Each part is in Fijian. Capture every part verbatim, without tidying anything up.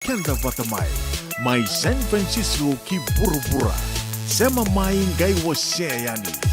Eda vata mai, mai San Francisco ki vuravura. Sema mai qai wasea yani.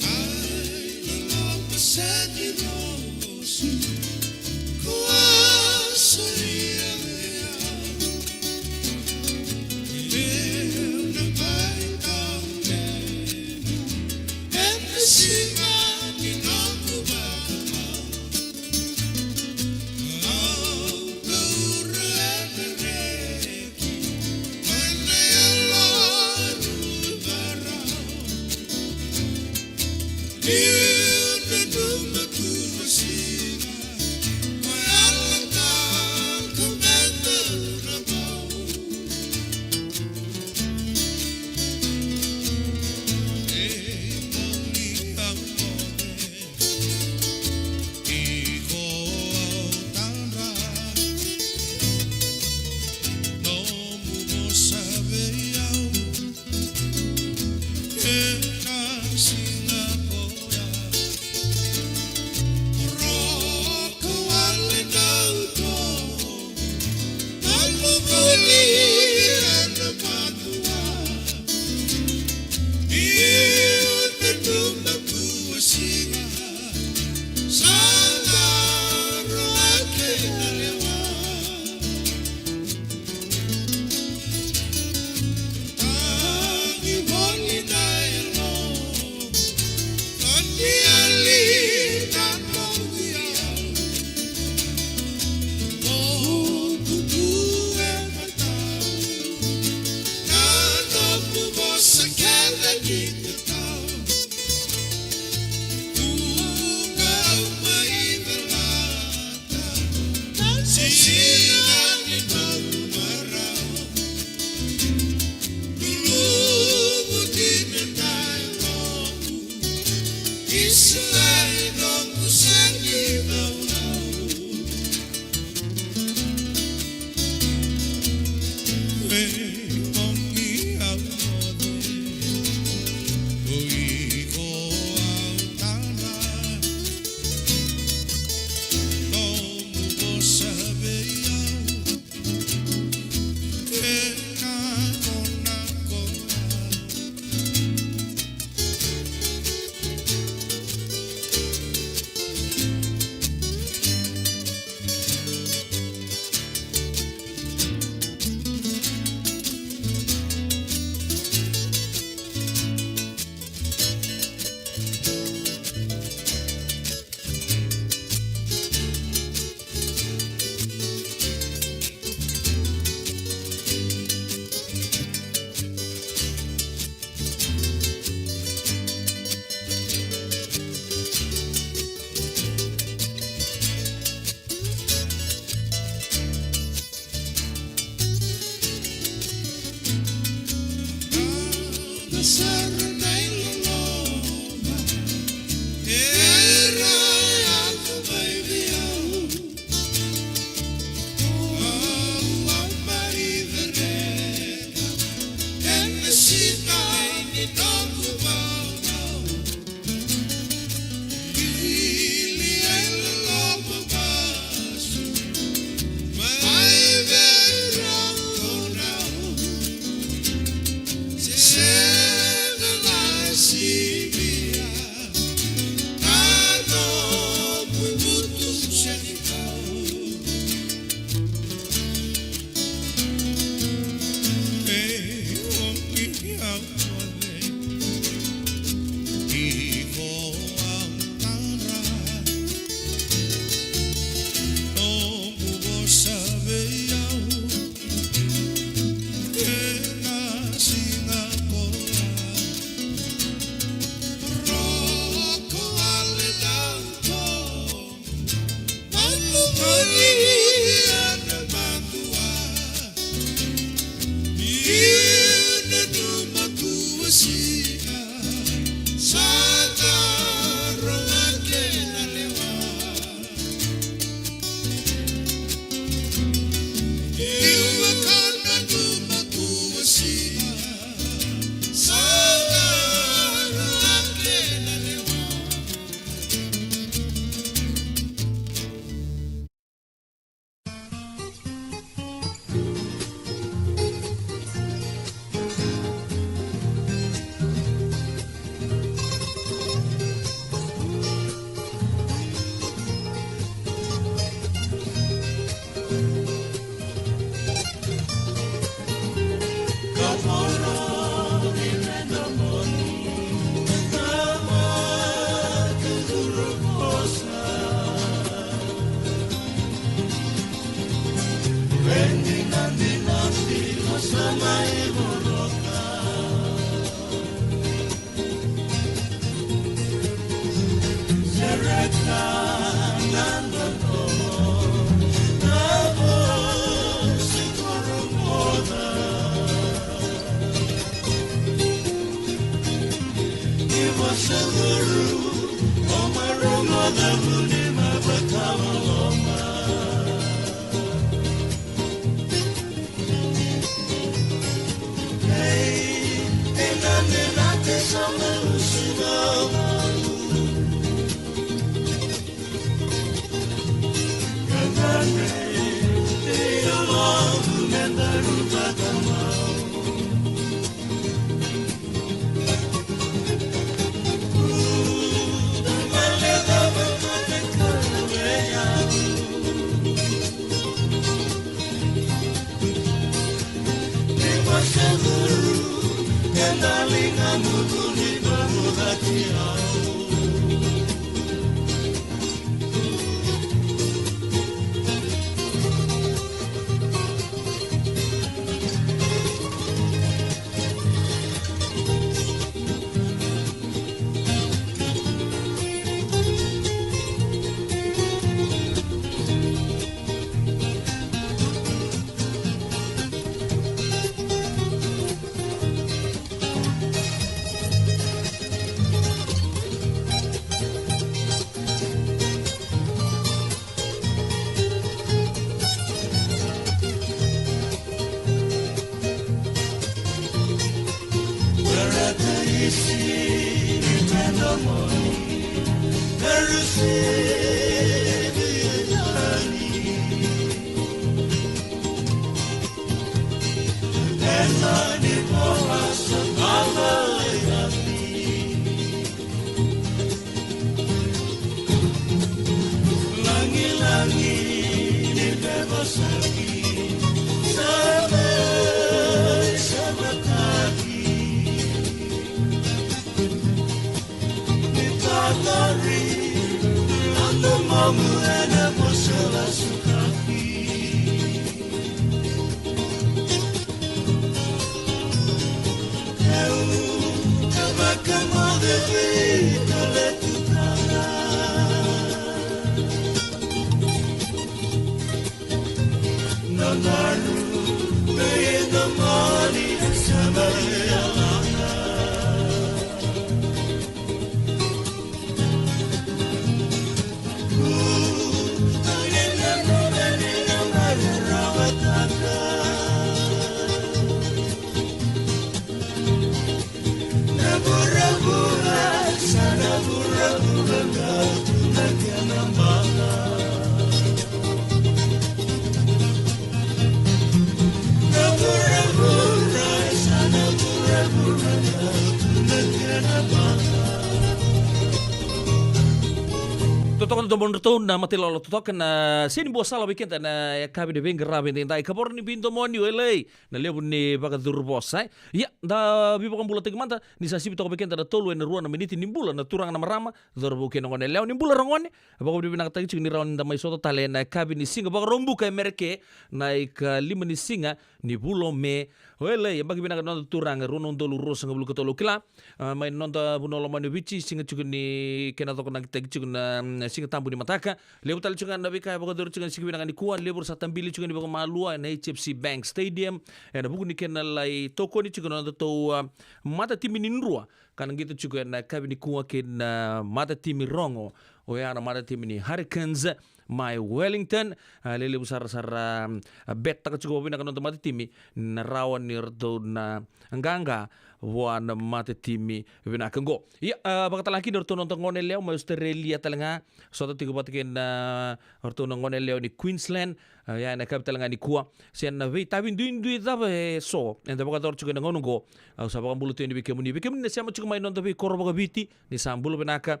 Totoka na domodratou na Matailolo, totoka na seni bua sala vei keda na yakavi ni veiqaravi edaidai. Kavoro ni veidomoni, welei na levu ni vakacuru vosa, e. Ia, da veivakabulataki mada, ni sa sivi toka vei keda na tolu ena rua na miniti. Ni bula na turaga na marama, cauravou kei na gone yalewa. Ni bula ra gone, vakavinavinakataki tiko ni rawa ni da mai sota tale ena yakavi ni siga Vakaraubuka e Mereke, na ikalima ni siga ni vula o Me. Welei, yabaki vinaka na noda turaga, rua na udolu ruasagavulu ka tolu, au kila. A, mai na noda vanua lomani o Viti, siga tiko ni kena cokonakitaki tiko na, mm, Siga Tabu ni mataka. Levu tale tiko ga na veika e vakayacori tiko ena siga vinaka nikua, levu era sa tabili tiko ga ni vakamalua ena H F C Bank Stadium, ena vuku ni kena lai tokoni tiko na nodatou, a, matatimi ni Drua, ka na qito tiko ena yakavi nikua kei na matatimi rogo, oya na matatimi ni Hurricanes mai Wellington. A, lelevu sara, sara, a, bet taka tiko vakavinaka na noda matatimi, na rawa ni ratou na qaqa vua na matatimi vinaka qo. Ia, a, vakatalega kina o ratou na noda gone yalewa mai Australia tale ga, sota tiko vata kei na, a, o ratou na gone yalewa ni Queensland, a, ia ena yakavi tale ga nikua. Se na veitavi duidui cava e so eda vakayacora tiko ena gauna qo, au sa vakabula tu yani vei kemuni. Vei kemuni na sema tiko mai na noda veikoro vakaviti, ni sa bula vinaka.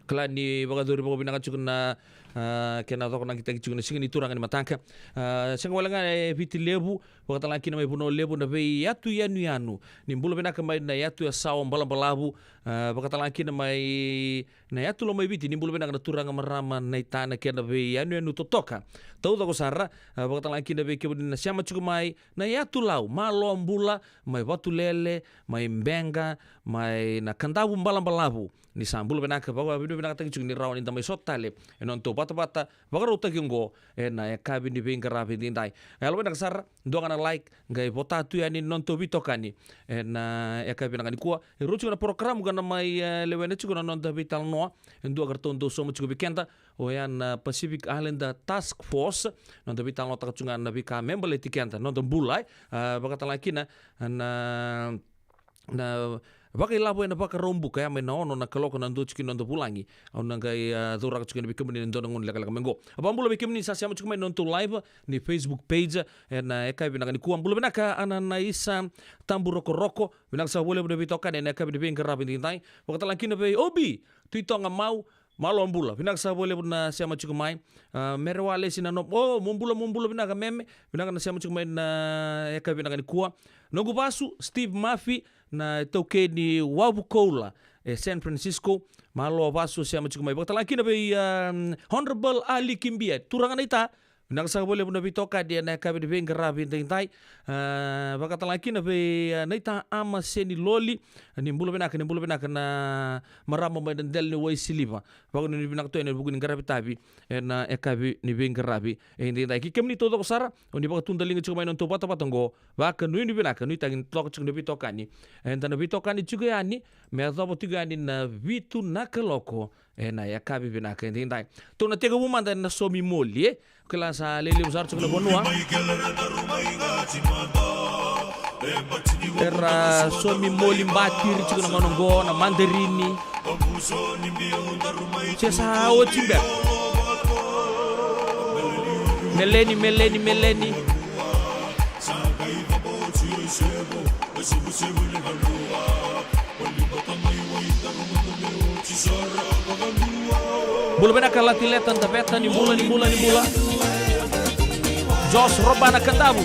Kila ni vakayacori vakavinaka tiko na, a, kena cokonakitaki tiko na Siga ni Turaga ni mataka. A, sega wale ga e Viti Levu, vakatalega kina mai Vanua Levu, na veiyatu yanuyanu. Ni bula vinaka mai na yatu e Sawa Balabalavu, a, vakatalega kina mai na yatu Lomaiviti, ni bula vinaka na turaga, marama, naita, na kena veiyanuyanu totoka. Taucoko sara, a, vakatalega kina vei kemuni na sema tiko mai na yatu Lau, malo bula, mai Vatulele, mai Beqa, mai na Kadavu Balabalavu. Ni sa bula vinaka, vakavinavinakataki tiko ni rawa ni da mai sota tale ena nodatou vatavata vakarautaki oqo ena yakavi ni veiqaravi edaidai. Yalovinaka sara, dua ga na like, qai vota tu yani na nodatou veitokani ena yakavi vinaka nikua. E rua tiko na porokaramu ka na mai, e, lewena tiko na noda veitalanoa e dua ka ratou dau sauma tiko vei keda, oya na Pacific Islander Task Force. Noda veitalanoataka tiko ga na veika me baleti keda, noda bula, e, a, vakatalega kina na na vakailavo ena Vakaraubuka, ya mai na ono na kaloko na dua tiko ni noda vulagi. Au na qai, a, cauraka tiko yani vei kemuni ena dua na gauna lekaleka mai qo. A, vakabula vei kemuni sa sema tiko mai na nodatou live ni Facebook page ena yakavi vinaka nikua. Bula vinaka Ananaisa Taburokoroko, vinaka saka vakalevu na veitokani ena yakavi ni veiqaravi edaidai. Vakatalega kina vei Obi Tuitoga Mau, malo bula, vinaka saka vakalevu na sema tiko mai. A, Mere Walesi na no, o, mo bula, mo bula vinaka Meme, vinaka na sema tiko mai na yakavi vinaka nikua. Noqu vasu, Steve Murphy, na taukei ni Wavu Koula e San Francisco, malo vasu, sema tiko mai. Vakatalega kina vei, a, Honorable Ali Kibia, turaga naita, vinaka saka vakalevu na veitokani ena yakavi ni veiqaravi edaidai. A, vakatalega kina vei, a, naita Ama Seniloli, ni bula vinaka, ni bula vinaka na marama mai na dela ni Waisiliva. Vakanuinui vinaka tu yani ena vuku ni qaravi tavi ena yakavi ni veiqaravi edaidai. Kei kemuni taucoko sara o ni vakatudaliga tiko mai na nodatou vatavata oqo, vakanuinui vinaka, nuitaki ni toka tiko na veitokani. Eda na veitokani tiko yani me yacova tiko yani na vitu na kaloko ena yakavi vinaka edaidai. Tou na tekivu mada ena somi moli, e? Kila sa lelevu sara tiko na vanua. Era somi moli batiri tiko na gauna oqo, na madarini. Se sa oti beka. Meleni, meleni, meleni. Bula vinaka Latileta Daveta, ni bula, ni bula, ni bula. Jos Robana Kadavu.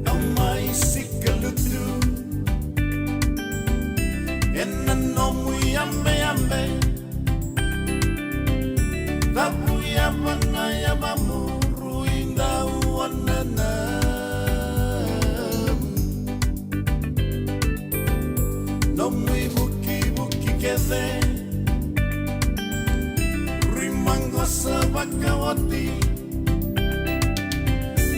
Au mai sikalutu ena nomu yabeyabe. Cavu yava na yavamuru i dau wanana. Nomu ivukivuki kece rui maqosa vakaoti.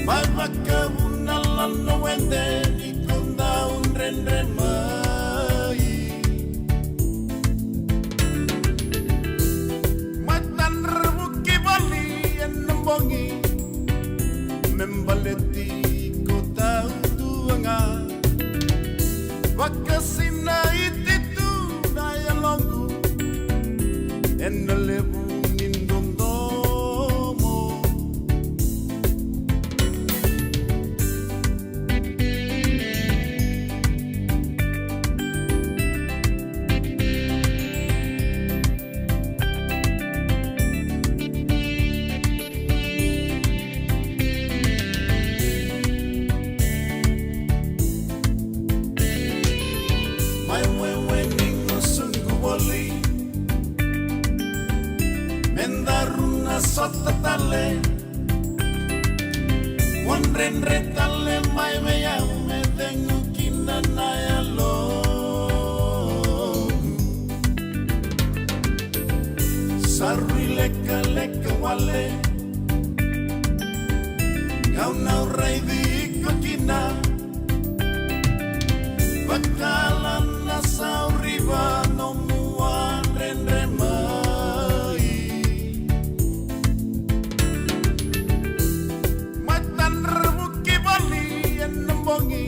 Mai vakavuna lano wede ni ko dau dredre mai. Matadra vuki voli ena bogi me baleti ko tau dua ga. Vakasinaiti tu na yaloqu ena levu ni dodonu. dredre tale mai vei au me cegu kina na yalo. Sa rui lekaleka wale, kau na raici iko kina. Vakala na sauriva nomu a dredre mai. Matadra vuki voli ena bogi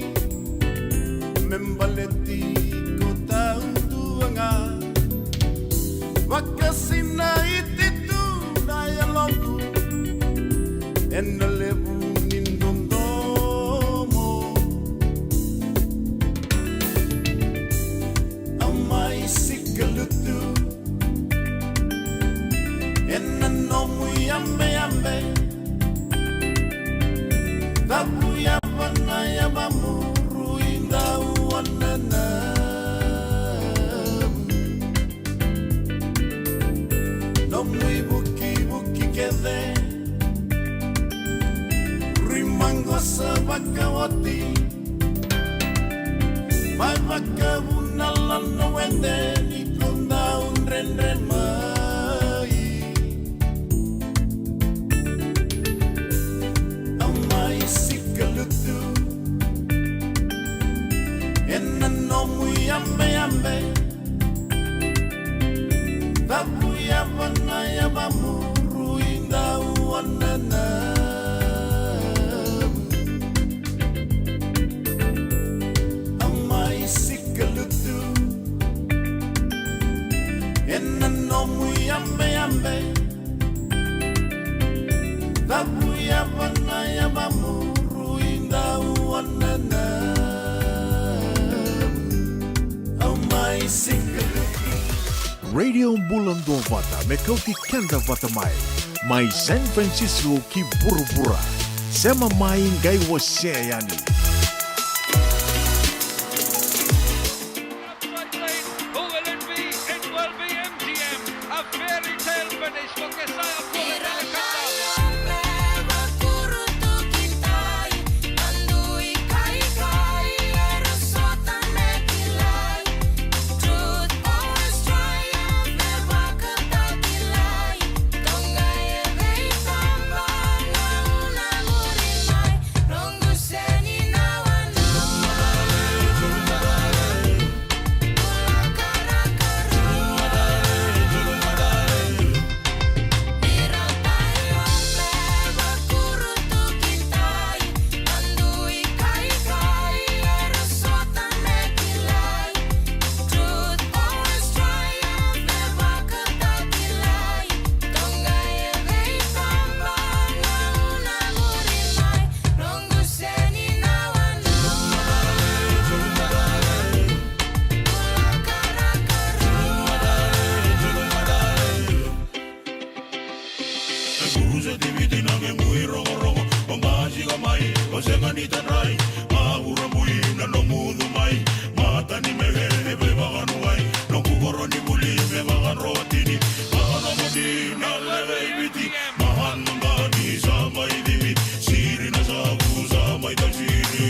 me baleti iko taudua ga. Vakasinaiti tu na yaloqu ena levu ni dodomo. Au mai sikalutu ena nomu yabeyabe. Tabu yava na yavamu, rui dau wananamu. Nomu ivukivuki kece rui maqosa vakaoti. Mai vakavuna lano wede ni ko dau dredre mai. Au mai sikalutu ena nomu yabeyabe. Tabu yava na yavamu, rui dau wananamu. Au mai sikalutu ena nomu yabeyabe. Tabu yava na yavamu, rui dau wananamu. Au mai sikalutu. Radio Bula Duavata me kauti keda vata mai, mai San Francisco ki vuravura. Sema mai qai wasea yani. Upside lane, who will it be? It will be M G M. A fairy tale finish for Kesaya Pule Pelekata. E kuru se tiviti na ke mui rogorogo, o masika mai, o sega ni tadrai, ma ura bui na nomu ucu mai, mata ni mehe e vei vakanuai, noku koro ni vuli me vakadrotini, vakanomoti na leve i Viti, mahanu gani sa mai civi, siri na savu sa mai tasiri.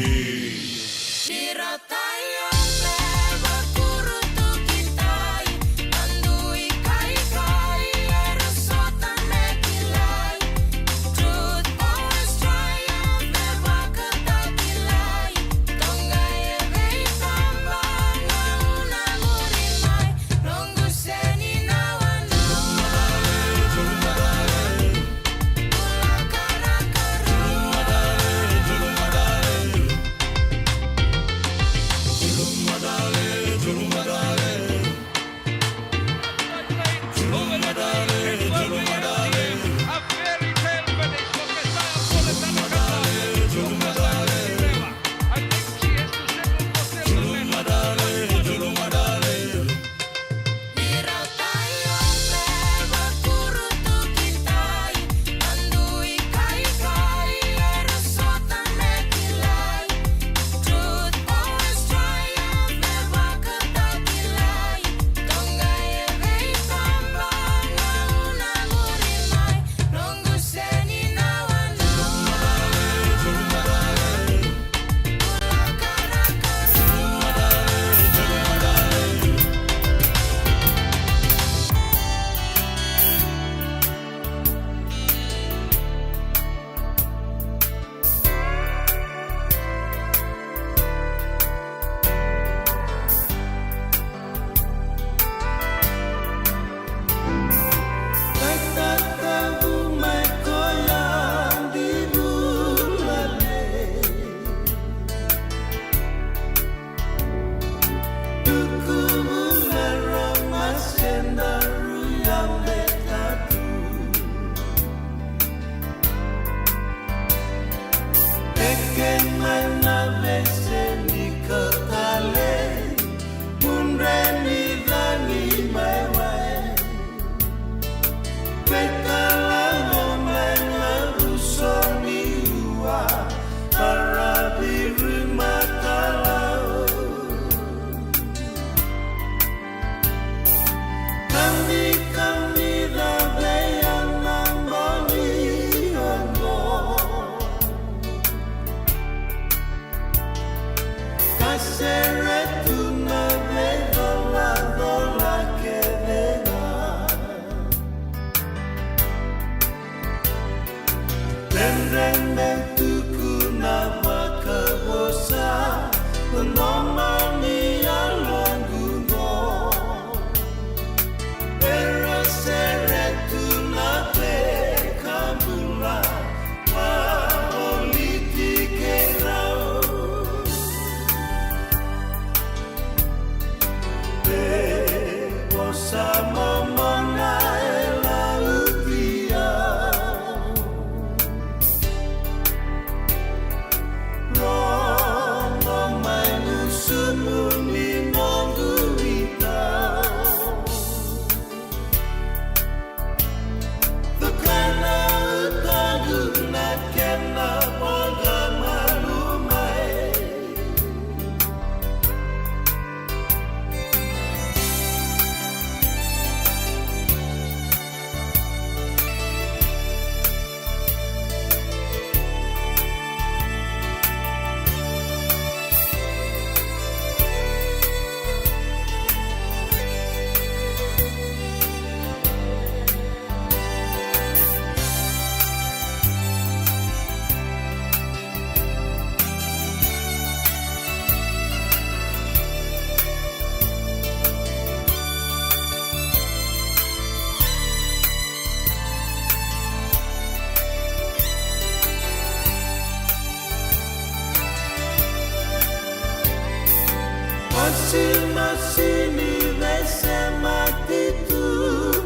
Sima sini vesemati tu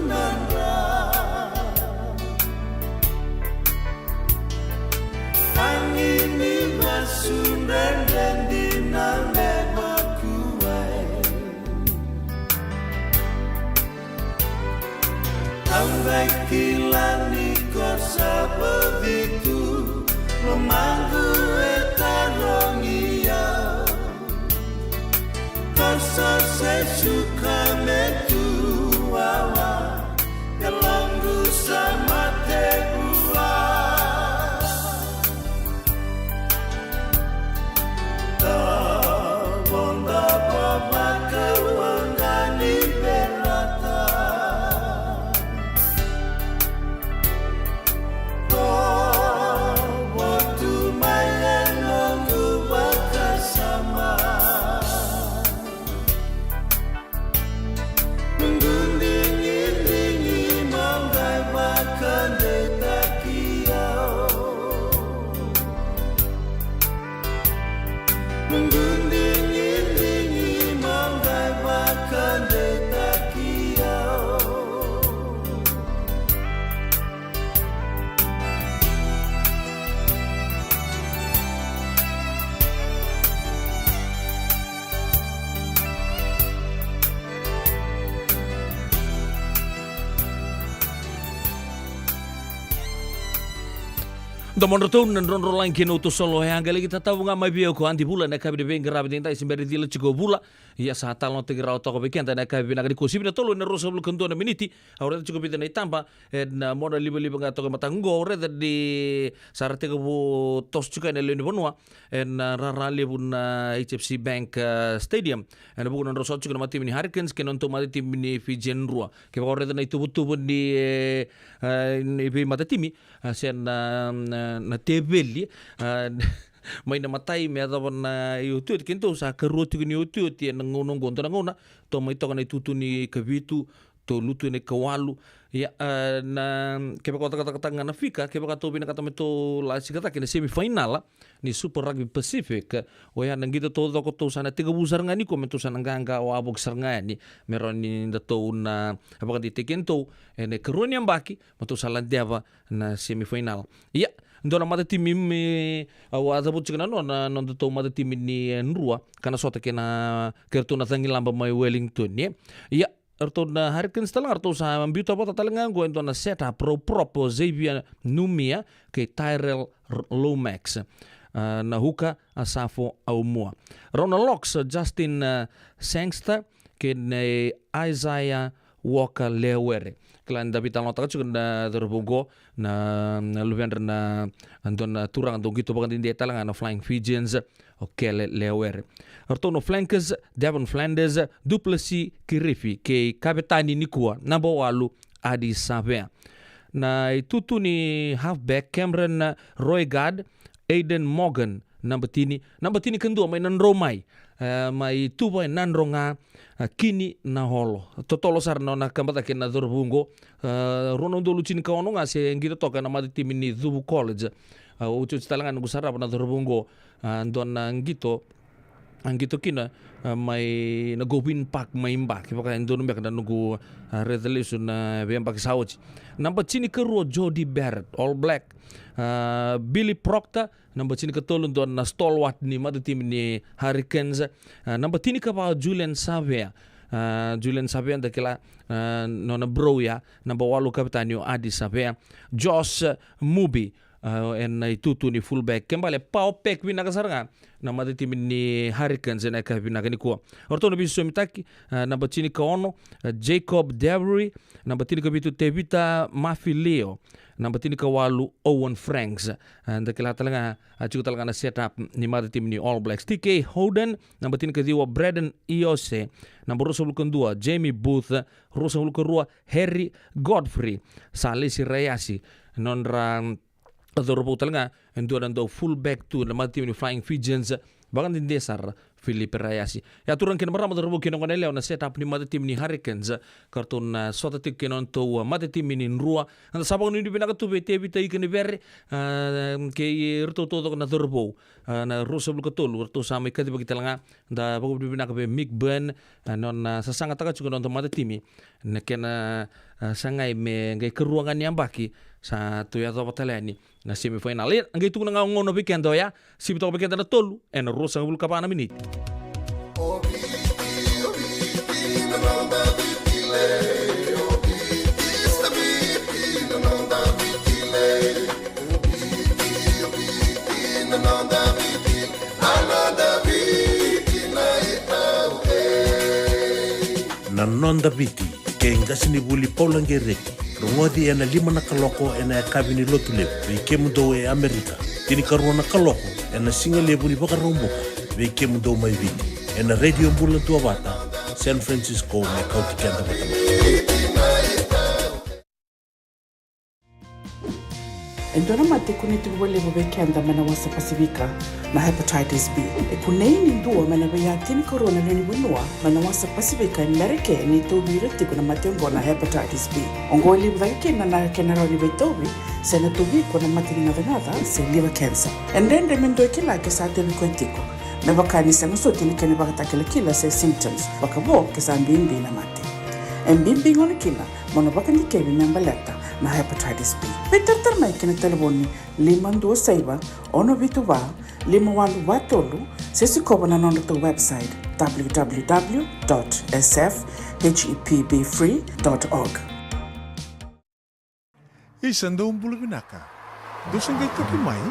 na dra. Angini vasudredredi na me vakuai. Au qai kila ni ko sa baci tu, lomaqu e tarogi au. Ko sa se suka me tu wawa, e lomaqu sa mate vua. Domodratou na drodrolagi kei na uto solo e a qai laki tatavu ga mai vei au ko Adi Vula na yakavi ni veiqaravi edaidai, se bera ni cila tiko vula. Ia sa talanoataki rawa toka vei keda na yakavi vinaka nikua, sivi na tolu ena ruasagavulu ka dua na miniti. Au raica tiko vica na itaba ena mona livaliva ga toka e mataka qo. Au raica ni sa ra tekivu toso tiko ena lewe ni vanua ena rara levu na H F C Bank, eh, Stadium ena vuku ni nodra sota tiko na matatimi ni Hurricanes kei na nodatou matatimi ni Fijian Drua. Kevaka o raica na ituvatuva ni, eh, eh, ni veimatatimi, eh, se na, na, na teveli, eh, mai na imatai me yacova na iotioti, keitou sa karua tiko ni iotioti ena gauna oqo. Dua na gauna tou mai toka na itutu ni ikavitu, tou lutu ena ikawalu. Ia, eh, na, kevaka o cakacakataka ga na fika, kevaka tou vinakata me tou lasika cake na semifinal ni Super Rugby Pacific, oya na qito taucoko tou sa na tekivu sara ga nikua me tou sa na qaqa wavoki sara ga yani me rawa ni datou na vakadeitaki keitou ena ikarua ni yabaki me tou sa ladeva na semifinal. Ia, dua na matatimi me, au a cavuta tiko na nona, na nodatou matatimi ni, eh, Drua, ka na sota kei na, kei ratou na Cagilaba mai Wellington, e. Ia, ratou na Hurricanes tale ga, ratou sa biuta vata tale ga qo e dua na set up rau prop o Xavier Numia kei Tyrell R-, Lomax. Ah, na huka a Safo Aumua. Rau na locks, Justin, ah, Sangster kei na Isaiah Walker Lewere. Kila ni da veitalanoataka tiko na cauravou qo, na, na luvedra na, dua na turaga dau qito vakadede tale ga na Flying Fijians, o Kele Lewere. Ratou na flankers, Devon Flanders, Duplessis Kirifi kei kavetani nikua, naba walu, Adi Savea. Na itutu ni halfback, Cameron Roigard, Aiden Morgan, naba tini, naba tinikadua mai Nadroumai, e, mai tuva e Nadroga, e, Kini Naholo. Totolo sara na nona kaba cake na cauravou qo, e, rua na udolu tinikaono ga se qito toka ena matatimi ni Cuvu College. E, otioti tale ga noqu sarava na cauravou qo, e, dua na qito, a qito kina, e, mai na Govin Park mai Ba, kevaka e donu beka na noqu, e, raica lesu na veiyabaki sa oti. Naba tinikarua, Jody Barrett, All Black. E, Billy Proctor, naba tinikatolu, dua na stalwart ni matatimi ni Hurricanes. E, naba tinikava, Julian Savea. E, Julian Savea da kila, e, nona bro ya, naba walu kavetani o Adi Savea. Josh Mubi, e, ena itutu ni fullback. Kena ibalebale power pack vinaka sara ga na matatimi ni Hurricanes ena yakavi vinaka nikua. O ratou na veisosomitaki, e, naba tinikaono, e, Jacob Devery, naba tinikavitu, Tevita Mafilio, naba tinikawalu, Owen Franks. E, da kila tale ga, a, tiko tale ga na set up ni matatimi ni All Blacks. T K Holden, naba tinikaciwa, Braden Iose, naba ruasagavulu ka dua, Jamie Booth, ruasagavulu ka rua, Harry Godfrey. Sa lesi Rayasi, nodra, mm, cauravou tale ga e dua na dau fullback tu na matatimi ni Flying Fijians, vakadede sara Filipe Rayasi. Ia turaga kei na marama, cauravou kei na goneyalewa, na set up ni matatimi ni Hurricanes ka ratou na sota tiko kei na nodratou matatimi ni Drua. Eda sa vakanuinui vinaka tu vei Tevita Ikanivere, a, kei iratou taucoko na cauravou, a, na ruasagavulu ka tolu, ratou sa mai kacivaki tale ga. Da vakanuinui vinaka vei Mick Byrne, a, nona sasagataka tiko na noda matatimi na kena, a, sagai me qai karua ga ni yabaki sa tou yacova tale yani na semifinal. Ia, a qai tukuna ga oqo vei keda oya, sivi toka vei keda na tolu ena ruasagavulu ka va na miniti. Na Noda Viti, kei qasenivuli Paula Gereti. Rogoci ena lima na kaloko ena yakavi ni Lotulevu vei kemudou e Amerika. Tinikarua na kaloko ena sigalevu ni Vakaraubuka vei kemudou mai Viti, ena Radio Bula Duavata, San Francisco, me kauti keda vata mai. E dua na mate e kunei tiko vakalevu vei keda mai na wasa Pasifika, na hepatitis B. E kunei ni dua mai na veiya tinikarua na lewe ni vanua mai na wasa Pasifika e Merika e ni tauvi ira tiko na mate oqo na hepatitis B. Oqo e levu cake kina na kena rawa ni veitauvi se na tauvi iko na mate ni gacagaca se liver cancer. E dredre me dua e kila ke sa tauvi koya tiko, me vaka ni sega soti na kena ivakatakilakila se symptoms, vakavo ke sa bibi na mate. E bibi gona kina mo na vakadikevi me baleta na hepatitis B. Veitaratara mai ki na talevoni lima dua saiva, ono vitu va, lima walu va tolu, se sikova na nodratou website, w w w dot s f h e p b free dot org. Isa, dou bula vinaka. Dou se qai toki mai?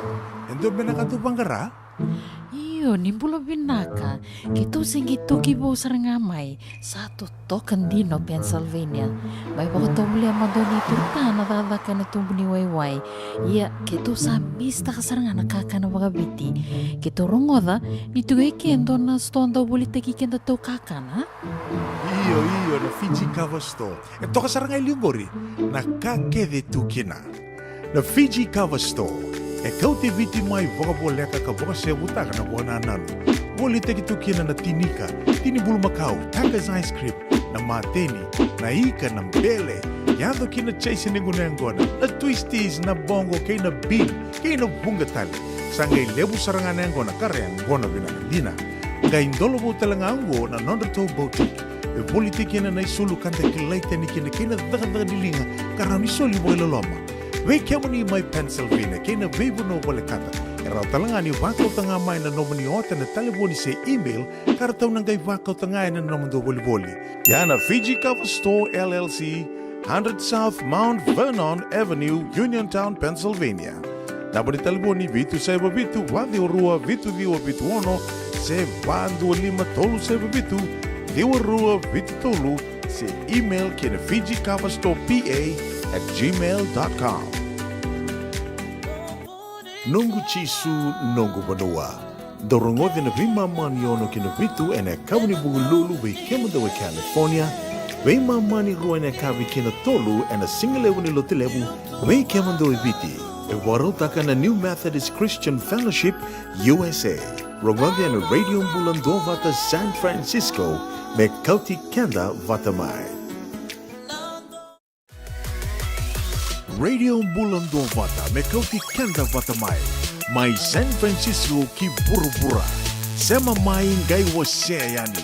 E dua beka na ka dou vaqara? Io, ni bula vinaka. Keitou se qai toki vou sara ga mai. Sa totoka dina o Pennsylvania. Mai vakatovolea mada o ni turutana cakacaka ena tubu ni waiwai. Ia, keitou sa misitaka sara ga na kakana vakaviti. Keitou rogoca ni tiko e ke e dua na sitoa dau volitaki kedatou kakana. Io, io, na Fiji Kava Store. E toka sara ga e liu qori na ka kece e tu kina. Na Fiji Kava Store e kauti Viti mai vakavoleka ka vakasevutaka na vakanananu. Volitaki tu kina na tinika, tini bulumakau, Taka's ice cream, na mateni, na ika, na bele, yaco ki na chaise ni gunu yaqona, na twisties, na boqo kei na bean, kei na vuqa tale. Sa qai levu sara ga na yaqona ka ra yaqona vinaka dina. Qai dolovou tale ga oqo na nodratou boutique. E volitaki kina na isulu ka da kilai tani kina kei na cakacaka ni liga ka rawa ni soli vakailoloma. Vei kemuni mai Pennsylvania kei na veivanua volekata, e rawa tale ga ni vakauta ga mai na nomuni ota na talevoni se email ka ratou na qai vakauta ga ena nomudou volivoli. Ia na Fiji Kava Store L L C, hundred South Mount Vernon Avenue, Uniontown, Pennsylvania. Naba ni talevoni vitu saiva vitu, va ciwa rua, vitu ciwa vitu ono, se va dua lima tolu saiva vitu, ciwa rua vitu tolu, se email ki na Fiji Kava Store P A at gmail dot com. Noqu Jisu, noqu vanua. Dou rogoci na veimama ni ono ki na vitu ena yakavi ni Vukelulu vei kemudou e California, veimama ni rua ena yakavi ki na tolu ena sigalevu ni Lotulevu vei kemudou e Viti. E vakarautaka na New Methodist Christian Fellowship U S A. Rogoci ena Radio Bula Duavata San Francisco, me kauti keda vata mai. Radio Bula Duavata me kauti keda vata mai, mai San Francisco ki vuravura. Sema mai, qai wasea yani.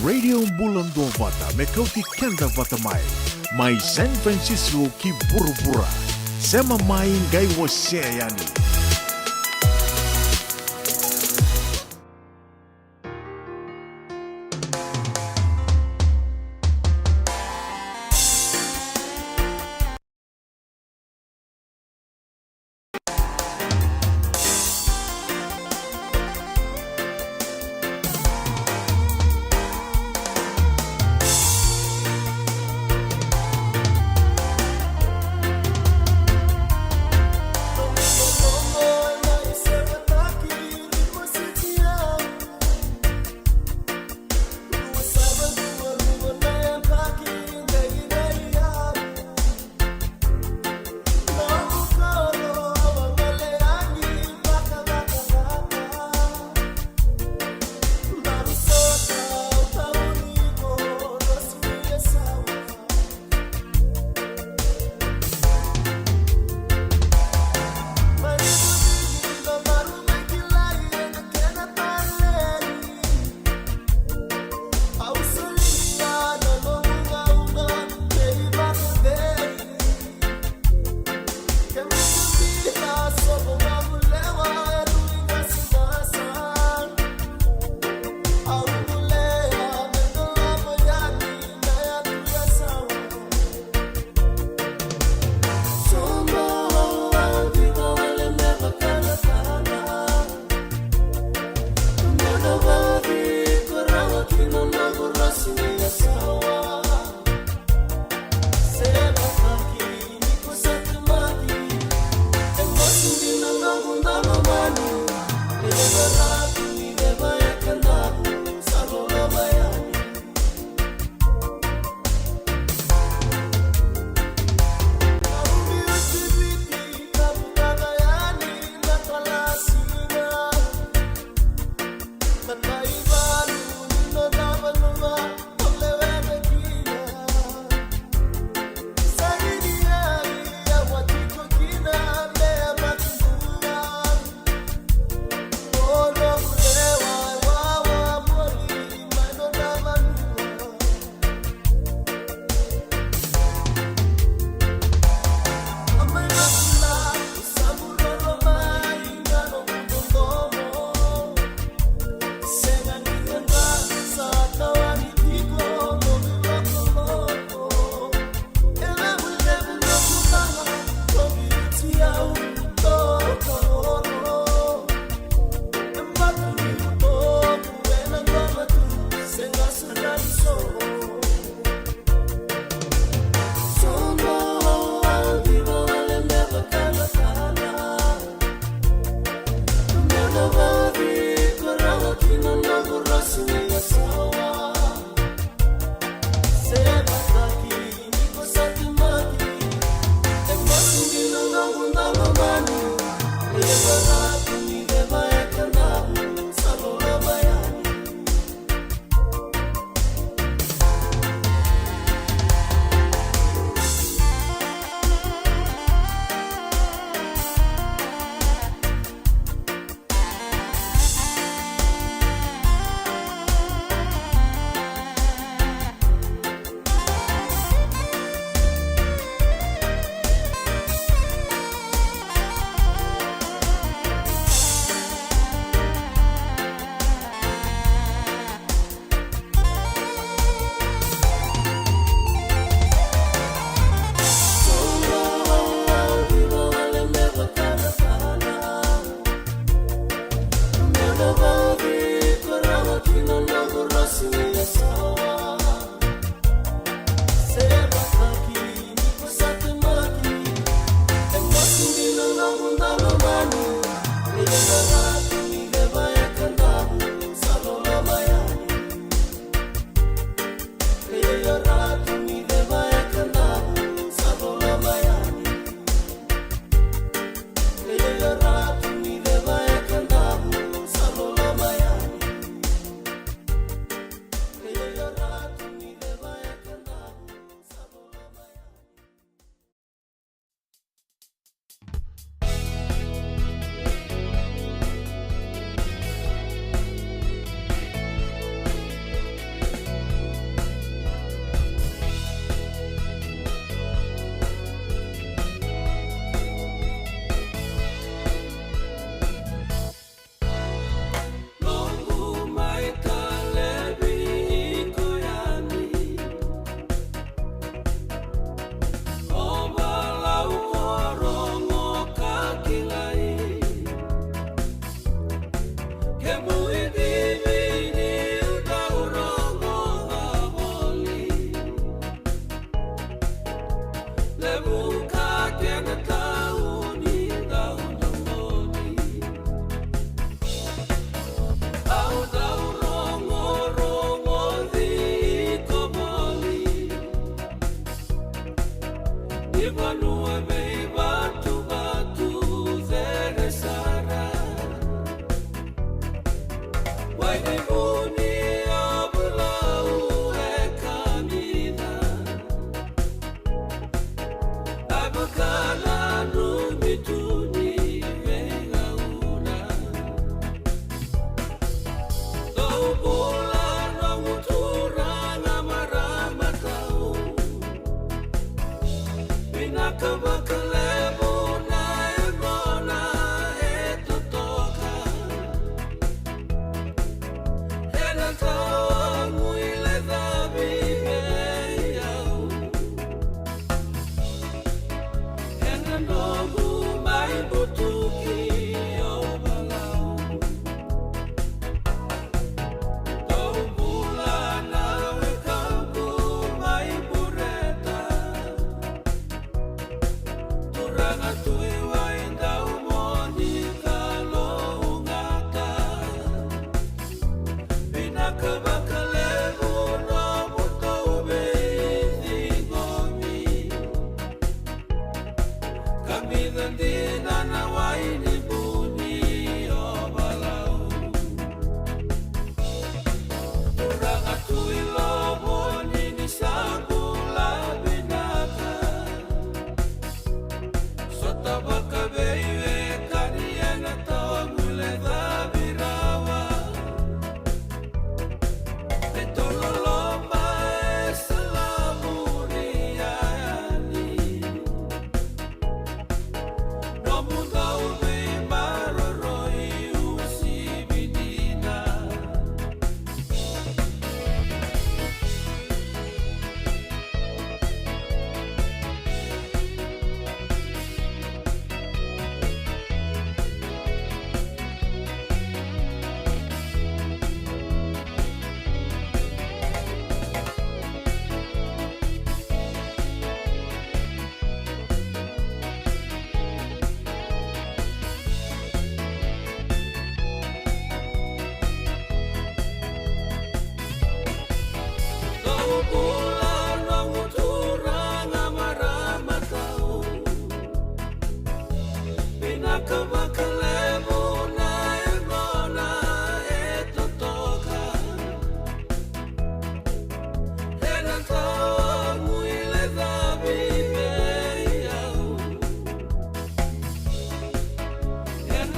Radio Bula Duavata, me kauti keda vata mai. Mai San Francisco ki vuravura. Sema mai, qai wasea yani.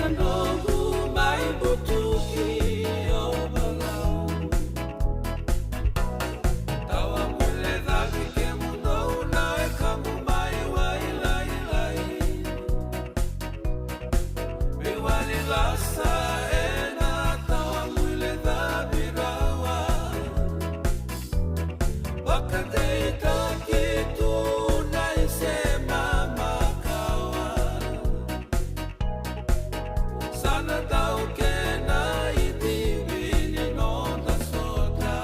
Noqu mai butuki o Valau. Tawa mule cavi kemudou na wekamu mai Wailailai. Veiwali lasa ena tawa mule cavi rawa. Vakadeitaki tu na isema makawa. Sa na dau kena idivi ni noda sota.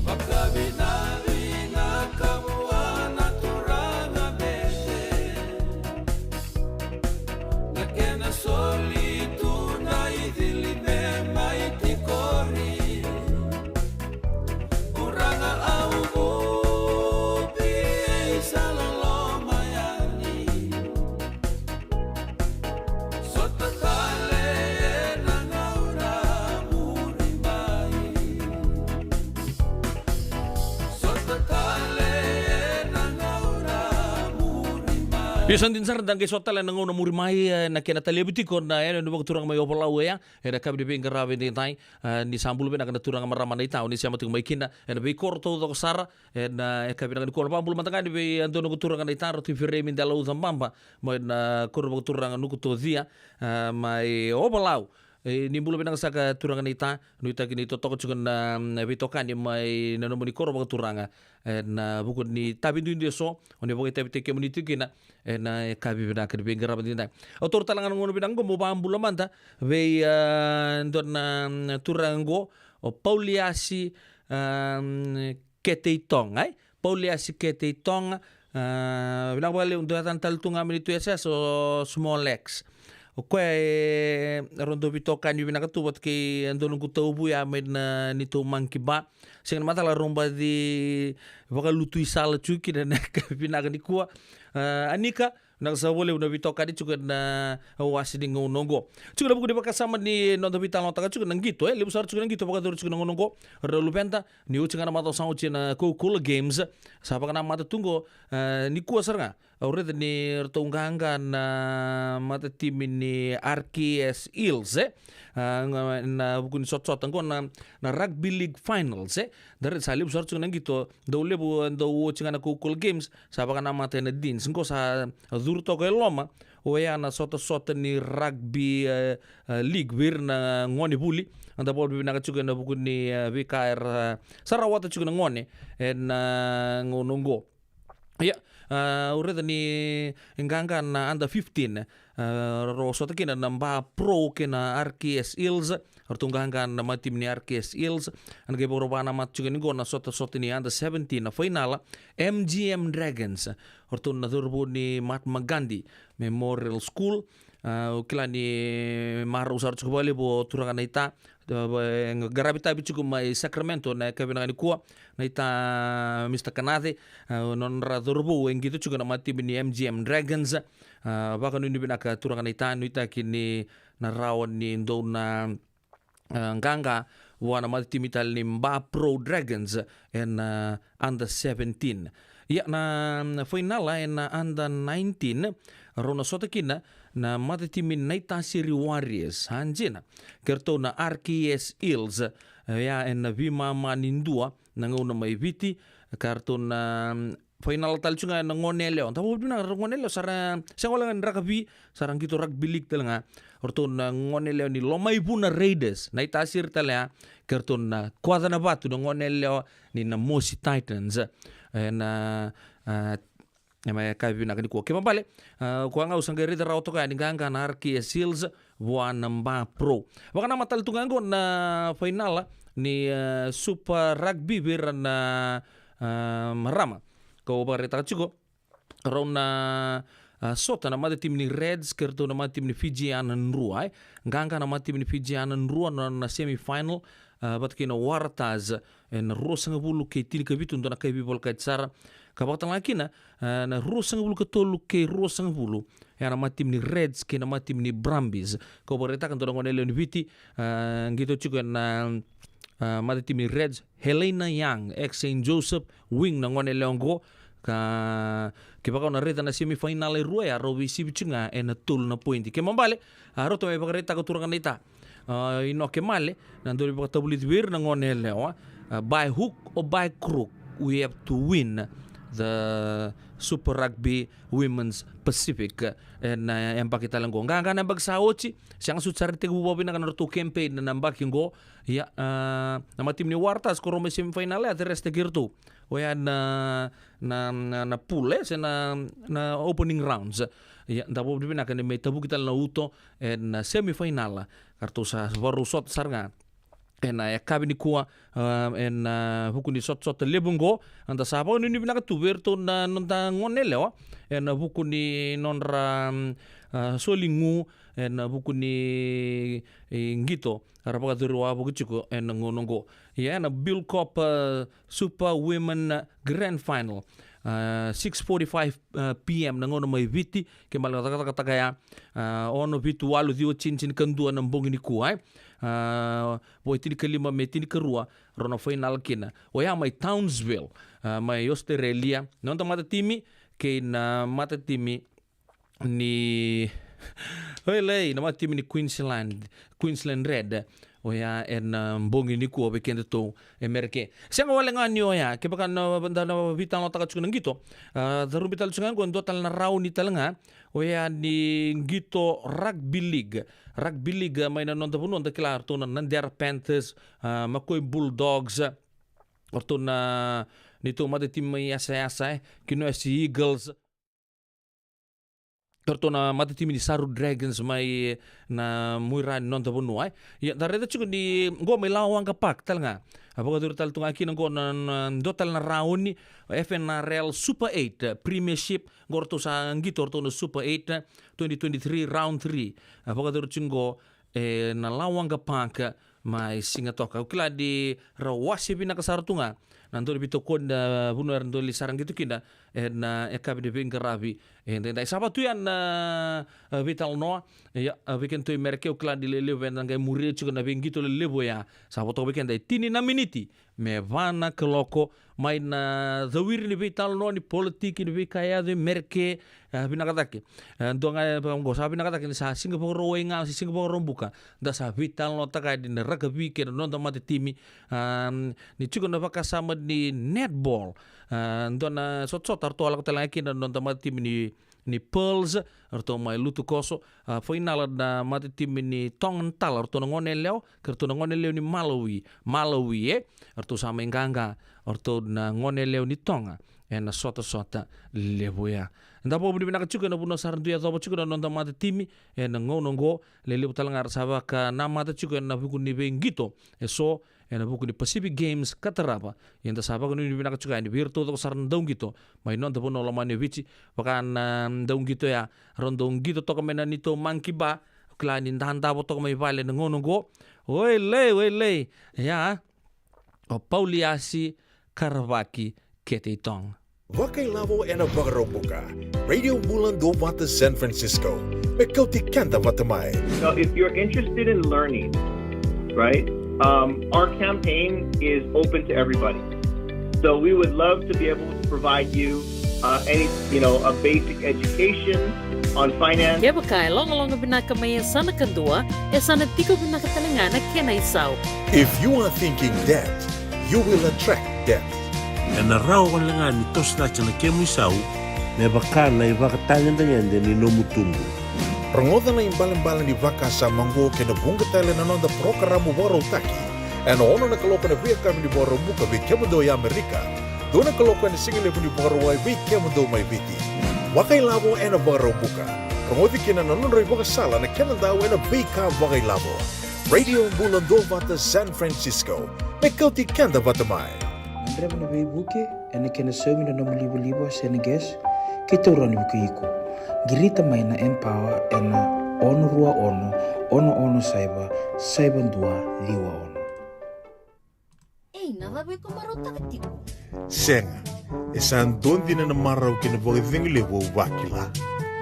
Vakavinavinaka vua na turaga bete. Na kena soli tu na icili me mai tikori. Turaga au vupi e isa loloma yani. Sota tale ena gauna muri mai. Sota tale ena gauna muri mai. Io, sa dina sara, da qai sota tale ena gauna muri mai, e, na kena talevi tiko na yanuyanu vakaturaga mai Ovalau oya. Ena yakavi ni veiqaravi edaidai, a, ni sa bula vinaka na turaga, marama naita, o ni sema tiko mai kina ena veikoro taucoko sara. Ena, e, yakavi vinaka nikua, na vakabula mada ga yani vei, e, dua noqu turaga naita, Ratu Ifereimi Delaucababa, mai na koro vakaturaga Nukutocia, a, mai Ovalau. E, ni bula vinaka saka turaga naita, nuitaki ni totoka tiko na, mm, veitokani mai na nomuni koro vakaturaga. Ena, a, vuku ni tavi duidui eso o ni vakaitavitaki kemuni tiko kina ena, e, yakavi vinaka ni veiqaravi edaidai. Au taura tale ga na gauna vinaka oqo meu vakabula mada vei, a, dua na, mm, turaga oqo, o Pauliasi, a, mm, Keteitoga, e? Pauliasi Keteitoga, a, vinaka vakalevu, dua yacana tale tu ga mai na i Tui S S, o Small X. O koya, e, rau dau veitokani vinaka tu vata kei e dua noqu tauvuya mai na neitou monkey bar. Sega ni macala, rau baci vakalutu i sala tiko kina ena yakavi vinaka nikua. A, Anika, vinaka saka vakalevu na veitokani tiko ena, a, wase ni gauna oqo. Tiko ena vuku ni vakasama ni noda veitalanoataka tiko na qito, e, levu sara tiko na qito vakayacori tiko na gauna oqo. Rau luveda, ni oti ga na macawa sa oti ena Coca-Cola Games, sa vakanamata tu oqo, e, nikua sara ga. Au raica ni ratou qaqa na matatimi ni R K S Eels, e? A, ga, na vuku ni sotasota oqo na, na Rugby League Finals, e? Da raica sa levu sara tiko na qito, dau levu, dau oti ga na Coca-Cola Games, sa vakanamata ena Deans. Oqo sa curu toka e loma oya na sotasota ni rugby, e, e, league vei ira na gone vuli. Eda vakavinavinaka tiko ena vuku ni, e, veika era sa rawata tiko na gone ena, e, gauna oqo. Ia, a, au raica ni qaqa na under fifteen, a, rau sota kina na Ba Pro kei na R K S Eels. Ratou qaqa na matatimi ni R K S Eels. Ena qai vakarau vakanamata tiko yani oqo na sotasota ni under seventeen, na fainala, M G M Dragons. Ratou na cauravou ni Mahatma Gandhi Memorial School. A, au kila ni marau sara tiko vakalevu o turaga naita. E, qaravi tavi tiko mai Sacramento ena yakavi vinaka nikua, naita Mister Kanace, a, nodra cauravou e qito tiko na matatimi ni M G M Dragons. A, vakanuinui vinaka turaga naita, nuitaki ni na rawa ni dou na, a, qaqa vua na matatimi tale ni Ba Pro Dragons ena, a, under seventeen. Ia na, na fainala ena under nineteen, rau na sota kina na matatimi Naitasiri Warriors, a, jina, kei ratou na R K S Eels. Ia ena veimama ni dua na gauna mai Viti, ka ratou na, mm, fainala tale tiko ga ena gone yalewa. Da vakavinavinaka, ra gone yalewa, sa ra sega wale ga ni rakavi, sa ra qito rugby league tale ga. O ratou na gone yalewa ni Lomaivuna Raiders, Naitasiri tale ya, kei ratou na Kwacanavatu, na gone yalewa ni Namosi Titans. Ena, a, ena yakavi vinaka nikua. Kevaka bale, a, koya ga au sa qai raica rawa toka yani, qaqa na R K S Eels vua na Ba Pro. Vakanamata tale tu ga oqo na fainala ni, a, Super Rugby vei ira na, a, marama. Kau vakaraitaka tiko, rau na, a, sota na matatimi ni Reds kei ratou na matatimi ni Fijiana Drua, e. Qaqa na matatimi ni Fijiana Drua na, na semi final, a, vata kei na Waratahs, ena ruasagavulu kei tinikavitu, dua na kai veivolekati sara. Ka vakatalega kina, a, na ruasagavulu ka tolu kei ruasagavulu, ya na matatimi ni Reds kei na matatimi ni Brumbies. Kau vakaraitaka, dua na gone yalewa ni Viti, a, qito tiko ena, a, matatimi ni Reds, Helena Young, ex Saint Joseph, wing na gone yalewa oqo, Ka kevaka o na raica na semifinal e rua ya, rau veisivi tu ga ena tolu na poidi. Kena ibalebale, a, rau tou mai vakaraitaka turaga naita, a, Inoke Male, na dau ni vakatavulici vei ira na gone yalewa, a, by hook or by crook, we have to win the Super Rugby Women's Pacific ena, e, yabaki tale qo. Qaqa na yabaki sa oti, sega soti sara ni tekivu vakavinaka na nodratou campaign na yabaki qo. Ia, a, na matimi ni Waratahs ko rau mai semifinal ya, the rest kei iratou. Oya na, na, na, na pool, e, se na, na opening rounds. Ia, da vakavinavinaka ni mai tavuki tale na uto ena semifinal. Ka ratou sa vakarau sota sara ga ena yakavi nikua, a, ena vuku ni sotasota levu qo. Eda sa vakanuinui vinaka tu vei iratou na noda gone yalewa ena vuku ni nodra, mm, a, soli gu ena vuku ni, e, qito era vakacuri wavoki tiko ena gauna qo. Ia ena Build Corp, a, Super Women Grand Final, a, six forty-five, a, p.m. na gauna mai Viti, kena ibalebale na cakacakataka ya, a, ono vitu walu ciwa tini tini ka dua na bogi nikua, e. A, vo e tinikalima me tinikarua rau na final kina. Oya mai Townsville, a, mai Australia, na noda matatimi kei na matatimi ni, oi lei, na matatimi ni Queensland, Queensland Red. Oya ena, a, bogi nikua vei kedatou e Merika. Sega wale ga ni oya, kevaka na, da na veitalanoataka tiko na qito, a, carubi tale tiko ga qo e dua tale na rauni tale ga, oya ni qito rugby league. Rugby league, a, mai na noda vanua da kila ratou na Nadera Panthers, a, Makoi Bulldogs, a, ratou na, neitou matatimi mai Yasayasa, e, Kinoya Sea Eagles, ratou na matatimi ni Saru Dragons mai na muira ni noda vanua, e. Ia, da raica tiko ni qo mai Lawaqa Park tale ga. A vakacuru tale tu ga kina qo na, na dua tale na rauni, F N R L Super eight, a, Premiership, qo ratou sa qito ratou na Super eight, a, twenty twenty-three round three. A vakacuru tiko qo, e, na Lawaqa Park, mai Sigatoka. Au kila ni ra wase vinaka sara tu ga na dau ni veitokoni na vanua era dau lai sara qito kina ena, a, yakavi ni veiqaravi. E, da, da sa vaka tu ya na, a, veitalanoa. Ia, a, vei kedatou e Merika, au kila ni lelevu eda qai muria tiko na veiqito lelevu oya. Sa vo toka vei keda e tini na miniti me va na kaloko, mai na cawiri ni veitalanoa ni politiki, ni veika e yaco e Merika, e, vinaka cake. E, dua ga e vaka qo, sa vinaka cake ni sa Siga Vakarauwai ga, se Siga Vakaraubuka, da sa veitalanoataka yani na rakavi kei na noda matatimi. A, ni tiko na vakasama ni netball, a, dua na sotasota ratou a lako tale ga kina na noda matatimi ni ni Pearls, ratou mai Lutukoso, a, fainala na matatimi ni Toga Natal, ratou na gone yalewa, kei ratou na gone yalewa ni Malawi, Malawi, e, ratou sa mai qaqa, ratou na gone yalewa ni Toga, ena sotasota levu ya. Da vakavinavinaka tiko ena vanua sa ra dui yacova tiko na noda matatimi ena gauna oqo, lelevu tale ga ra sa vakanamata tiko ena vuku ni veiqito eso, ena vuku ni Pacific Games ka tarava. Ia da sa vakanuinui vinaka tiko yani vei iratou taucoko sara na dauqito mai noda vanua lomani o Viti, vaka na dauqito ya, rau dauqito toka mai na neitou monkey bar, kila ni dadavo toka mai vale na gauna oqo. Oi lei, oi lei. Ia, o Pauliasi Karavaki kei Teiton. Vakailavo ena Vakaraubuka. Radio Bula Duavata San Francisco. Me kauti keda vata mai. So if you're interested in learning, right, um, our campaign is open to everybody. So we would love to be able to provide you, uh, any, you know, a basic education on finance. Kevaka e logaloga vinaka mai e sa na kadua, e sa na tiko vinaka tale ga na kena isau. If you are thinking debt, you will attract debt. Ena rawa wale ga ni toso cake na kemu isau me vaka na ivakatagedegede ni nomu tubu. Rogoca na ibalebale ni vakasama oqo kei na vuqa tale na noda parokaramu vakarautaki ena ono na kaloko ena veiyakavi ni Vakaraubuka vei kemudou e Amerika, dua na kaloko ena sigalevu ni Vakarauwai vei kemudou mai Viti. Vakailavo ena Vakaraubuka. Rogoci kina na nodra ivakasala na kenadau ena veika vakailavo. Radio Bula Duavata San Francisco. Me kauti keda vata mai. Gadreva na veivuke ena kena saumi na nomu livaliva se na gas, keitou rawa ni vukei iko. Qirita mai na Empower ena ono rua ono, ono ono saiva, saiva dua ciwa ono. Ei, na cava iko marautaka tiko? Sega, e sa dua dina na marau kei na vakacegu levu au vakila.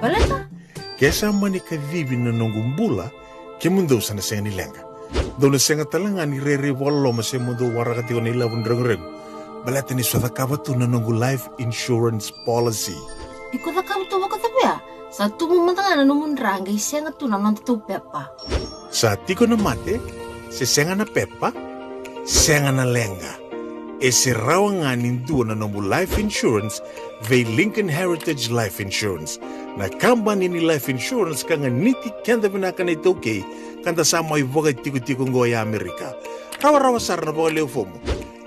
Baleta? Ke sa mani kacivi na noqu bula, kemudou sa na sega ni leqa. Dou na sega tale ga ni rairai vakaloloma se mo dou waraka tiko na ilavo ni reguregu. Baleta ni sa cakava tu na noqu life insurance policy. Iko cakava tu vakacava ya? Sa tubu mada ga na nomu dra qai sega tu na noda tou pepa. Sa tiko na mate, se sega na pepa, sega na leqa. E se rawa ga ni dua na nomu life insurance vei Lincoln Heritage Life Insurance, na kabani ni life insurance ka ganiti keda vinaka na iTaukei, ka da sa mai vakaitikotiko oqo e Amerika. Rawarawa sara na vakaleu fomu.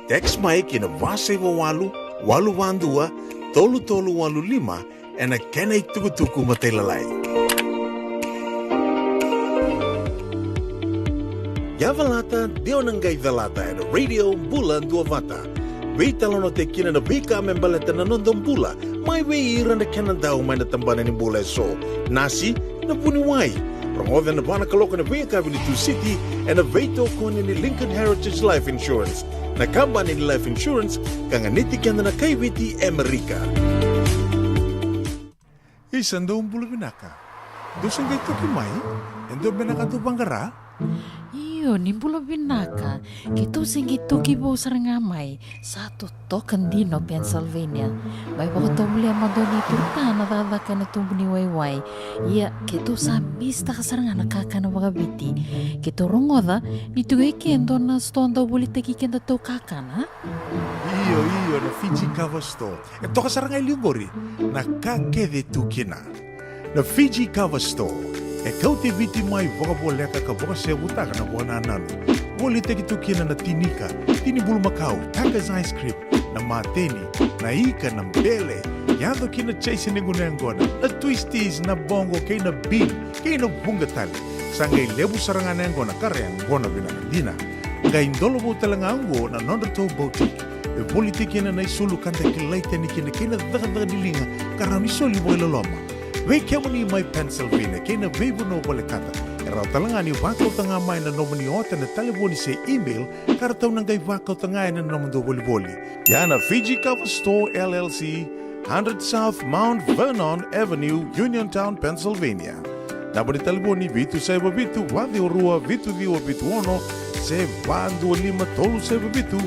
Text mai ki na va saiva walu, walu va dua, tolu tolu walu lima, ena kena itukutuku matailalai. Ia calata, de o na qai calata ena Radio Bula Duavata. Veitalanoataki kina na veika me baleta na noda bula, mai vei ira na kena dau mai na tabana ni bula eso. Nasi, na vuniwai. Rogoca ena va na kaloko ena veiyakavi ni Tusiti, ena veitokoni ni Lincoln Heritage Life Insurance, na kabani ni life insurance ka ganiti keda na kai Viti e Amerika. Isa, dou bula vinaka. Dou se qai toki mai? E dua beka na ka dou vaqara? Io, ni bula vinaka. Keitou se qai toki vou sara ga mai. Sa totoka dina o Pennsylvania. Mai vakatovolea mada o neitou ta na cakacaka ena tubu ni waiwai. Ia, keitou sa misitaka sara ga na kakana vakaviti. Keitou rogoca ni tiko e ke e dua na sitoa dau volitaki keda tou kakana. Io, io, na Fiji Cover Store. E toka sara ga e liu qori na ka kece e tu kina. Na Fiji Cover Store e kauti Viti mai vakavoleka ka vakasevutaka na vakanananu. Volitaki tu kina na tinika, tini bulumakau, Taka's ice cream, na mateni, na ika, na bele, yaco ki na chase ni gunegona, na twisties, na bogo, kei na bean, kei na vuqa tale. Sa qai levu sara ga na yaqona ka ra yaqona vinaka dina. Qai dolovou tale ga oqo na nodratou boutique. E volitaki kina na isulu ka da kilai tani kina kei na cakacaka ni liga ka rawa ni soli vakailoloma. Vei kemuni mai Pennsylvania kei na veivanua volekata, e rawa tale ga ni vakauta ga mai na nomuni ota ena talevoni se email ka ratou na qai vakauta ga ena nomudou volivoli. Ia na Fiji Cover Store L L C, hundred South Mount Vernon Avenue, Uniontown, Pennsylvania. Naba ni talevoni vitu saiva vitu, va ciwa rua, vitu ciwa vitu ono, se va dua lima tolu saiva vitu,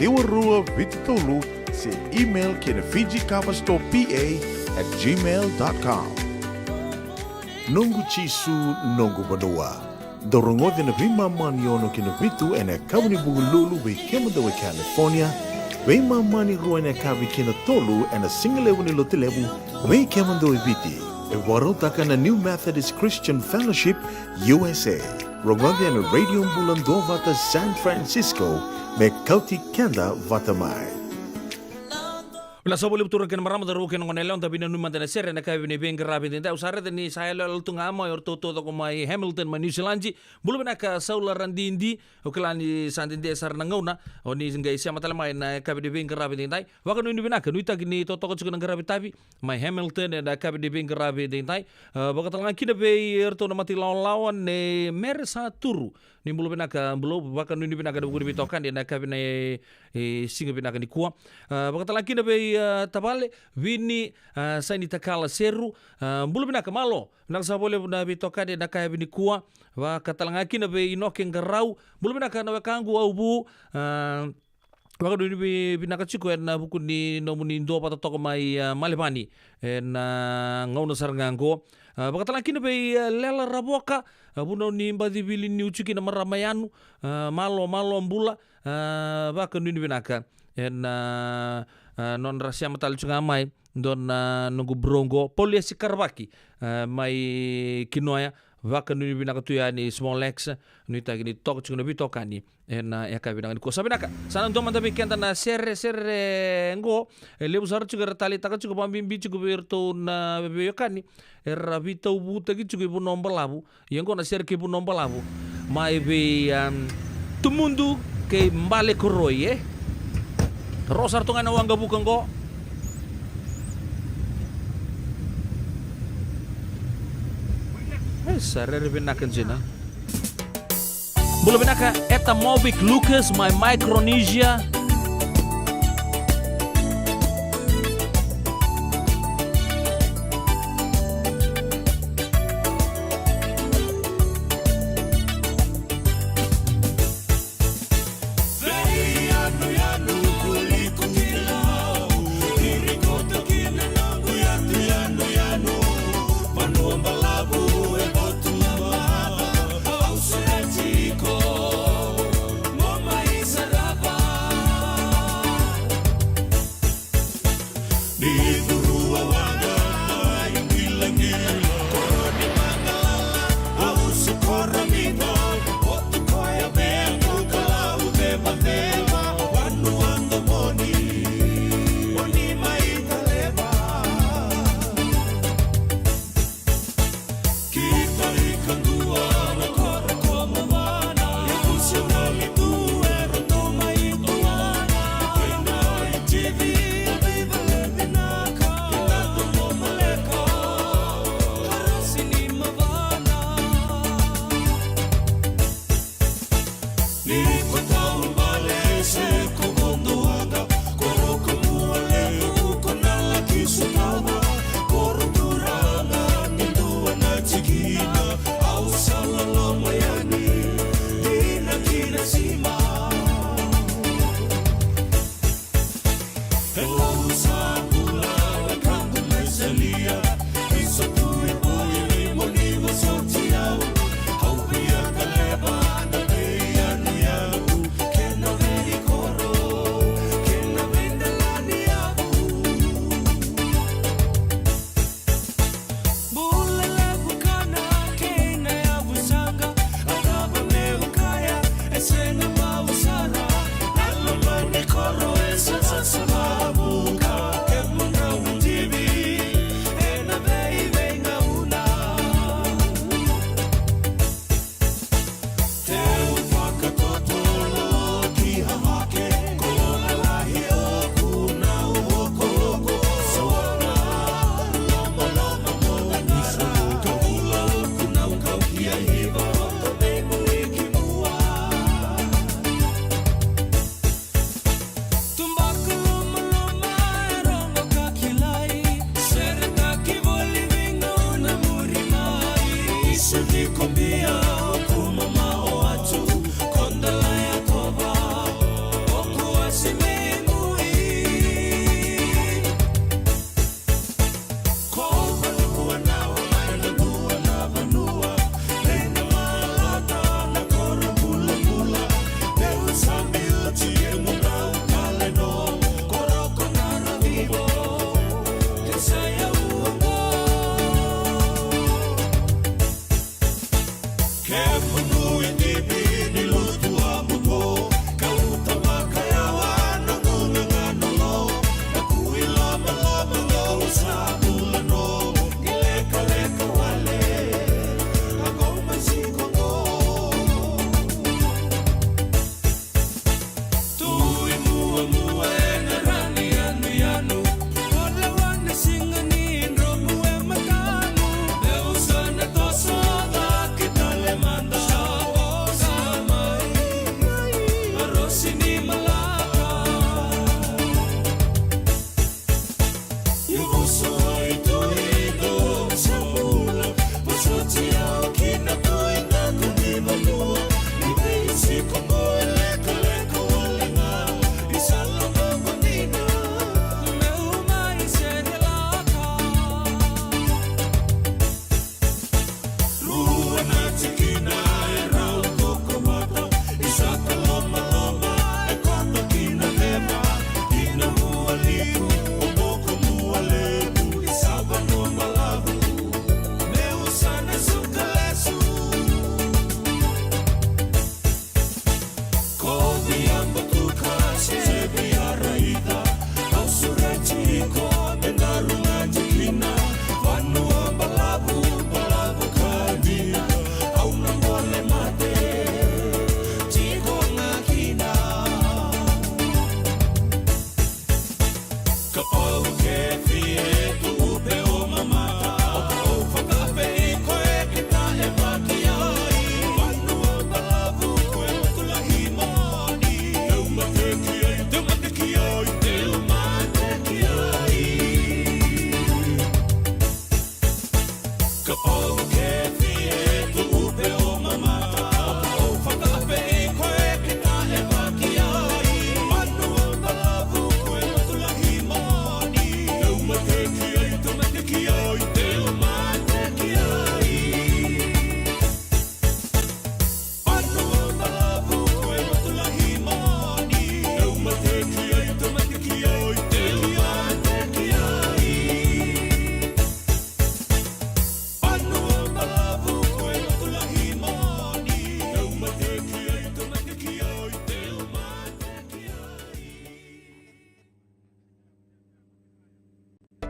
ciwa rua vitu tolu, se email ki na Fiji Cover Store P A at gmail dot com. Noqu Jisu, noqu vanua. Dou rogoca na veimama ni ono ki na vitu ena yakavi ni Vukelulu vei kemudou e California, veimama ni rua ena yakavi ki na tolu ena sigalevu ni Lotulevu vei kemudou e Viti. E vakarautaka na New Methodist Christian Fellowship U S A. Rogoca ena Radio Bula Duavata San Francisco me kauti keda vata mai. Vinaka sa voli vutura kei na marama, cauravou kei na gone yalewa, da vinanumi mada na sere ena yakavi ni veiqaravi edaidai. Au sa raica ni sa yaloyalo tu ga mai o ratou taucoko mai Hamilton mai Niusiladi. Bula vinaka Saula Radidi, au kila ni sa dede sara na gauna o ni qai sema tale mai na yakavi ni veiqaravi edaidai. Vakanuinui vinaka, nuitaki ni totoka tiko na qaravi tavi mai Hamilton ena yakavi ni veiqaravi edaidai. A, vakatalega kina vei iratou na mata ilawalawa nei Mere Saturu. Ni bula vinaka, bula, vakanuinui vinaka ena vuku ni veitokani ena yakavi ni, e, siga vinaka nikua. A, vakatalega kina vei, a, tavale Vini, a, Saini Takala Seru. A, bula vinaka, malo. Vinaka sa voli na veitokani ena yakavi nikua. Vakatalega kina vei Inoke Qarau. Bula vinaka na wekaqu au vu. A, vakanuinui vi-, vinaka tiko ena vuku ni nomuni duavata toka mai, a, Malevani ena gauna sara ga oqo. A, vakatalega kina vei, a, Lela Ravoka, a, vunau ni Bacivili niu tiko kina, marama yanu, a, malo, malo bula, a, vakanuinui vinaka ena, a, nodra sema tale tiko ga mai dua na noqu bro oqo, Pauliasi Karavaki, a, mai Kinoya. Vakanuinui vinaka tu yani Small X, nuitaki ni toka tiko na veitokani ena yakavi vinaka nikua. Sa vinaka, sa na dua mada vei keda na sere, sere oqo, e levu sara tiko era taleitaka tiko, vakabibi tiko vei iratou na veiwekani era veitauvutaki tiko i Vanua Balavu. Ia oqo na sere kei Vanua Balavu mai vei, um, Tumudu kei Balekoroi, e? Ro sara tu ga ena waqavuka oqo. E sa rere vinaka dina. Bula vinaka Eta Movic Lucas mai Micronesia.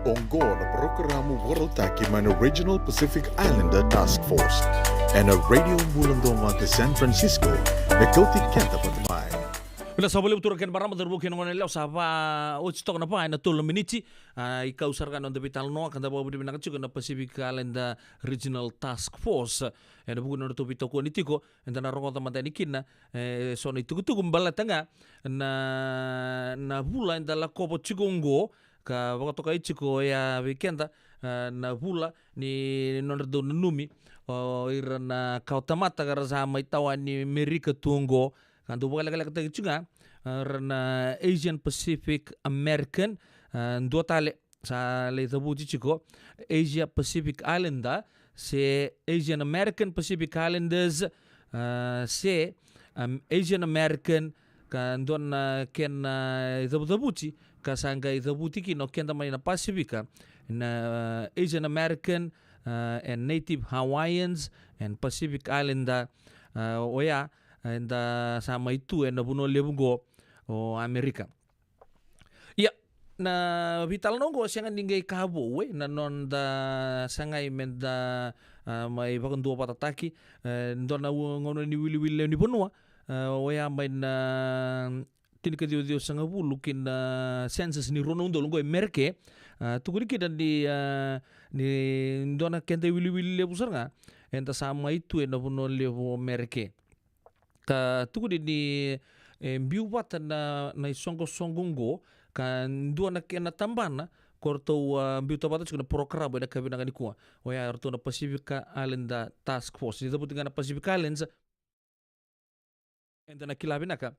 Oqo na parokaramu vakarautaki mai na Regional Pacific Islander Task Force ena Radio Bula Domo e San Francisco, me kauti keda vata mai. Vinaka saka vakalevu turaga kei na marama, cauravou kei na goneyalewa, sa va oti toka na va ena tolu na miniti. A, i kau sara ga na noda veitalanoa ka da vakavinavinaka tiko na Pacific Islander Regional Task Force. Ena vuku ni nodratou veitokoni tiko, eda na rogoca mada yani kina e so na itukutuku baleta ga na, na vula eda lakova tiko oqo, ka vakatokai tiko oya vei keda, e, na vula ni nodra dau nanumi o ira na kawatamata ka ra sa mai tawa ni Merika tu oqo, ka dau vakalekalekataki tiko ga, e, ra na Asian Pacific American, e, dua tale sa lai cavuti tiko, Asia Pacific Islander, se Asian American Pacific Islanders, a, se, am, Asian American, ka dua na kena icavucavuti ka sa qai cavuti kina o keda mai na Pasifika, na, a, Asian American, a, and Native Hawaiians and Pacific Islander, a, oya, a, eda sa mai tu ena vanua levu oqo o Amerika. Ia, na veitalanoa oqo sega ni qai ka vou, e, na noda sagai meda, a, mai vakaduavatataki, e, dua na u-, gauna ni wiliwili lewe ni vanua, e, oya mai na tinikaciwa ciwasagavulu ki na census ni rua na udolu oqo e Merika, a, tukuni kina ni, a, ni dua na keda iwiliwili levu sara ga eda sa mai tu ena vanua levu o Merika. Ka tukuni ni, e, biu vata na, na isoqosoqo oqo, ka dua na kena tabana ko ratou, a, biuta vata tiko na porokaramu ena yakavi vinaka nikua. Oya o ratou na Pacific Island, a, Task Force. Ni cavuti ga na Pacific Islands, eda na kila vinaka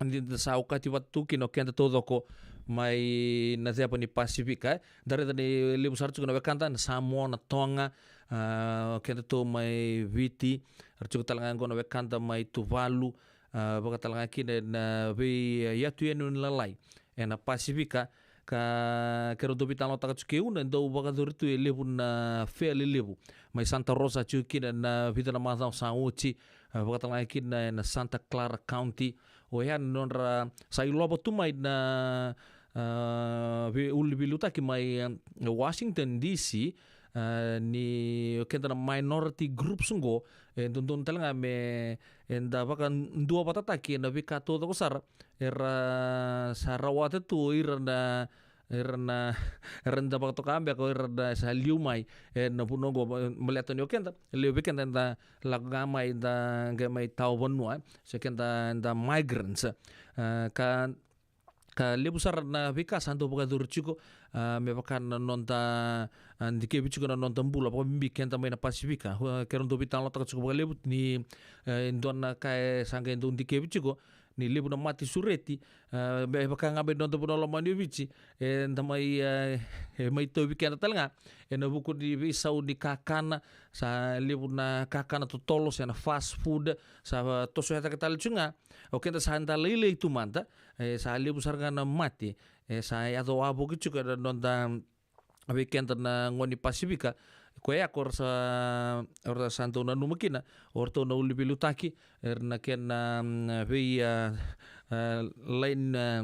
ni da sa okati vata tu kina o keda taucoko mai na ceva ni Pasifika, e. Da raica ni levu sara tiko na wekada, na Samoa, na Toga, a, o keda tu mai Viti, ra tiko tale ga qo na wekada mai Tuvalu, a, vaka tale ga kina na vei, a, yatu yani ni lalai ena Pasifika, ka keirau dau veitalanoataka tiko kei Una, e dau vakayacori tu e levu na fea lelevu. Mai Santa Rosa tiko kina na vica na macawa sa oti, a, vaka tale ga kina ena Santa Clara County. Oya na nodra sa ilova tu mai na, a, vei, uluniveiliutaki mai, a, Washington D C, a, ni o keda na minority groups qo, e dodonu tale ga me, eda vakaduavatataki ena veika taucoko sara era sa rawata tu o ira na, era na, era da vakatoka beka o ira na sa liu mai ena vanua qo, baleta ni o keda, levu vei keda eda lako ga mai, da qai mai tawa vanua, e. Se keda eda migrants, e. A, ka, ka levu sara na veika sa dau vakayacori tiko, a, me vaka na noda, a, dikevi tiko na noda bula, vakabibi keda mai na Pasifika. A, keirau dau veitalanoataka tiko vakalevu ni, e, dua na ka e sa qai dau dikevi tiko, ni levu na mate sureti, e, me vaka ga mai noda vanua lomani o Viti, eda mai, e, e mai tauvi keda tale ga ena vuku ni veisau ni kakana, sa levu na kakana totolo se na fast food, sa tosoya cake tale tiko ga. O keda sa da lailai tu mada, e, sa levu sara ga na mate e sa yaco wavoki tiko ena noda, vei keda na gone ni Pasifika. Koya ko ra sa, o ra sa dau nanuma kina o ratou na uluniveiliutaki, era na kena, mm, vei, a, a, laini, a,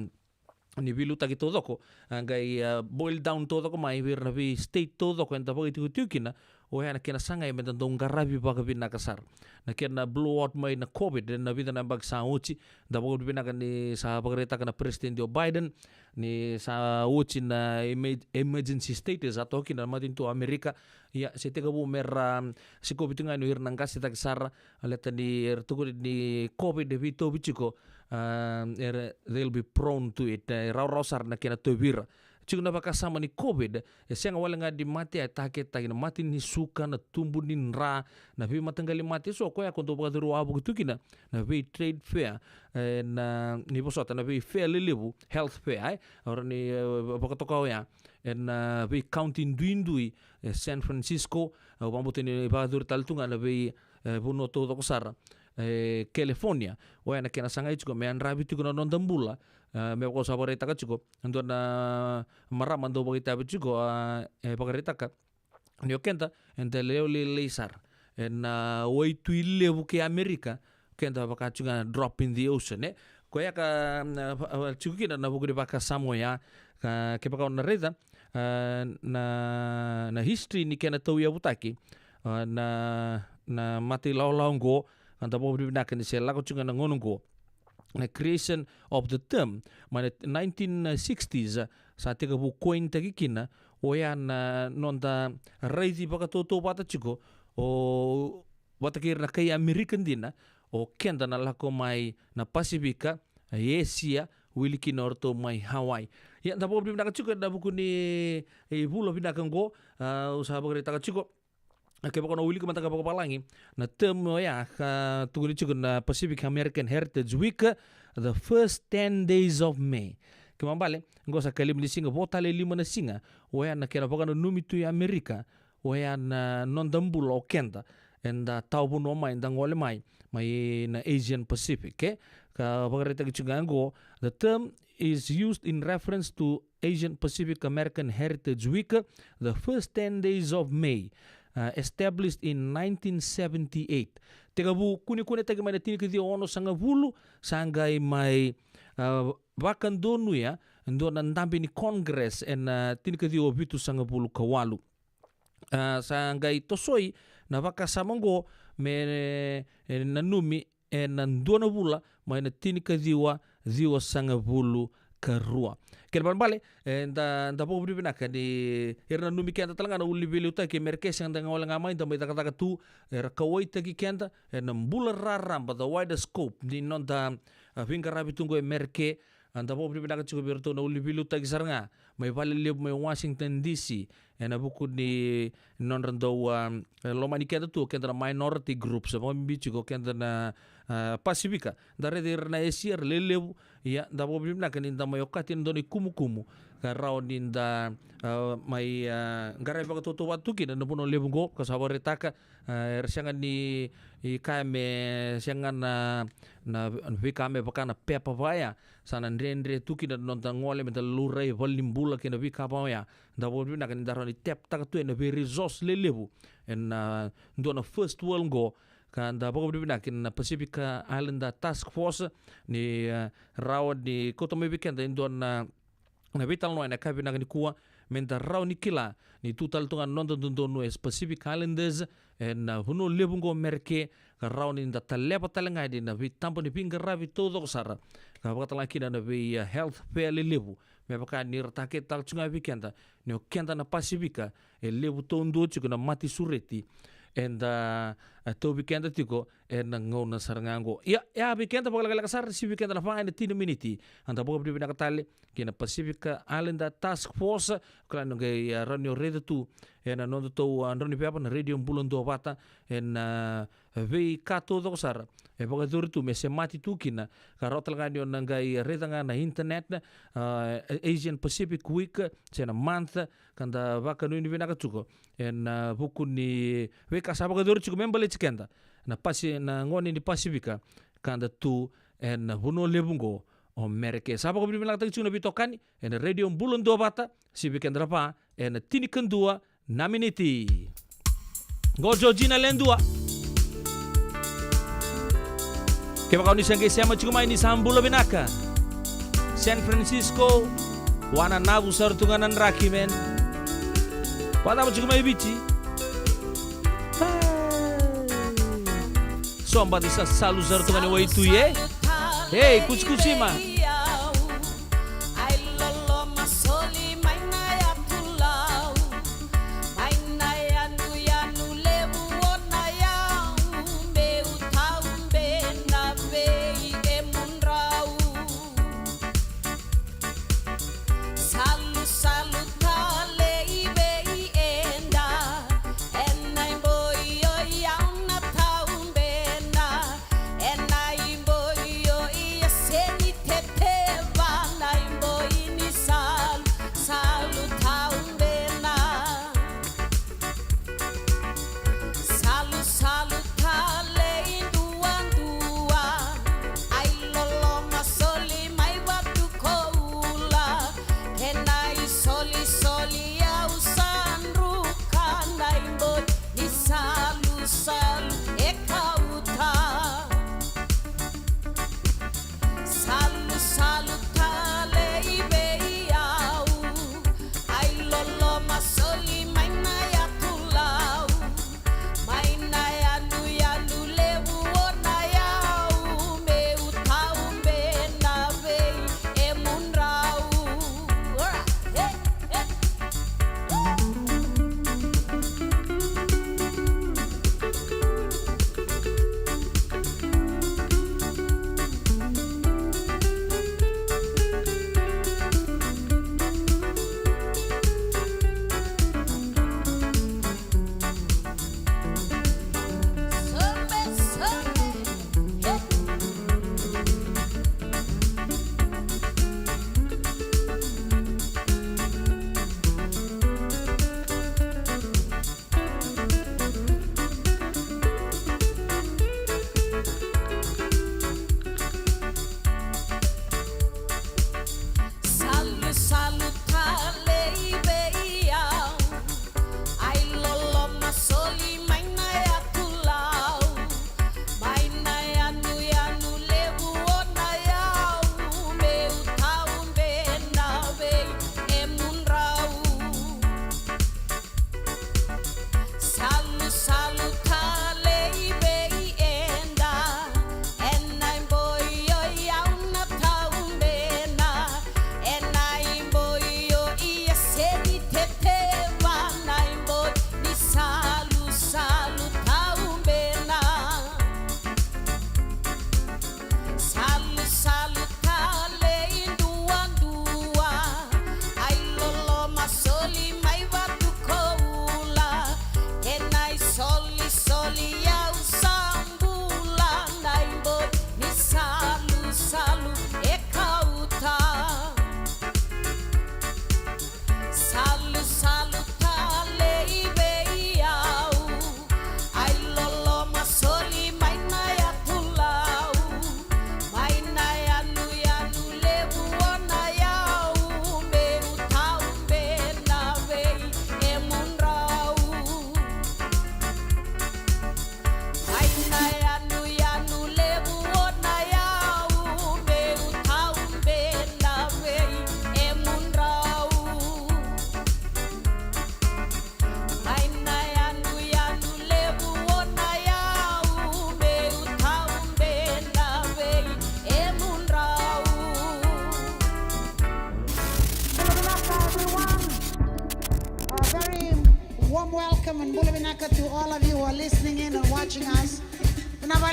ni veiliutaki taucoko, a, qai, a, boil down taucoko mai vei ira na vei state taucoko eda vakaitikotiko kina. Oya na kena sagai me da dau qaravi vakavinaka sara. Na kena blowout mai na COVID ena vica na yabaki sa oti, da vakavinavinaka ni sa vakaraitaka na President o Biden ni sa oti na emer-, emergency state e sa toka kina na matanitu o Amerika. Ia, se tekivu me ra, mm, sikovi tu ga yani o ira na qase cake sara, baleta ni era tukuni ni COVID e veitauvi tiko, a, era, they'll be prone to it, e rawarawa sara na kena tauvi ira. Tiko na vakasama ni COVID, e sega wale ga ni mate e taketaki, na mate ni suka, na tubu ni dra, na veimataqali mate eso, koya ko dau vakayacori wavoki tu kina na vei trade fair, e, na, ni vosota, na vei fair lelevu, health fair, e, o ra ni, e, vakatoka oya ena vei county duidui, e, San Francisco, e, au vakabauta ni vakayacori tale tu ga na vei, e, vanua taucoko sara, e, California. Oya na kena sagai tiko me yadravi tiko na noda bula, e, me vaka au sa vakaraitaka tiko, e dua na marama dau vakaitavi tiko, a, e vakaraitaka ni o keda eda lewe lailai sara ena waitui levu kei Amerika, keda vaka tiko ga drop in the ocean, e. Koya ka, mm, a, a, tiko kina na vuku ni vakasama oya, ka, kevaka o na raica, a, na, na history ni kena tauyavutaki, a, na, na mata ilawalawa oqo, ka da vakavinavinaka ni se lako tiko ga na gauna oqo. Na creation of the term, mai na nineteen sixties, a, sa tekivu coin-taki kina, oya na noda raici vakatautauvata tiko, o, vata kei ira na kai Amerika dina, o keda na lako mai na Pasifika, e, Esia, wili kina o ratou mai Hawaii. Ia, da vakavinavinaka tiko ena vuku ni, e, vula vinaka oqo, a, au sa vakaraitaka tiko, a, kevaka o na wilika mada ga vakavalagi, na term oya ka tukuni tiko na Pacific American Heritage Week, the first ten days of May. Kena ibalebale, oqo sa ka lima ni siga, vo tale e lima na siga, oya na kena vakananumi tu i Amerika, oya na noda bula o keda eda tawa vanua mai, eda gole mai, mai na Asian Pacific, e? Ka vakaraitaki tiko ga oqo, the term is used in reference to Asian Pacific American Heritage Week, the first ten days of May, uh, established in nineteen seventy-eight. Tekivu kunekunetaki mai na tinikaciwa onosagavulu, sa qai mai, uh, vakadonuya e dua na dabe ni Congress ena tinikaciwa vitusagavulu ka walu. A, sa qai tosoi na vakasama oqo me, e, nanumi ena dua na vula mai na tinikaciwa ciwasagavulu ka rua. Kena ibalebale, e, da, da vakavinavinaka ni era nanumi keda tale ga na uluniveiliutaki e Merika, sega da gole ga mai, da mai cakacaka tu, era kauwaitaki keda ena bula raraba, the wider scope ni noda, a, veiqaravi tu oqo e Merika, A, da vakavinavinaka tiko vei iratou na uluveiliutaki sara ga mai valelevu mai Washington D C, ena vuku ni nodra dau, a, lomani keda tu o keda na minority groups, vakabibi tiko o keda na, a, Pasifika. Da raica ira na Esia era lelevu, ia da vakavinavinaka ni da mai okati ena dua na ikumukumu ka rawa ni da, a, mai, a, qaravi vakatautauvata tu kina na vanua levu oqo, ka sa vakaraitaka, a, era sega ni, i kaya me sega na, na veika me vaka na pepa vaya, sa na dredre tu kina na noda gole me da laurai valenibula kei na veika vaya. Da vakavinavinaka ni da rawa ni tap-taka tu ena vei resource lelevu ena, a, dua na first world oqo, ka da vakavinavinaka kina na Pacific Islander Task Force ni, a, rawa ni kauta mai vei keda e dua na na veitalanoa ena yakavi vinaka nikua, me da rawa ni kila ni tu tale tu ga na noda dodonu as Pacific Islanders ena, a, vanua levu oqo o Merika, ka rawa ni da taleva tale ga yani na veitaba ni veiqaravi taucoko sara, ka vakatalega kina na vei, a, health fair lelevu, me vaka ni ra taketetaka tu ga vei keda ni o keda na Pasifika e levu taudua tiko na mate sureti eda, a, tauvi keda tiko ena gauna sara ga oqo. Ia, e a vei keda vakalekaleka sara, sivi keda na va ena tini miniti. A, da vakavinavinaka tale kei na Pacific Islander Task Force, kila ni o qai, a, rawa ni o raica tu ena nodatou, a, drau ni veva na Radio Bula Duavata ena, a, veika taucoko sara e vakayacori tu me semati tu kina, ka rawa tale ga ni o na qai raica ga na internet, a, Asian Pacific Week, se na month, ka da vakanuinui vinaka tiko ena, a, vuku ni veika sa vakayacori tiko me baleti keda na Pasi-, na gone ni Pasifika, ka da tu ena vanua levu oqo o Merika. Sa vakavinavinakataki tiko na veitokani ena Radio Bula Duavata, sivi keda na va ena tinikadua na miniti. Qo Georgina Ledua. Kevaka o ni se qai sema tiko mai, ni sa bula vinaka. San Francisco, Wananavu sara tu ga na draki, man. Vakacava tiko mai Viti? Hey. So baci sa salu sara tu ga ni waitui, e? Ei, kusikusima.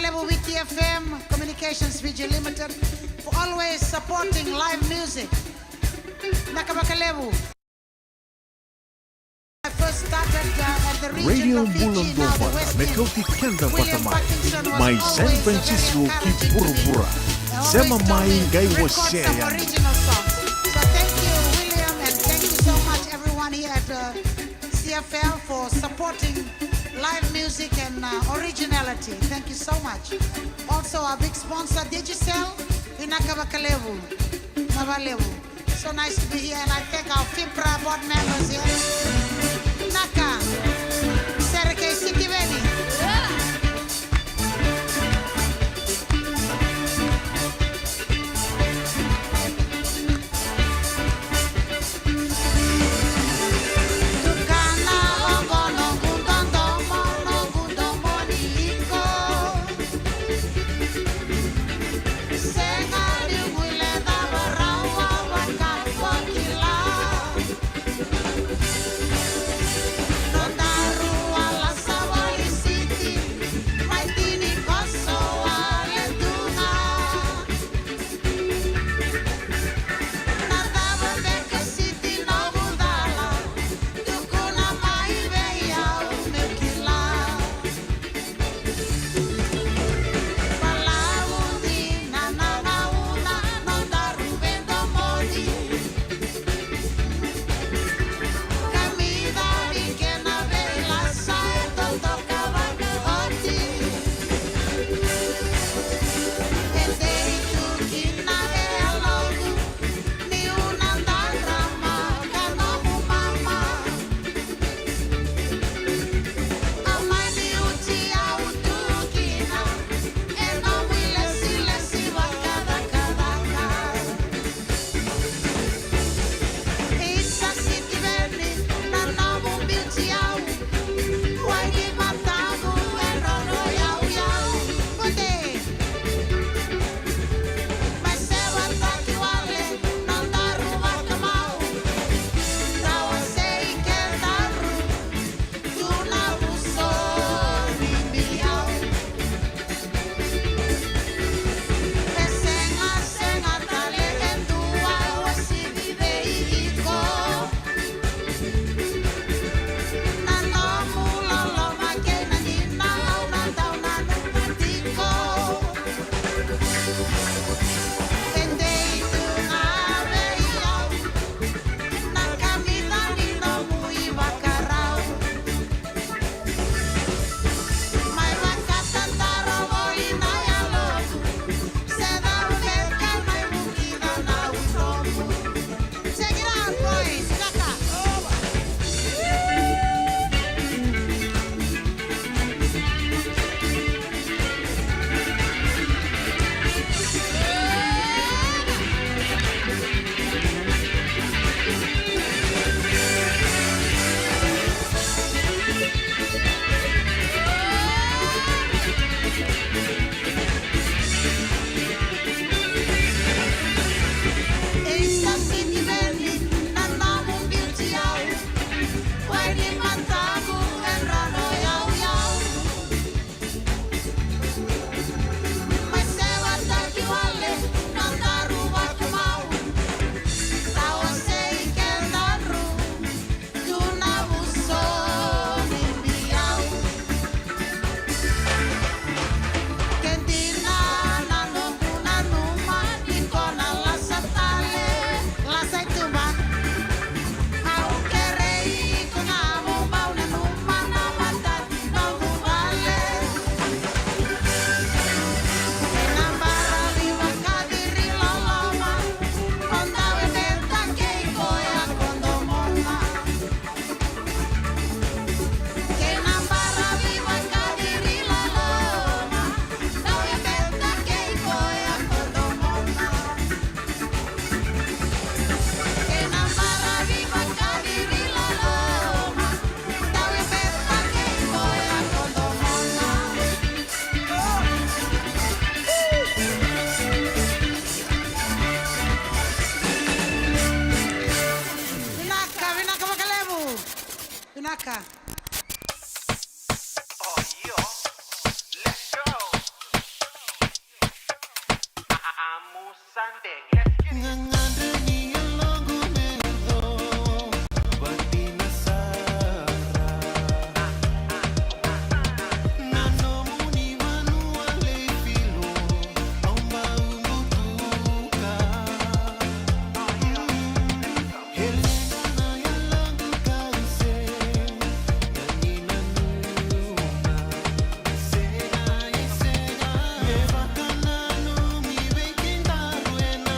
Levu Witi F M Communications Fiji Limited for always supporting live music. Vinaka vakalevu. I first started, uh, at the region Radio of Fiji, Bula now the Dovata, West me End. Kauti keda William vata mai. Parkinson was mai San always a very Francisco ki encouraging vuravura. Always sema mai qai wasea yani. So thank you, William, and thank you so much, everyone here at, uh, C F L for supporting live music and, uh, originality. Thank you so much. Also, our big sponsor, Digicel, vinaka vakalevu. Vinaka vakalevu. So nice to be here, and I thank our FIPRA board members here. Vinaka. Sergei Sitiveni. Gagadre ni yaloqu me yaco vadina sara. Na nomuni vanua lai filo, au bau butuka. Helena na yaloqu kaise, na ni nanuma. Sega, e sega. Me vakananumi vei kedaru ena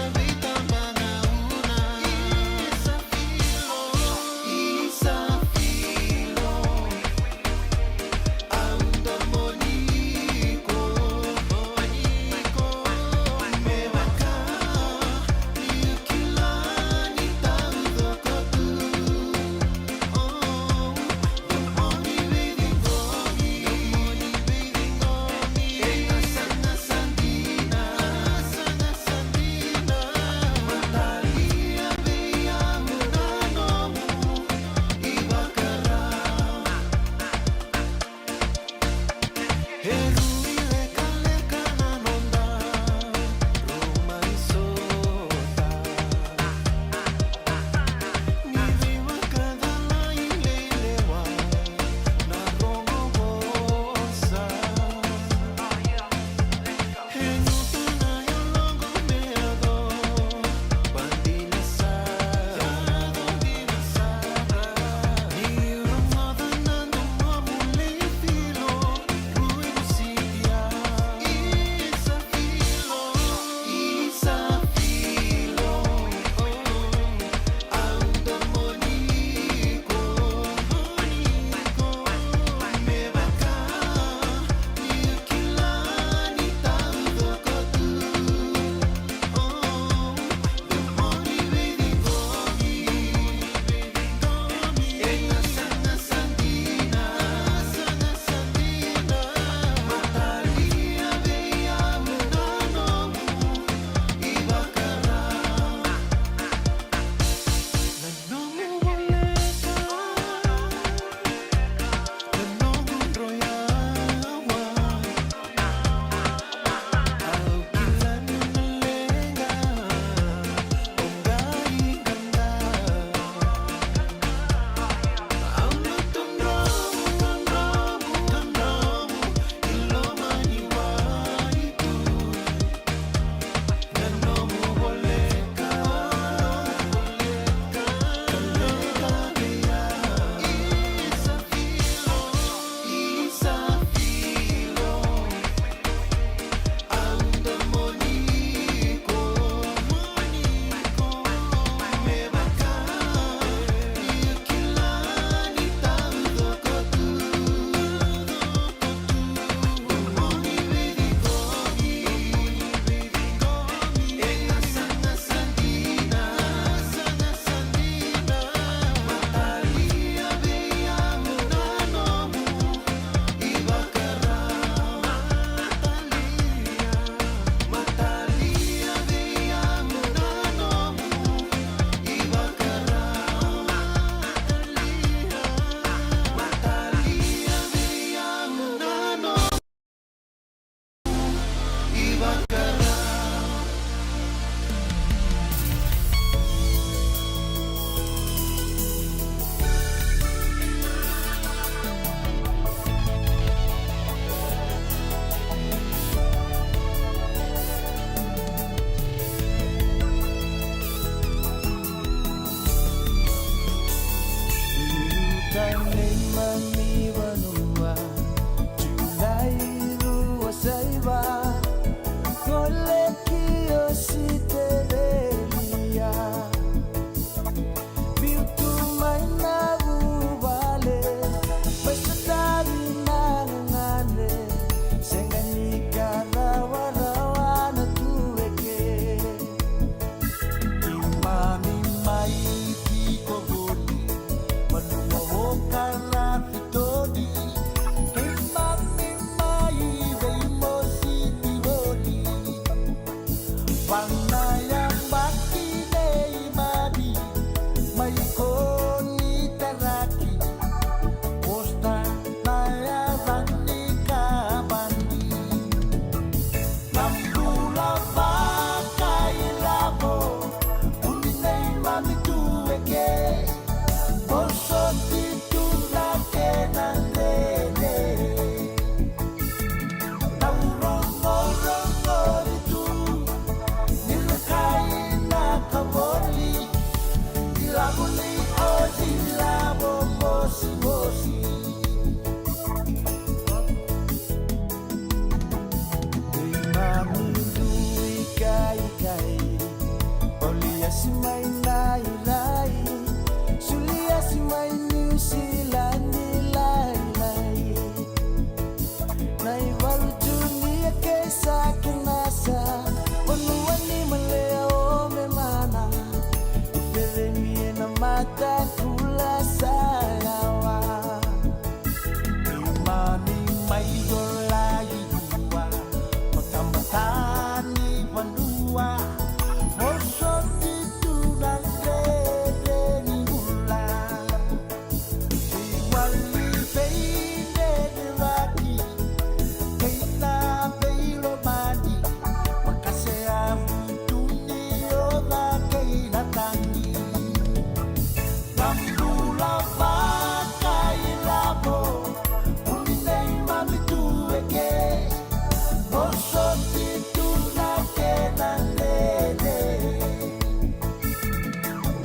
Soti tu na kena dede.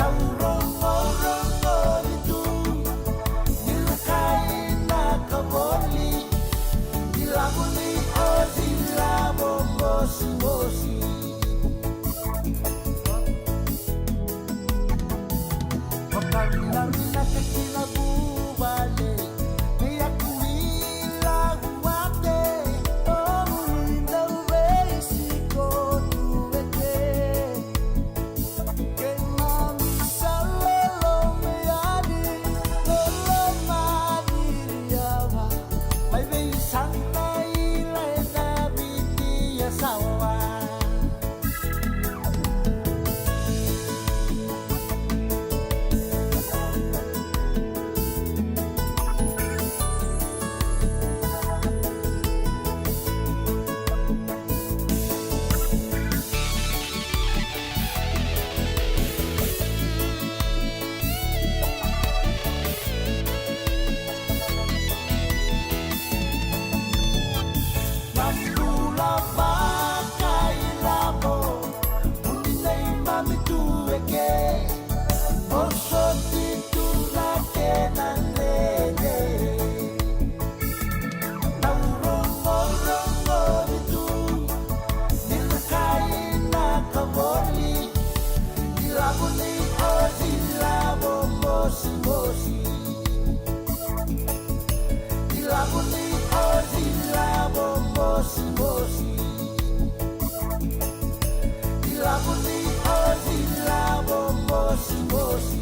Au rogorogo tu ni lako i na ka voli. Ilavo ni oti, ilavo mosimosi. Vakavinaka ki na vuvale, me aku i lako vate, o ui dau veisiko tu veke. Keimami sa lolo me yali, lolo madiri yava, mai vei sana ila e na viti ya sawa. Mami bula vakailavo, muni neimami tu eke, mo soti tu na kena dede. Au rogorogo tu ni lako i na ka voli. Ilavo ni oti, ilavo mosimosi. Ilavo ni oti, ilavo mosimosi. Ilavo ni oti, ilavo mosimosi.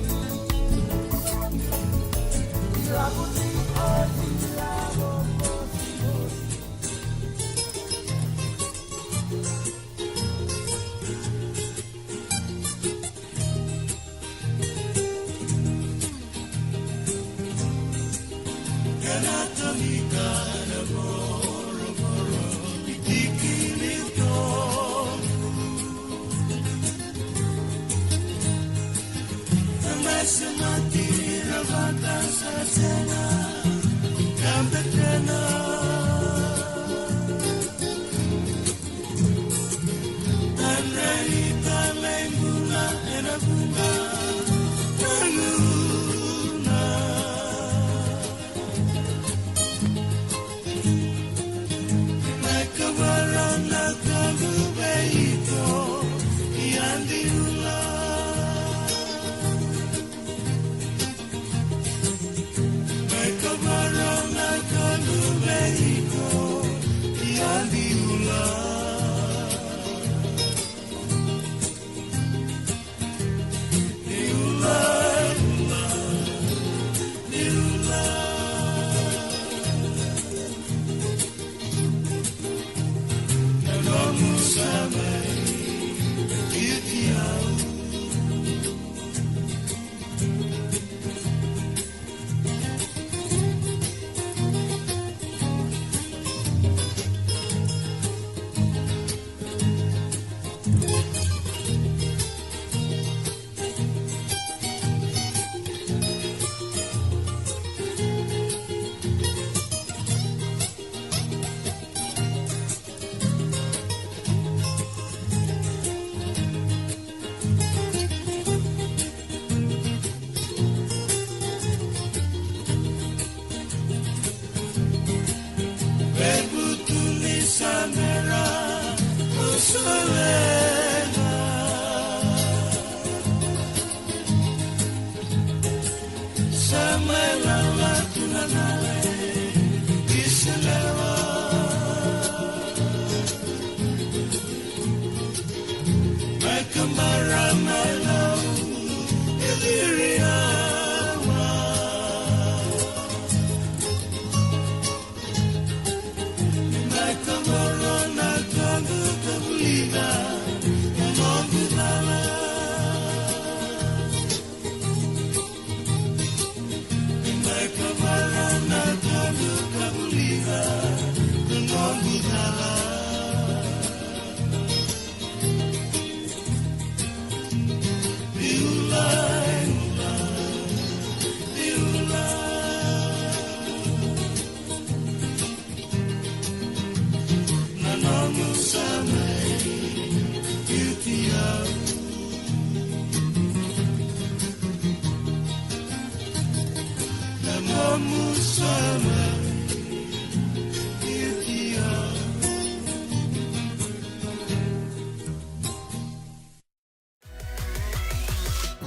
Ilavo ni oti, ilavo mosimosi.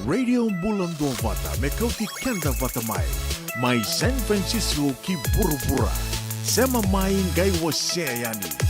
Radio Bula Duavata, me kauti keda vata mai. Mai San Francisco ki vuravura. Sema mai, qai wasea yani.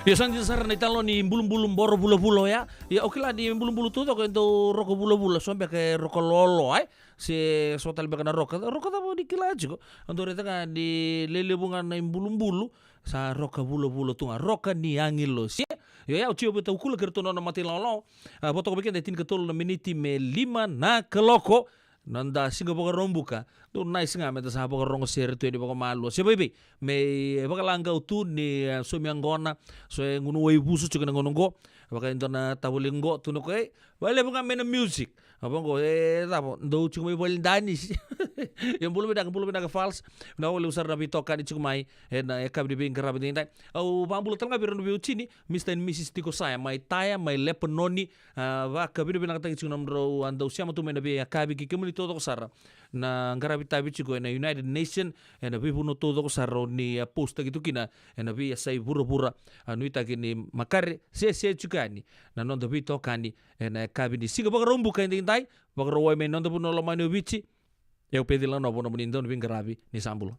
Io, sa dina sara na italanoa ni bulubulu boro vulavula oya. Ia, o kila ni bulubulu taucoko e dau roka vulavula, so beka e roka loloa, e? Se so tale beka na roka, roka cava ni kila tiko. Au dau raica ga ni lelevu ga na ibulubulu, sa roka vulavula tu ga, roka ni agilosi. Io, ia, o Jiova Taukula kei ratou na nona matailawalawa. A, vo toka vei keda e tinikatolu na miniti me lima na kaloko. Noda siga Vakaraubuka, dou nice ga meda sa vakarogo sere tu yani vakamalua. Se vaivai, me, e, vakalagau tu ni, e, saumi yaqona, so e gunu waivusu tiko na gauna oqo, vaka e dua na tavale oqo, tukuna o koya, e, vakalevu ga mai na music. A vaqo, e, cava, dou tiko mai vale ni danisi. Ia bula vinaka, bula vinaka Fals, vinaka vakalevu sara na veitokani tiko mai, ena, e, yakavi ni veiqaravi edaidai. Au vakabula tale ga vei ira na veiwatini, Mister and Missus Tiko Saya, mai Taya, mai Lepanoni, A, vakavinavinakataki tiko na nomudrau a dau sema tu mai na veiyakavi kei kemuni taucoko sara na qaravi tavi tiko ena United Nation, ena veivanua taucoko sara o ni, a, post-taki tu kina ena veiyasai vuravura. A, nuitaki ni makare sese tiko yani na noda veitokani ena yakavi ni siga Vakaraubuka edaidai, Vakarauwai mai noda vanua lomani o Viti. Au Pecila Novo, nomuni dauniveiqaravi, ni sa bula.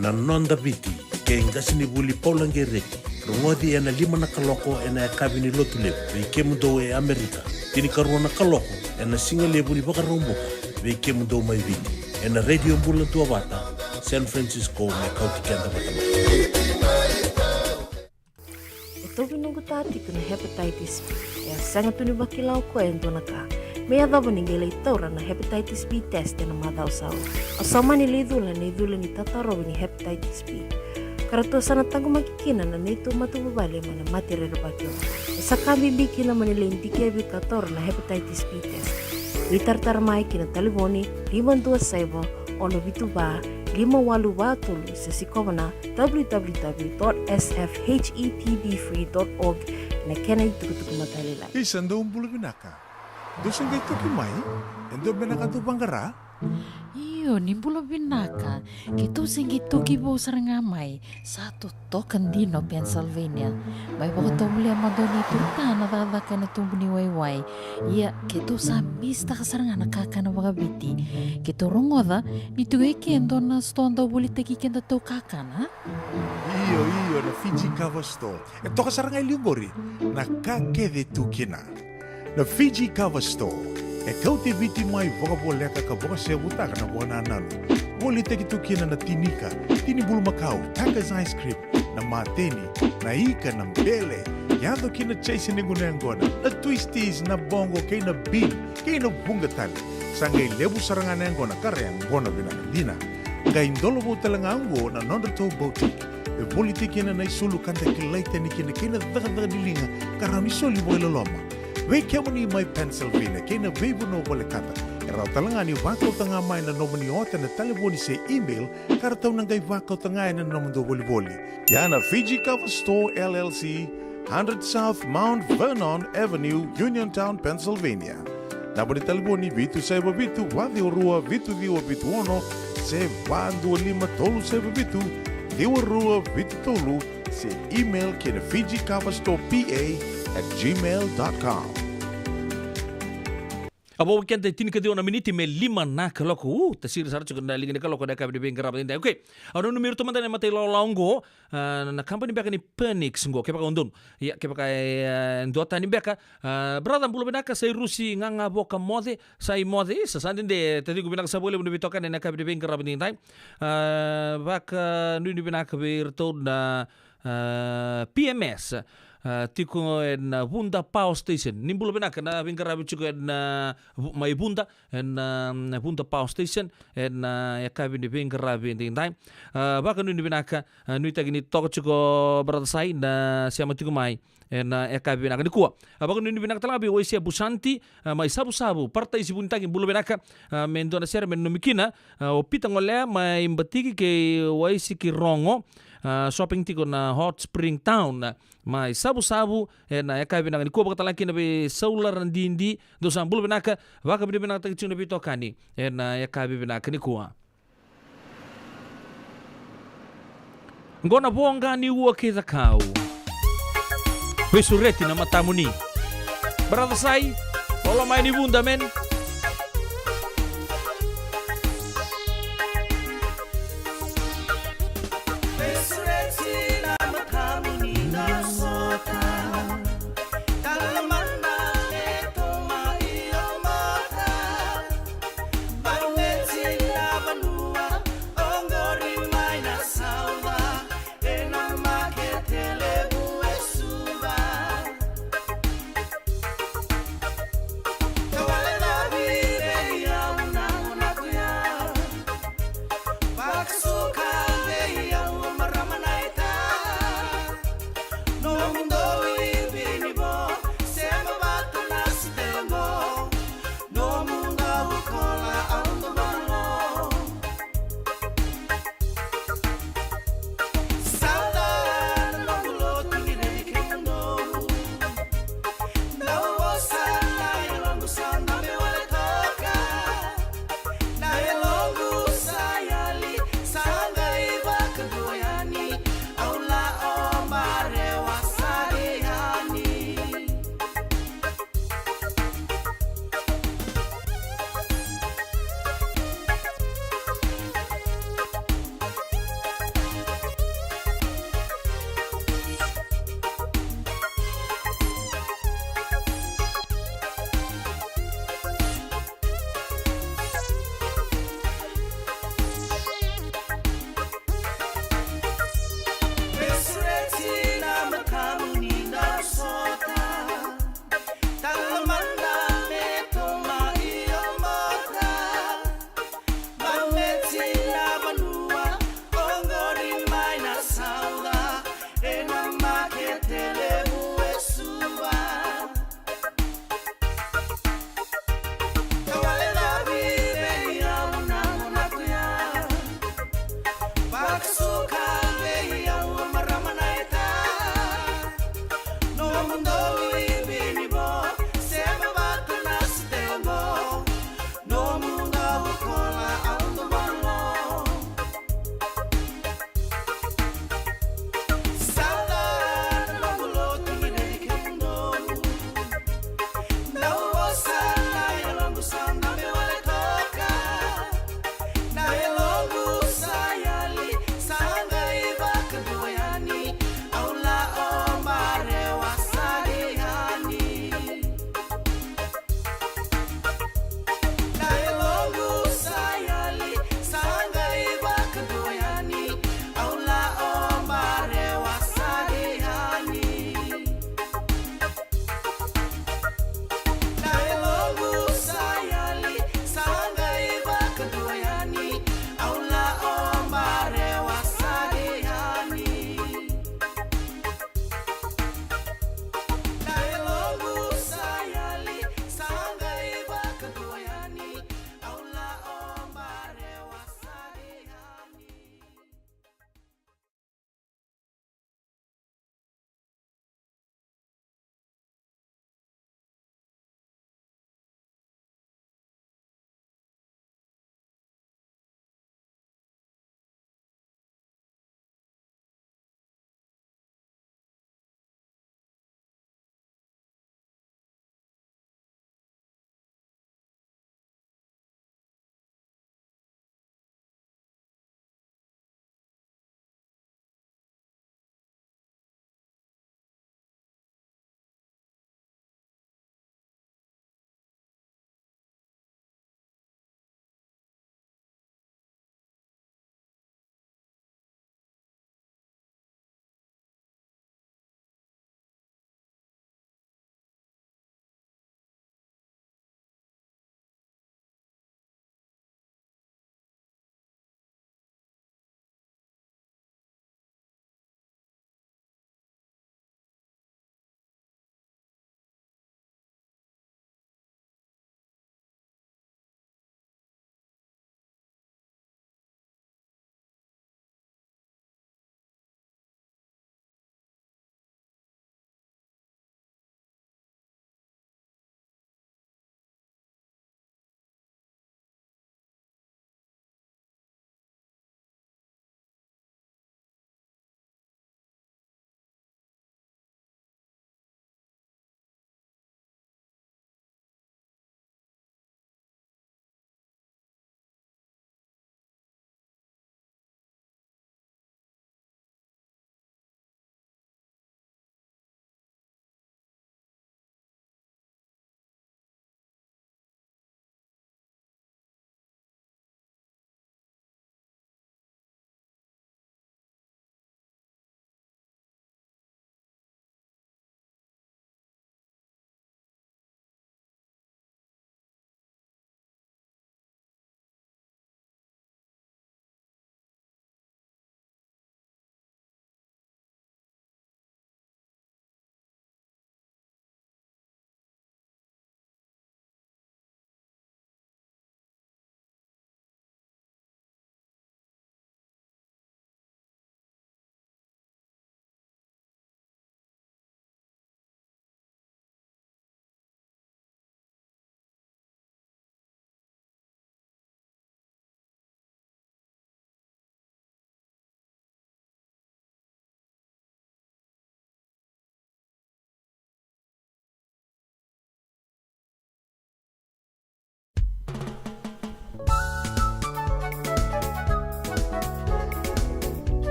Na Noda Viti, kei qasenivuli Paula Gereti. Rogoci ena lima na kaloko ena yakavi ni Lotulevu vei kemudou e Amerika, tinikarua na kaloko ena sigalevu ni Vakaraubuka vei kemudou mai Viti, ena Radio Bula Duavata, San Francisco, me kauti keda vata mai. E tauvi noqu ta tiko na hepatitis B. E a sega tu ni vakila o koya e dua na ka. Me yacova ni qai lai taura na hepatitis B test ena macawa sa oti. Au sa mani lai cula ena icula ni tatarovi ni hepatitis B. Ka ratou sa na taqomaki kina na neitou matavuvale mai na mate rerevaki oqo. E sa ka bibi kina mo ni lai dikevi ka taura na hepatitis B test. Veitaratara mai ki na talevoni lima dua saiva, ono vitu va, lima walu va tolu, se sikova na w w w dot s f h e p b free dot org na kena itukutuku matailalai. Isa, dou bula vinaka. Dou se qai toki mai? E dua beka na ka dou vaqara? Io, ni bula vinaka. Keitou se qai toki vou sara ga mai. Sa totoka dina o Pennsylvania. Mai vakatovolea mada o neitou ta na cakacaka ena tubu ni waiwai. Ia, keitou sa misitaka sara ga na kakana vakaviti. Keitou rogoca ni tu e ke e dua na sitoa dau volitaki kedatou kakana. Io, io, na Fiji Cover Store. E toka sara ga e liu qori na ka kece tu kina. Na Fiji Cover Store e kauti Viti mai vakavoleka ka vakasevutaka na vakanananu. Volitaki tu kina na tinika, tini bulumakau, Tucker's ice cream, na mateni, na ika, na bele, yaco kina chase ni gunu yaqona, na twisties, na boqo kei na bean, kei na vuqa tale. Sa qai levu sara ga na yaqona ka ra yaqona vinaka dina. Qai dolovou tale ga oqo na nodratou boutique. E volitaki kina na isulu ka da kilai tani kina kei na cakacaka ni liga ka rawa ni soli vakailoloma. Vei kemuni mai Pennsylvania kei na veivanua volekata, e rawa tale ga ni vakauta ga mai na nomuni ota ena talevoni se email ka ratou na qai vakauta ga ena nomudou volivoli. Ia na Fiji Cover Store L L C, hundred South Mount Vernon Avenue, Uniontown, Pennsylvania. Naba ni talevoni vitu saiva vitu, va ciwa rua, vitu ciwa vitu ono, se va dua lima tolu saiva vitu, ciwa rua vitu tolu, se email ki na Fiji Cover Store P A at gmail dot com. A vo keda e tinikaciwa na miniti me lima na kaloko. U, tasiri sara tiko na liga ni kaloko na yakavi ni veiqaravi edaidai. Okay. Au nanumi iratou mada na matailawalawa oqo, a, na kabani beka ni Phoenix oqo, kevaka o donu. Ia, kevaka e, e, duatani beka. A, brother, bula vinaka, sa i Rusi Gagavoka Moce, sa i Moce, isa, sa dede, taciqu vinaka, sa vakalevu na veitokani ena yakavi ni veiqaravi edaidai. A, vakanuinui vinaka vei iratou na, a, P M S, a, tiko ena Vuda Power Station. Ni bula vinaka na veiqaravi tiko ena Vu-, mai Vuda, ena, mm, Vuda Power Station, ena, a, yakavi ni veiqaravi edaidai. A, vakanuinui vinaka, a, nuitaki ni toka tiko brother Sai na sema tiko mai ena, a, yakavi vinaka nikua. A, vakanuinui vinaka tale ga vei Waisia Busanti, a, mai Savusavu, Parataisi Vunitaki, bula vinaka. A, me dua na sere me nanumi kina, a, o Pita Golea mai Batiki kei Waisiki Rogo, a, shopping tiko na Hot Spring Town, a, mai Savusavu, ena yakavi vinaka nikua. Vakatalega kina vei Saula Radidi, dou sa bula vinaka, vakavinavinakataki tiko na veitokani ena yakavi vinaka nikua. Qo na voqa ni ua kei cakau. Veisureti na matamuni. Brother Sai, lolo mai ni vuda, man. Veisureti na matamuni na sota. Talamana e toma i o mata. Baleti na vanua, oqori mai na sauva, ena makete levu e Suva. Ka wale na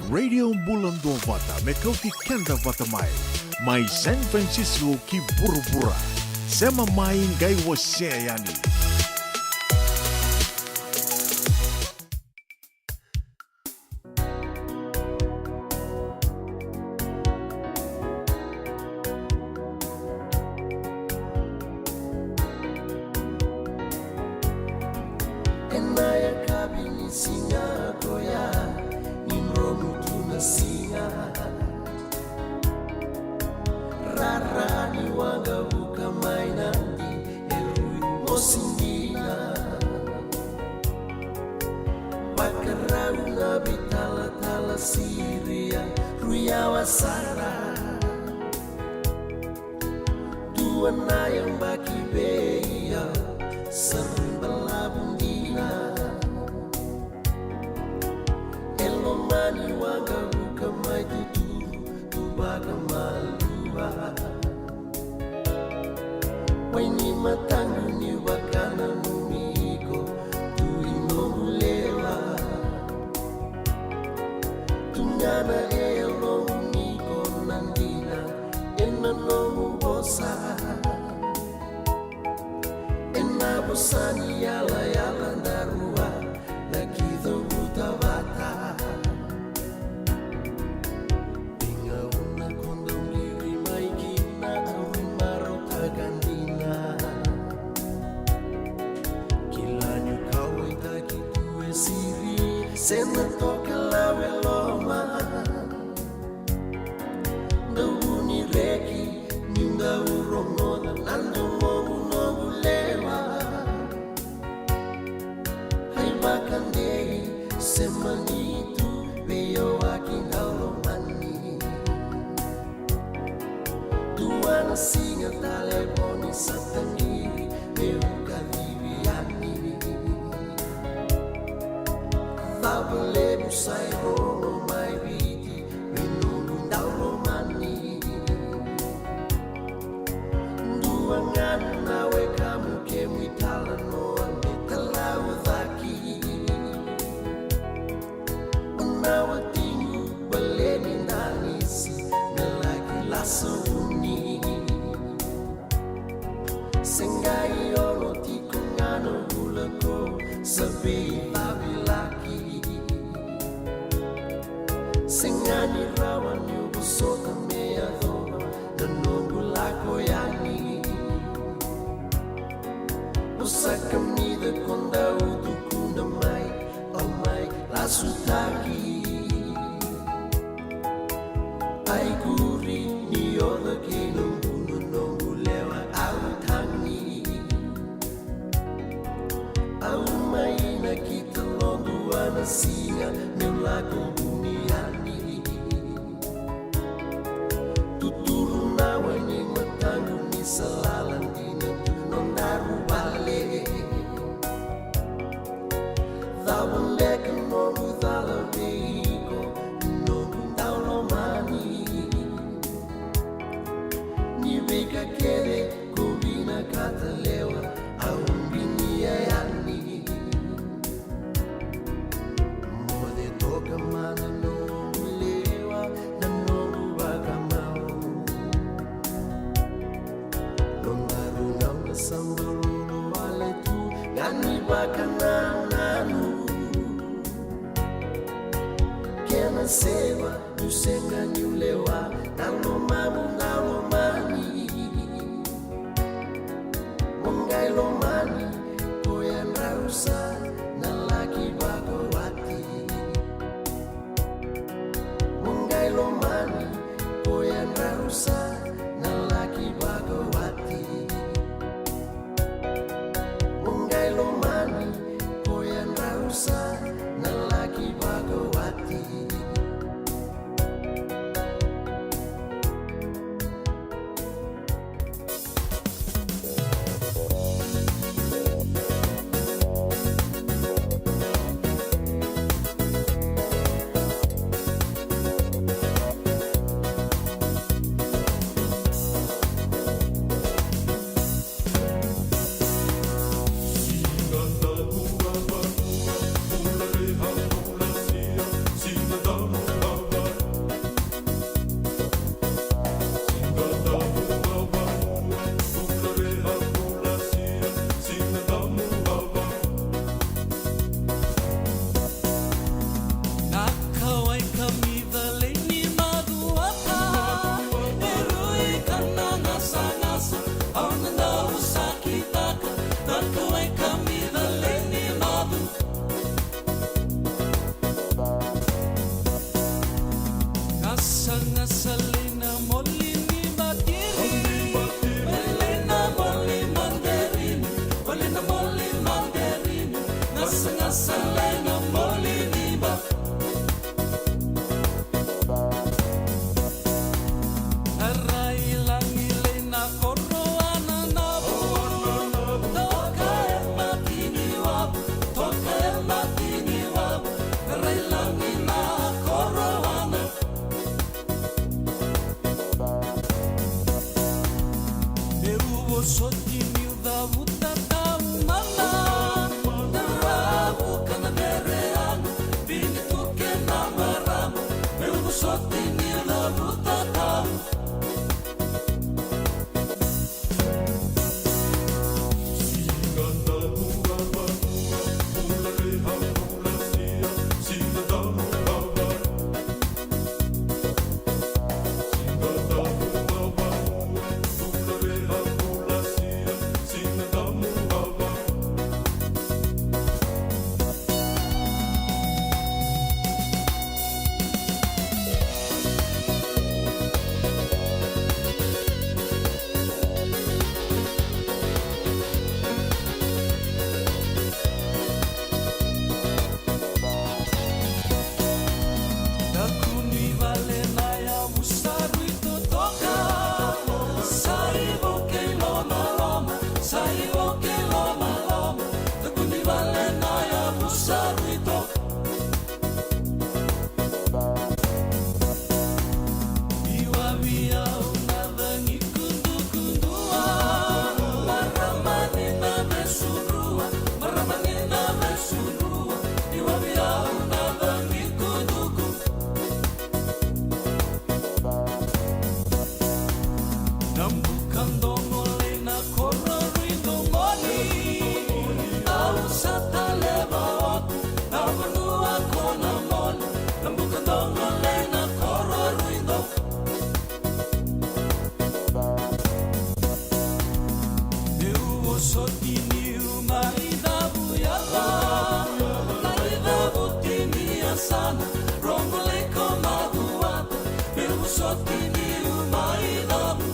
Radio Bula Duavata, me kauti keda vata mai. Mai San Francisco ki vuravura. Sema mai, qai wasea yani. Ena yakavi ni siga koya, ni dromu tu na siga. Rara ni waqavuka mai Nadi, e rui mosi dina. Vakarau na veitalatala Siria, rui awa sara. Dua na yabaki vei au, sa rui balavu dina. E lomani waqavuka mai tuturu, tu vakamalua. Wai ni mataqu niu vakananumi iko, tu i noqu lewa. Tu ga na yaloqu ni ko na dina, ena noqu vosa. Ena vosa ni yalayala daru a na kicovuta vata. Ni gauna ko dau qiri mai kina, au ni marautaka dina. Kila niu kauwaitaki tu e siri, se na tokalau e loma. Dau vu ni reki niu dau rogoca na domoqu, noqu lewa. Ai vakadei, sema ni tu vei au, a ki dau lomani. Dua na siga talevoni sa taqiri meu kacivi yani. Cava levu sa i rogo mai Viti, me noqu dau lomani. Dua ga na wekamu, kemu italanoa me talaucaki. O na watiqu baleni danisi, me laki lasa vuni. Se qai ono tiko ga na vula ko sa veivavilaki. Sega ni rawa niu vosota me yacova na noqu lako yani. O sa kamica ko dau tukuna mai, au mai lasutaki. Ai kuri ni oca kei na buno noqu lewa, au tagi. Au mai na kita lodu ana siga meu lako vuni yani. Tuturu na wai ni mataqu ni sa lala dina tu nodaru vale. Cava beka noqu cala vei iko, noqu dau lomani? Ni veika kece ko vinakata lewa, au binia yani. Moce toka mana noqu lewa, na noqu vakamau. Nodaru gauna sa balolo wale tu ga ni vakanananu. Kena seva niu sega niu lewa, na lomamu na lomani. Mo qai lomani ko yadrau sa na laki vakawati. Mo qai lomani ko yadrau sa na laki vakawati. Mo qai lomani ko yadrau sa na laki vakawati. Soti niu cavuta taumada, na ravu ka na vereyaga, vili tu kei na marama, meu soti niu cavuta taumada. Daku ni vale na yavu sa rui totoka, sa ivo kei lomaloma, sa ivo kei lomaloma. Daku ni vale na yavu sa rui toka. Iwavi au na cagi kudukudua, marama ni na vesudrua, marama ni na vesudrua. Iwavi au na cagi kuduku. Na buka dogo lei na koro rui domoni, au sa taleva oti na vanua ko na moni. Na buka dogo lei na koro rui do. Meu vosoti niu mai cavu yala, mai cavu tini yasana, rogo lei ko macuata. Meu vosoti niu mai cavu.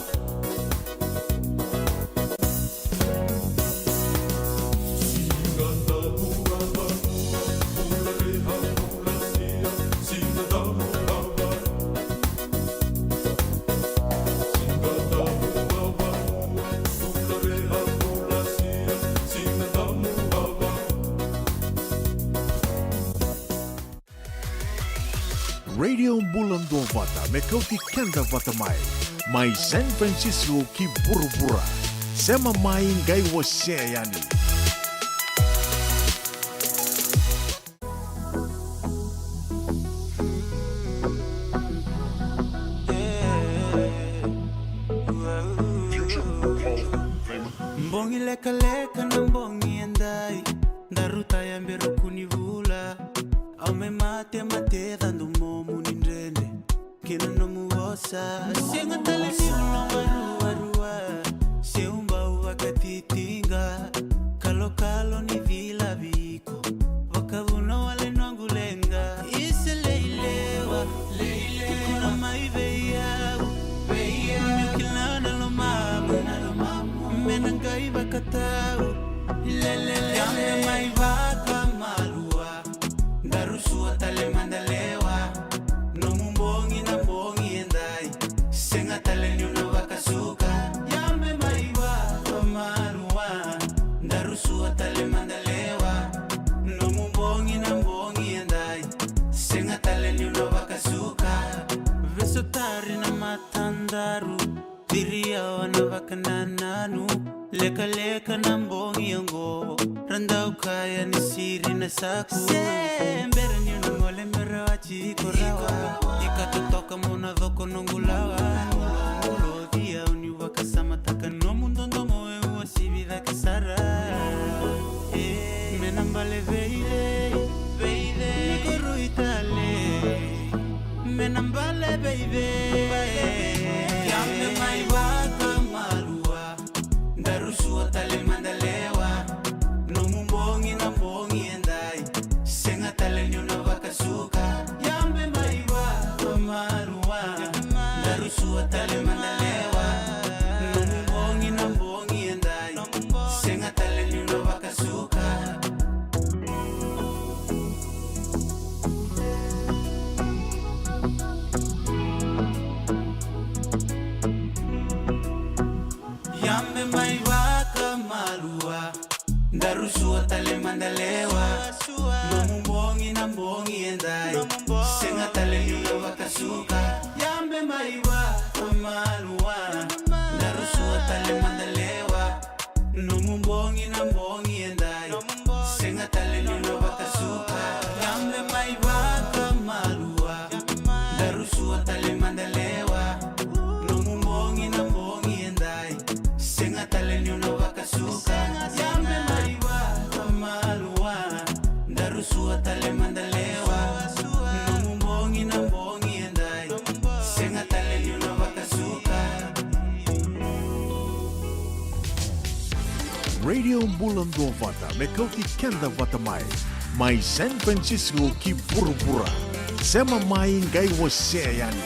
Radio Bula Duavata me kauti keda vata mai, mai San Francisco ki vuravura. Sema mai qai wasea yani. Bogi lekaleka na bogi edai, daru taya bera kuni vula. Au me mate, mate, cadu momu ni dredre kei na nomu vosa. Sega tale ni u lomaruarua, se u bau vakatitiqa. Kalokalo ni cila viko, vakavuna wale noqu leqa. Isa leilewa, tukuna mai vei au, vei au. Niu kila na lomamu, na lomamu, me na qai vakatau. Lelele, ya me mai vakamalua. Daru sua tale mada lewa, nomu bogi na bogi edai. Sega tale niu na vakasuka, ya me mai vakamalua. Daru sua tale mada lewa, nomu bogi na bogi edai. Sega tale niu na vakasuka. Veisotari na matadaru, ciri yawa na vakanananu. Lekaleka na bogi oqo, ra dau kaya ni siri na saku. Se bera niu na gole me rawa tiko rawa, ika totoka mo na coko noqu lawa. Loci au niu vakasamataka nomu dodomo, e uasivi cake sara. E, me na bale vei cei, vei cei, ni ko rui tale. Me na bale vei cei. Ya me mai vakamalua. Daru sua tale mada lewa, nomu bogi na bogi edai. Sega tale niu na vakasuka, ya me mai vakamalua. Daru sua tale mada lewa, nomu bogi na bogi edai. Sega tale niu na vakasuka. Ya me mai vakamalua. Daru sua tale mada lewa, nomu bogi na bogi edai. Sega tale niu na vakasuka. Ya me mai vakamalua. Daru sua tale mada lewa, Radio Bula Duavata, me kauti keda vata mai. Mai San Francisco ki vuravura. Sema mai, qai wasea yani.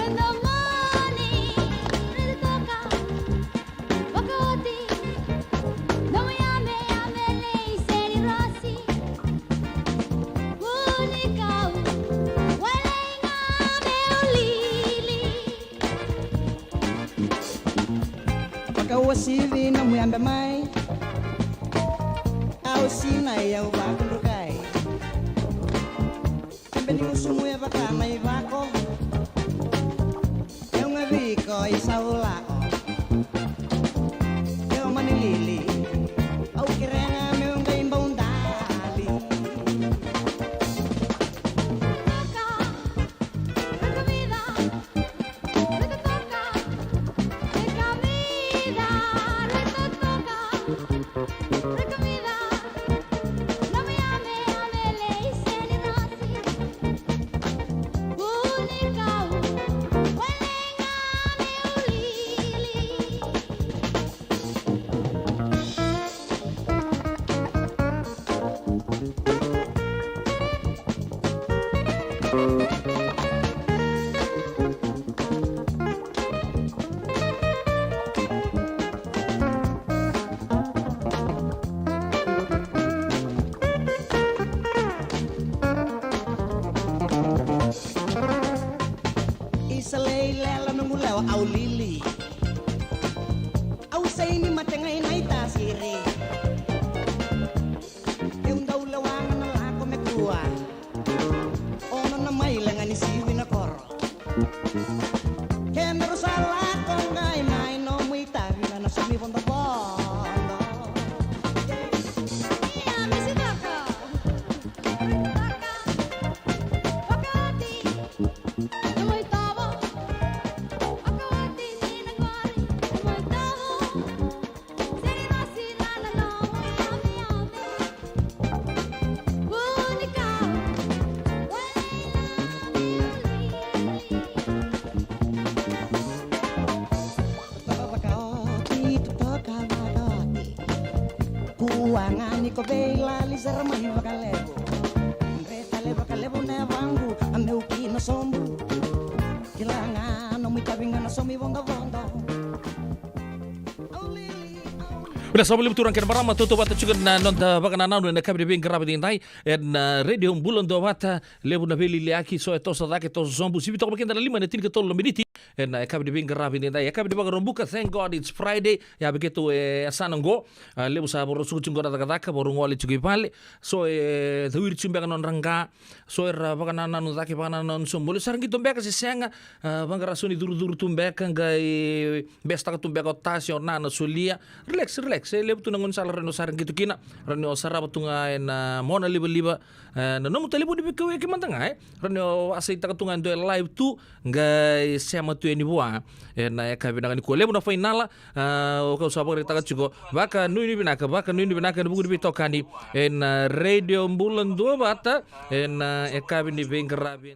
Domoni, raica toka, vakaoti, nomu yameyame lei seni rosi. Vunikau, wele ga meu lili. Vakauasivi nomu yabe mai, au sinai au vakudrukai. Beni gusumu e vaka na ivako. Eu ga viko i saulako. Eu mani lili. Au kerega meu qai baudali. Toka, reka vida, reka toka, reka vida, reka toka. Isa lei lela nomu lewa au lili. Au saini mate gai na itasiri. Eu dau lewa ga na lako me kua. Ono na maile ga ni sivi na koro. Kena rusa lako qai mai nomu itavi ga na somi vodovodo. Ia, misi toka. Toka. Toka oti. Nomu itovo. Toka oti ni na qori. Nomu itovo. Kua ga ni ko vei lali sara mai vakalevu. Dre tale vakalevu na yavaqu, a meu kina sobu. Kila ga nomu itavi ga na somi vodovodo. Vinaka saka vakalevu turaga kei na marama, tautauvata tiko na noda vakanananu ena yakavi ni veiqaravi edaidai ena Radio Bula Duavata. Levu na veiliailiaki, so e toso cake, toso sobu, sivi toka mai keda na lima ena tinikatolu na miniti ena yakavi ni veiqaravi edaidai, yakavi ni Vakaraubuka. Thank God it's Friday. Ia vei keitou e yasana oqo, a, levu sa vakarau suka tiko qo na cakacaka, vakarau gole tiko i vale. So e cawiri tiko beka na nodra qa. So era vakanananu cake, vakanananu sobu. Bole sara qito beka se sega, a, vaqara so ni curucuru tu beka, qai besetaka tu beka o tasi, o nana, solia. Relax, relax. E levu tu na gaunisala rawa ni o sara qito kina. Rawa ni o sarava tu ga ena mona livaliva, e, na nomu talevoni veikauaiki mada ga, e. Rawa ni o vasaitaka tu ga e dua e live tu, qai sema tu yani vua. Ena yakavi vinaka nikua, levu na fainala, a, o kau sa vakaraitaka tiko. Vakanuinui vinaka, vakanuinui vinaka ena vuku ni veitokani ena Radio Bula Duavata ena yakavi ni veiqaravi.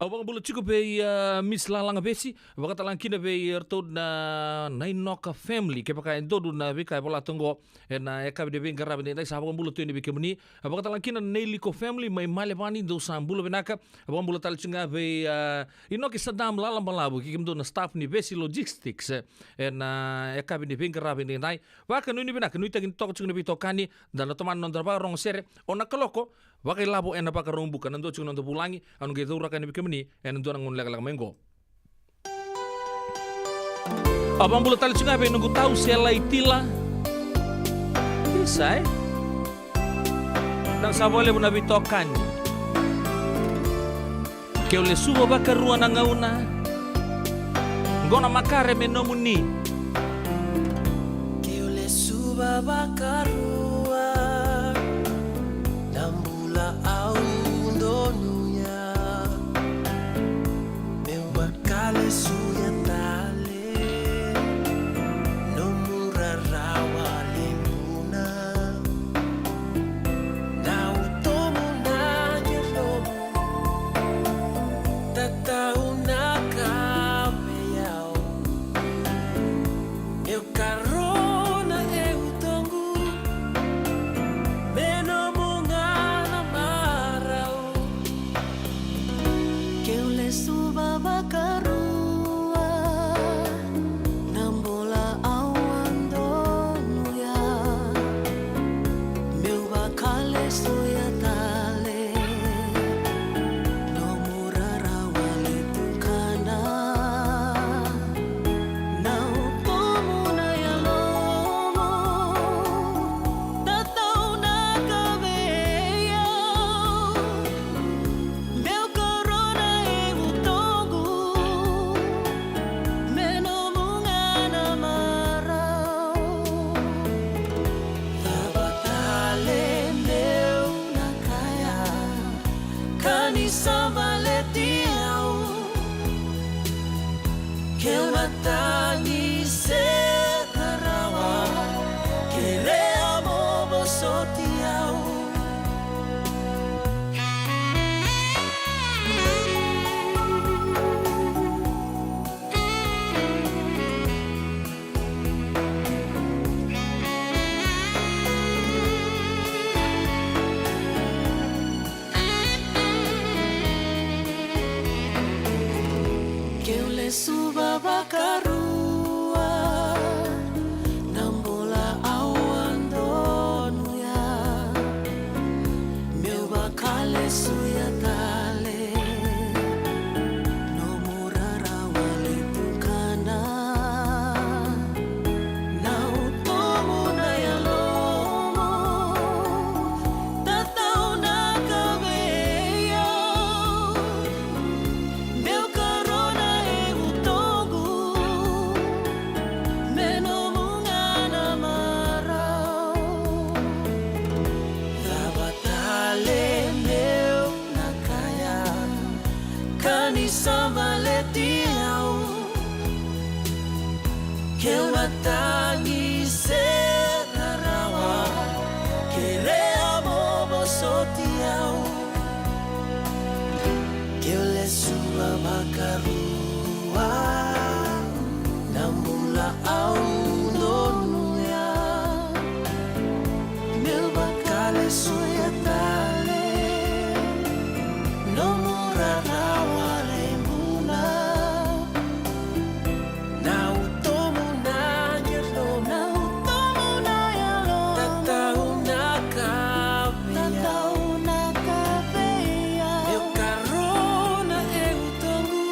Au vakabula tiko vei, a, Miss Lalaga Vesi, vakatalega kina vei iratou na Nainoka family, kevaka e dodonu na veika e volata oqo ena yakavi ni veiqaravi edaidai, sa vakabula tu yani vei kemuni. A, vakatalega kina na Neiliko family mai Malevani, dou sa bula vinaka. A, vakabula tale tiko ga vei, a, Inoki Sadam Lalabalavu kei kemudou na staff ni Vesi Logistics, e, ena, a, yakavi ni veiqaravi edaidai. Vakanuinui vinaka, nuitaki ni toka tiko na veitokani, da na tomana na noda vakarogo sere o Nakaloko Vakailavo ena Vakaraubuka. Na dua tiko na noda vulagi, au na qai cauraka yani vei kemuni ena dua na gauna lekaleka mai oqo. A, vakabula tale tiko ga vei noqu tau se laitila. Isa, e? Na sa vakalevu na veitokani. Keu lesuva vakarua na gauna. Qo na makare me nomuni. Keu lesuva vakarua na bula au donuya. Meu vakalesuya tale nomu rarawa levuna. Na utomu na yalomu tataunaka vei au. Eu karona e utoqu Sa baleti au, keu na tagi se ka rawa, kerea mo vosoti au. Keu lesu vavakarua, na bula au a donuya, meu vakalesuya tale. Nomu rarawa levu kana, na utomu na yalomu, tataunaka vei au. Meu karona e utoqu, me nomu ga na marau. Cava tale meu na kaya, ka ni sa baleti au. Keu na tagi se ka rawa, kerea mo vosoti au. Keu lesu vavakarua, na bula au donuya, meu vakalesuya tale. Nomu rarawa levu na, na utomu na yalo, na utomu na yalo, tataunaka vei au, tataunaka vei au. Meu karona e utoqu,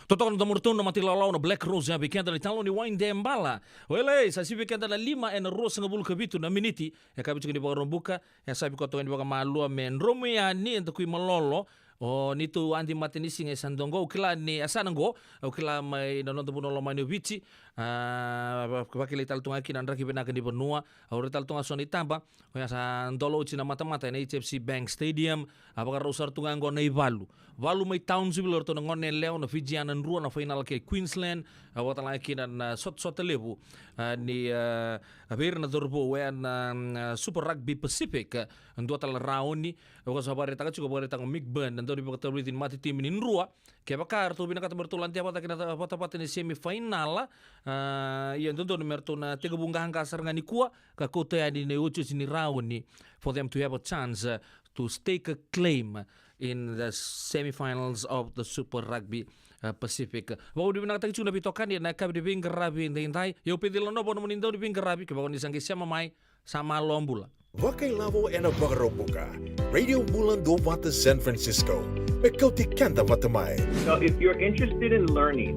Totoka na domo ratou na mata ilawalawa na Black Rose, ya vei keda na italanoa ni Wai de Bala. Welei, sa sivi keda na lima ena ruasagavulu ka vitu na miniti. E kavi tiko ni Vakaraubuka, e savi koto ni vakamalua me dromu yani e da kui malolo. O neitou adi matanisiga e sa dua qo, au kila ni a sa na qo, au kila mai na noda vanua lomani o Viti. A, va-, vakilai tale tu ga kina na draki vinaka ni vanua, au rai tale tu ga so na itaba, oya sa dola oti na matamata ena H F C Bank Stadium, a vakarau sara tu ga qo na ivalu. Valu mai Townsville, o ratou na gone yalewa na Fijiana drua na fainala kei Queensland, a vakatala ga kina na sotasota levu, a, ni, a, a vei ira na cauravou, oya na, mm, a, Super Rugby Pacific, a, dua tale na raoni, e vaka sa vakaraitaka tiko, vakaraitaka o Mick Byrne, na daunivakatavulici ni mata timi ni drua, kevaka eratou vinakata me ratou ladea vata kei na vatavata ni semi fainala, a, ia dodonu me ratou na tekivu qaqa sara ga nikua, ka kauta yani na iotioti ni raoni for them to have a chance, uh, to stake a claim in the semi-finals of the Super Rugby, uh, Pacific. Vakavinavinakataki tiko na veitokani ena yakavi ni veiqaravi edaidai. Ia au Pecila Novo, nomuni dauniveiqaravi, kevaka ni sa qai sema mai, sa malo bula. Vakailavo ena Vakaraubuka. Radio Bula Duavata San Francisco. Me kauti keda vata mai. So if you're interested in learning,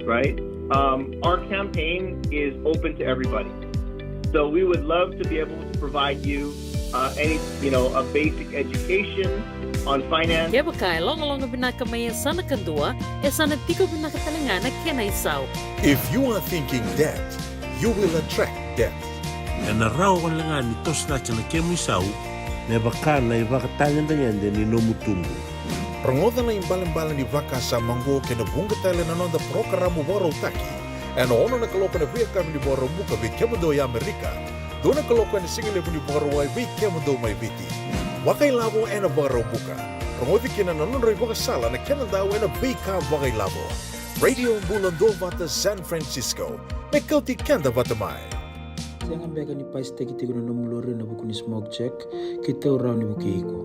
right, um, our campaign is open to everybody. So we would love to be able to provide you, uh, any, you know, a basic education on finance. Kevaka e logaloga vinaka mai e yasana kadua, e sa na tiko vinaka tale ga na kena isau. If you are thinking debt, you will attract debt. Ena rawa wale ga ni toso cake na kemu isau me vaka na ivakatagedegede ni nomu tubu. Rogoca na ibalebale ni vakasama oqo kei na vuqa tale na noda parokaramu vakarautaki ena ono na kaloko ena veiyakavi ni Vakaraubuka vei kemudou e Amerika, dua na kaloko ena sigalevu ni Vakarauwai vei kemudou mai Viti. Vakailavo ena Vakaraubuka. Rogoci kina na nodra ivakasala na kena dau ena veika vakailavo. Radio Bula Duavata San Francisco. Me kauti keda vata mai. Sega beka ni pasitaki tiko na nomu lori ena vuku ni smoke check? Keitou rawa ni vukei iko.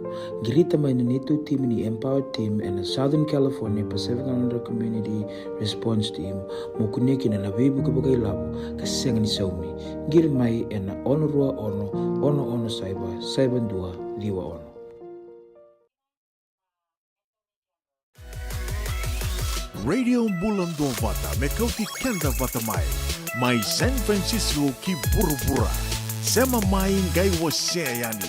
Qirita mai na neitou timi ni Empower Team ena Southern California Pacific Islander Community Response Team mo kunea kina na veivuke vakailavo ka sega ni saumi. Qiri mai ena ono rua ono, ono ono saiva, saiva dua, ciwa ono. Radio Bula Duavata me kauti keda vata mai, mai San Francisco ki vuravura. Sema mai qai wasea yani.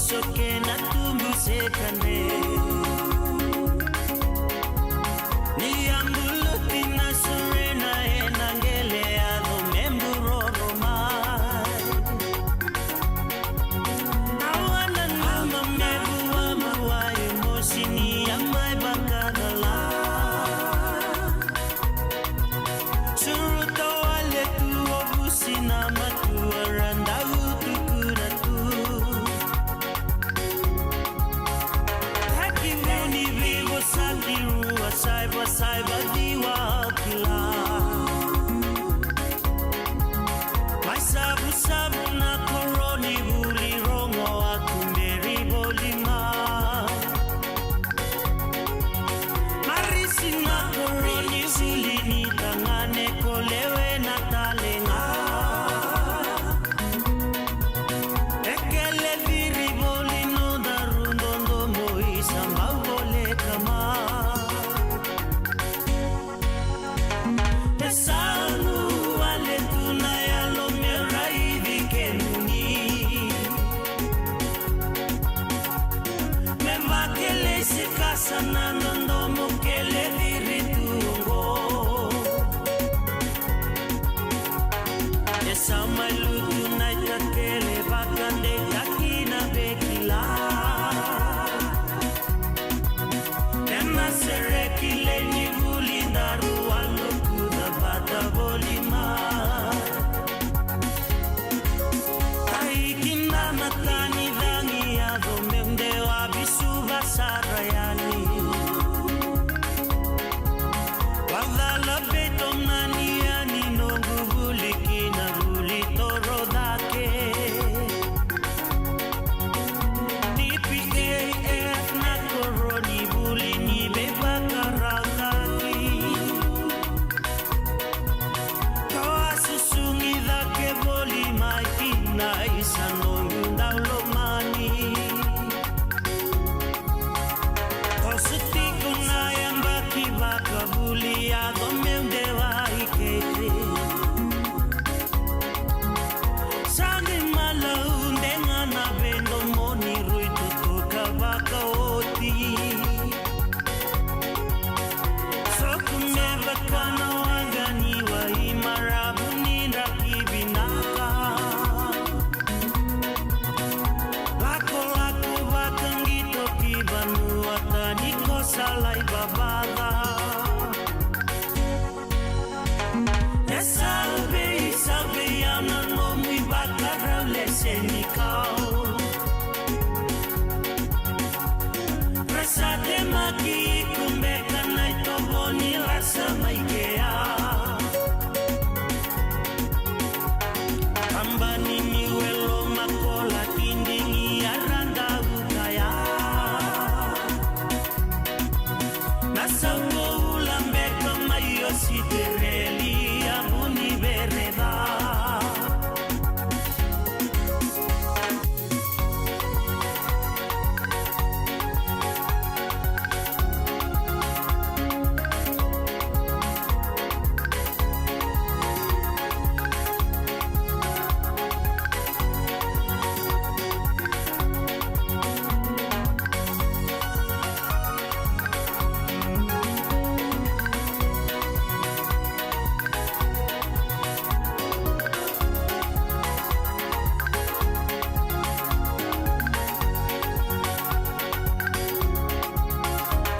Soke na tubu se kane. Ni ambuluti na surena e na qele yaco me buroro mai. Awa na numa me buabua e mosi ni a mai vakacala. Suruta wale tu o vusi na matua ra dau tukuna tu. Taki muni vivo saki rua saiva saiva ciwa kila. Mai savusavu na koroni vuli rogo a kumberi voli mai. Marisi na koroni vuli ni tagane ko lewe na talega. E kele viri voli nodaru dodomo i sa bau voleka mai. E sa nu wale tu na yalo me raici kemuni. Me vakele se kasa na dodomo kele viri tu oqo. E sa mai lutu na itakele vakadeitaki na vekila. Ena sereki lei ni vuli daru a lokuca vata voli mai. Ai kina na tani cagi yaco meu dewa visuva sara yani. Vacala veitomani yani noqu vuli kina vuli toro cake. T P A F na koroni vuli ni veivakarautaki. Ko a susugi cake voli mai kina i sa noqu dau lomani. Ko su tiko na yabaki vakavuli yaco meu dewa i kete. Sa ni malaude ga na vedomoni rui tutuka vakaoti. Soku me vaka na waqa ni wai maravu ni draki vinaka. Lakolako vakaqito ki vanua tani ko sa lai vavaca. E sa vei, sa vei au na nomu ivakarau lese ni kau. Ra sa temaki iko beka na itovo ni ra sa mai kea. Kabani ni welo makola kidigi a ra dau kaya. Na sauko ula beka mai o Sitereli a vuni vereva.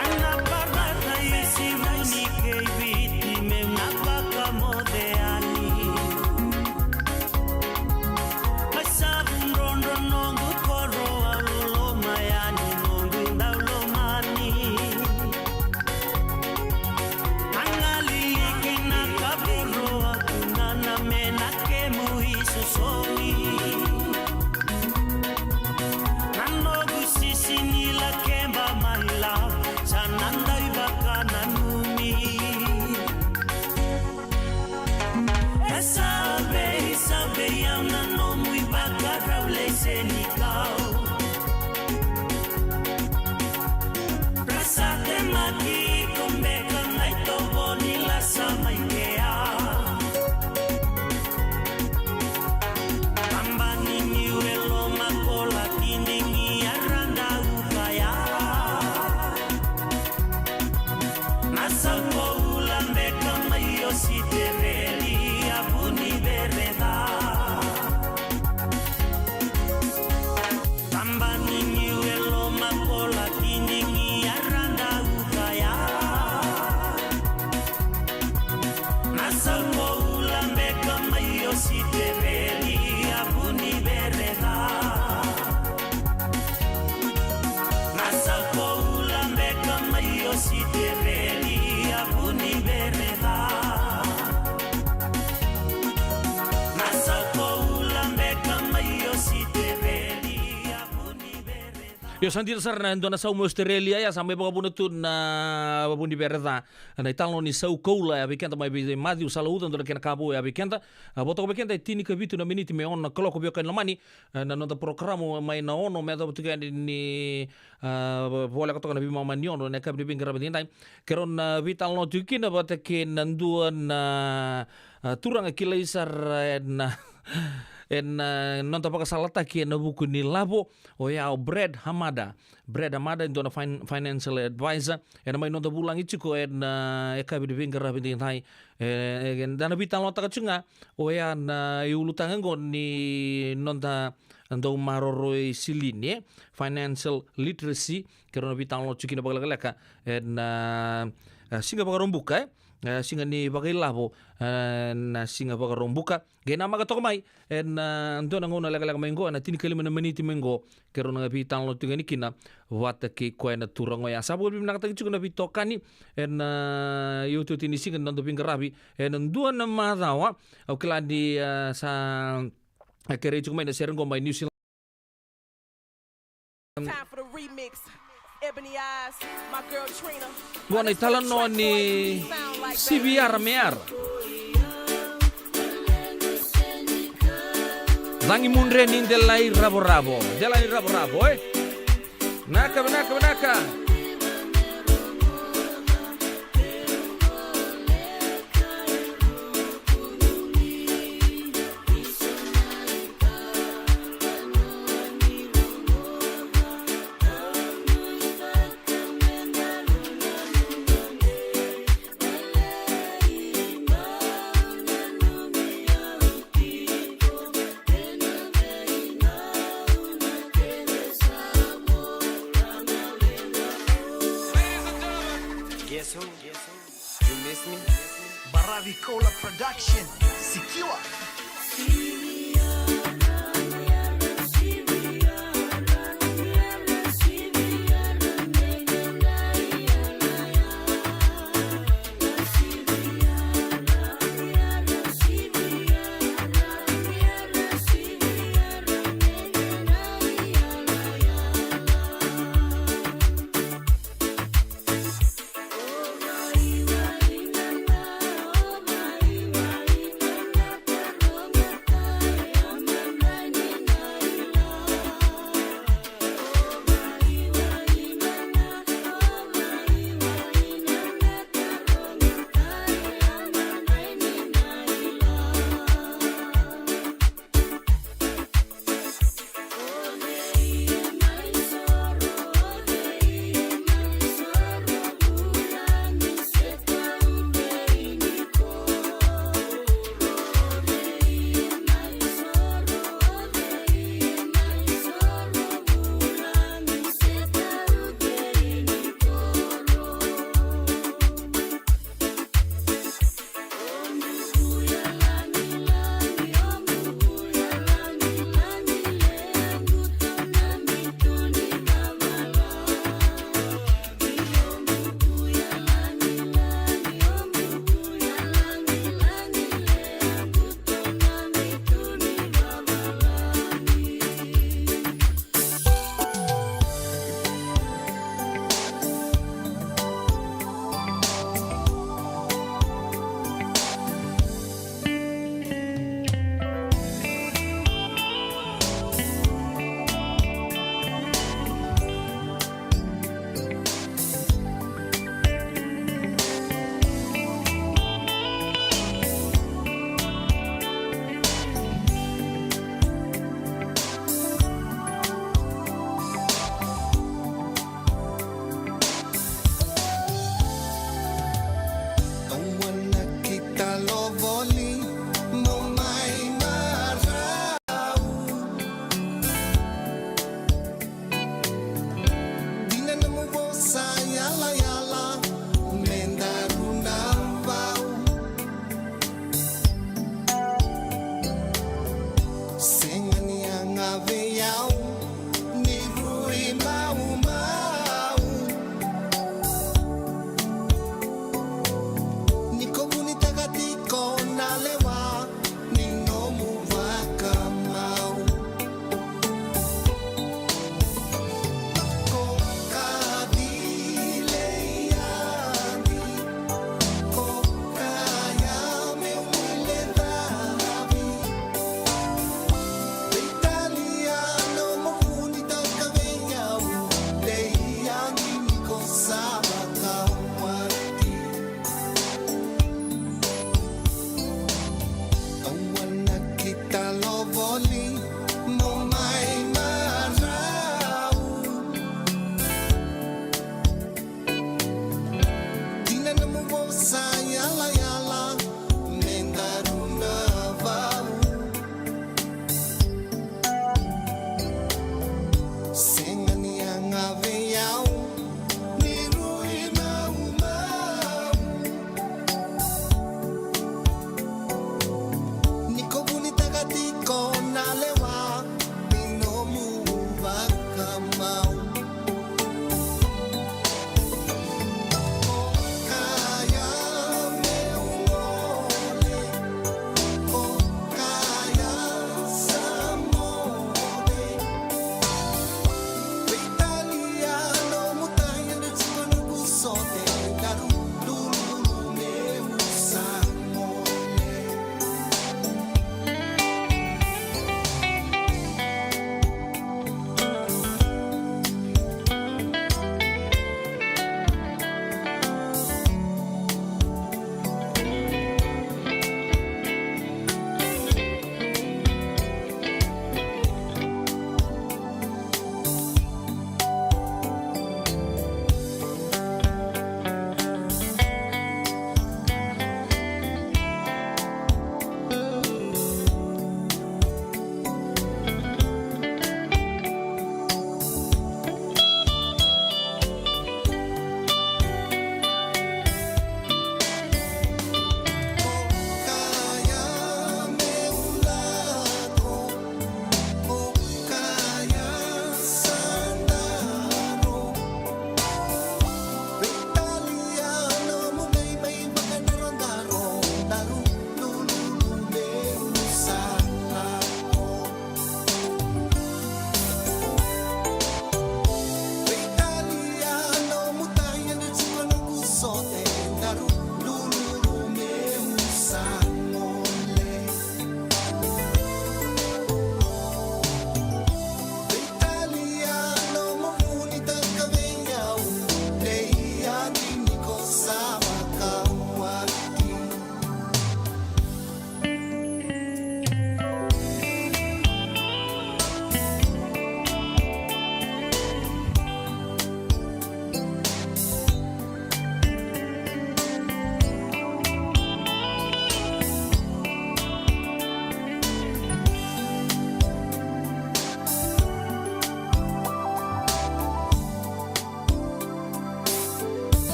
Ana parata e sivuni kei Viti meu na vakamoce yani. Mai savu drodro noqu koro au loloma yani noqu dau lomani. Agalili kina ka voro aku nana me na kemu isosomi. Na noqu sisi ni lakeba mai la sa na dau ivakananumi. E sa vei, sa vei au na nomu ivakarau lei senikau. Ra sa temaki iko beka na itovo ni lasa mai kea. Kabani ni welo makola kidigi Io, sa dina sara na dua na sau mai Australia, ia sa mai vakavuna tu na vu ni vere ca. Na italanoa ni sau koula, e a vei keda mai vei Maciu Salauca, dua na kena ka vou e a vei keda. A, vo toka vei keda e tini ka vitu na miniti me ono na kaloko, vei keda lomani. E, na noda porokaramu mai na ono me yacova tiko yani ni, a, voleka toka na veimama ni ono, na yakavi ni veiqaravi edaidai. Keirau na veitalanoa tiko kina vata kei na dua na, a, turaga kilai sara ena, ena noda vakasalataki ena vuku ni lavo, oya o Brad Hamada. Brad Hamada e dua na fin-, financial advisor. Ena mai noda vulagi tiko ena, a, yakavi ni veiqaravi edaidai. E, e, eda na veitalanoataka tiko ga, oya na iulutaga oqo ni noda dau maroroi silini, e, financial literacy, keirau na veitalanoa tiko kina vakalekaleka ena, a, siga Vakaraubuka, e, a, siga ni vakailavo, e, na siga Vakaraubuka. Qai namaka toka mai ena, a, dua na gauna lekaleka mai oqo, ena tinikalima na miniti mai oqo, keirau na veitalanoa tiko yani kina vata kei koya na turaga oya. Sa vakavinavinakataki tiko na veitokani ena, a, iotioti ni siga ni noda veiqaravi ena dua na macawa. Au kila ni, a, sa, a, kerei tiko mai na sere oqo mai New Zealand. Time for the remix. Ebony Eyes, my girl Trina. Qo na italanoa ni Sivi Yara me Yara. Cagi mudre ni delai ravoravo. Delai ravoravo, e? Vinaka, vinaka, vinaka. Guess who? You miss me? Baravi Koula Production. Secure.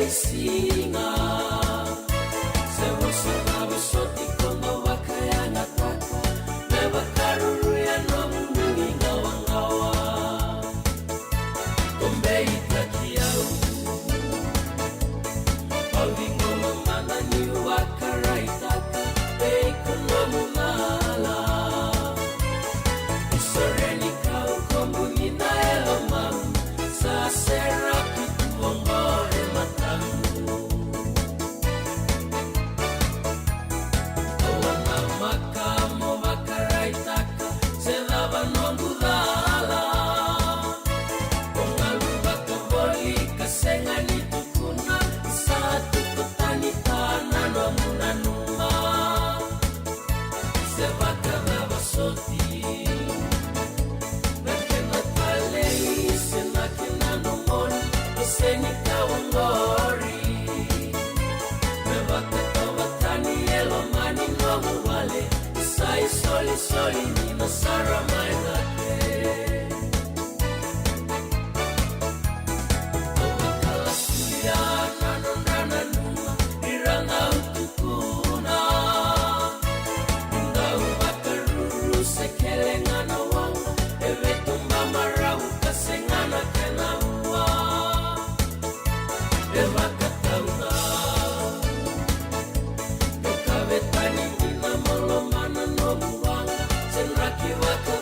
Siga. Se vosa na vosoti ko na vakayagataka, me vakaruru ya na munugi gawagawa. Ko beitaki au. Au vigono mada niu vakaraitaka vei iko nomu cala. Isoreni kau ko buli na yalomamu, sa seraki tu oqo e matamu. Au a namaka mo vakaraitaka se cava noqu cala. Ko galu vakavoli ka sega ni tukuna, sa tuku tani ta na nomu nanuma. Se vakacava soti na kena talei se na kena nomoni, e sega ni ka oqori. Me vakatova tani e loma ni nomu vale, sa isolisoli ni na sara mai cake. Au vakalasuya na nodra nanuma, ira na utukuna. Dau vakaruru se kele ga na waqa, e vetuba maravu ka sega na kena vua. E vakatauda. Ke kave tani ni na moloma na nomu waqa, se draki vaka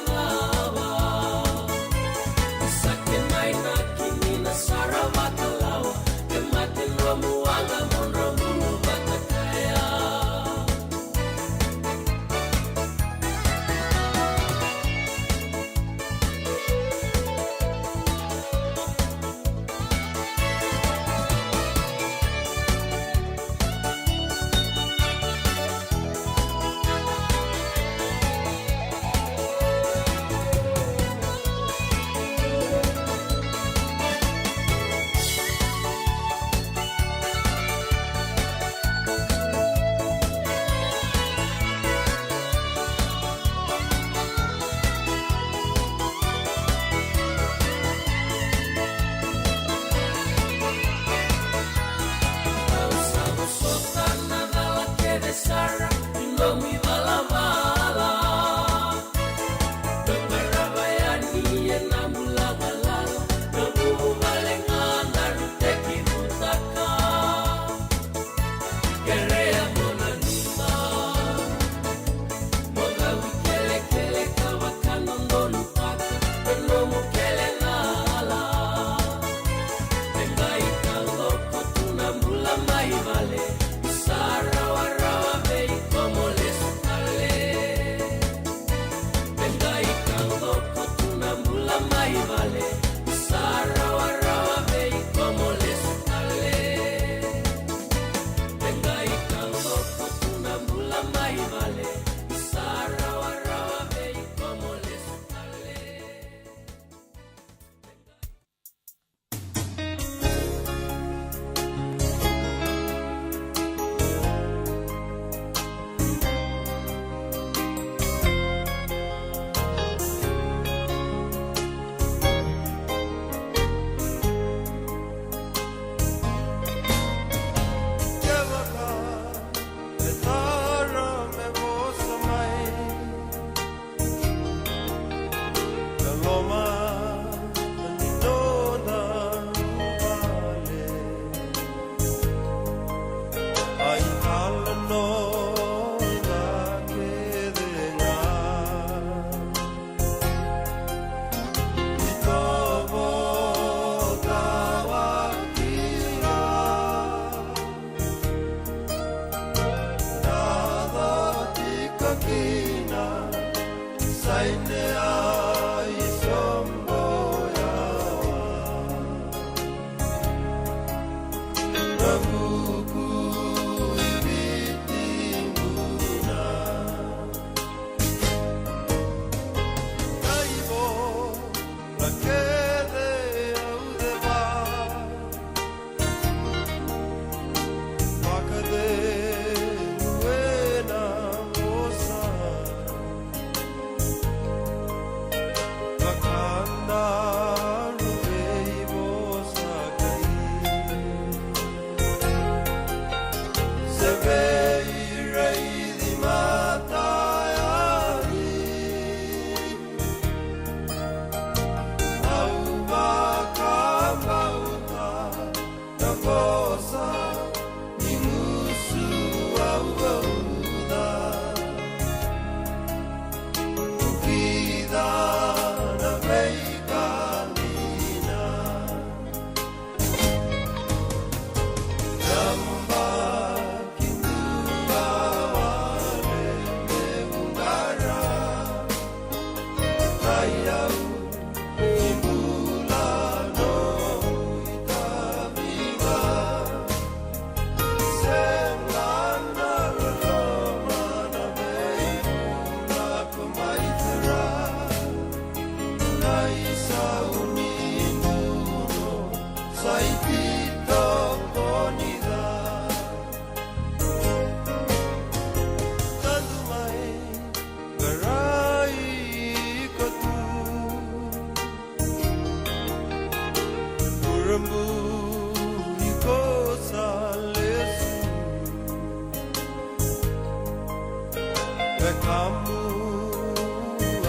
Vakamu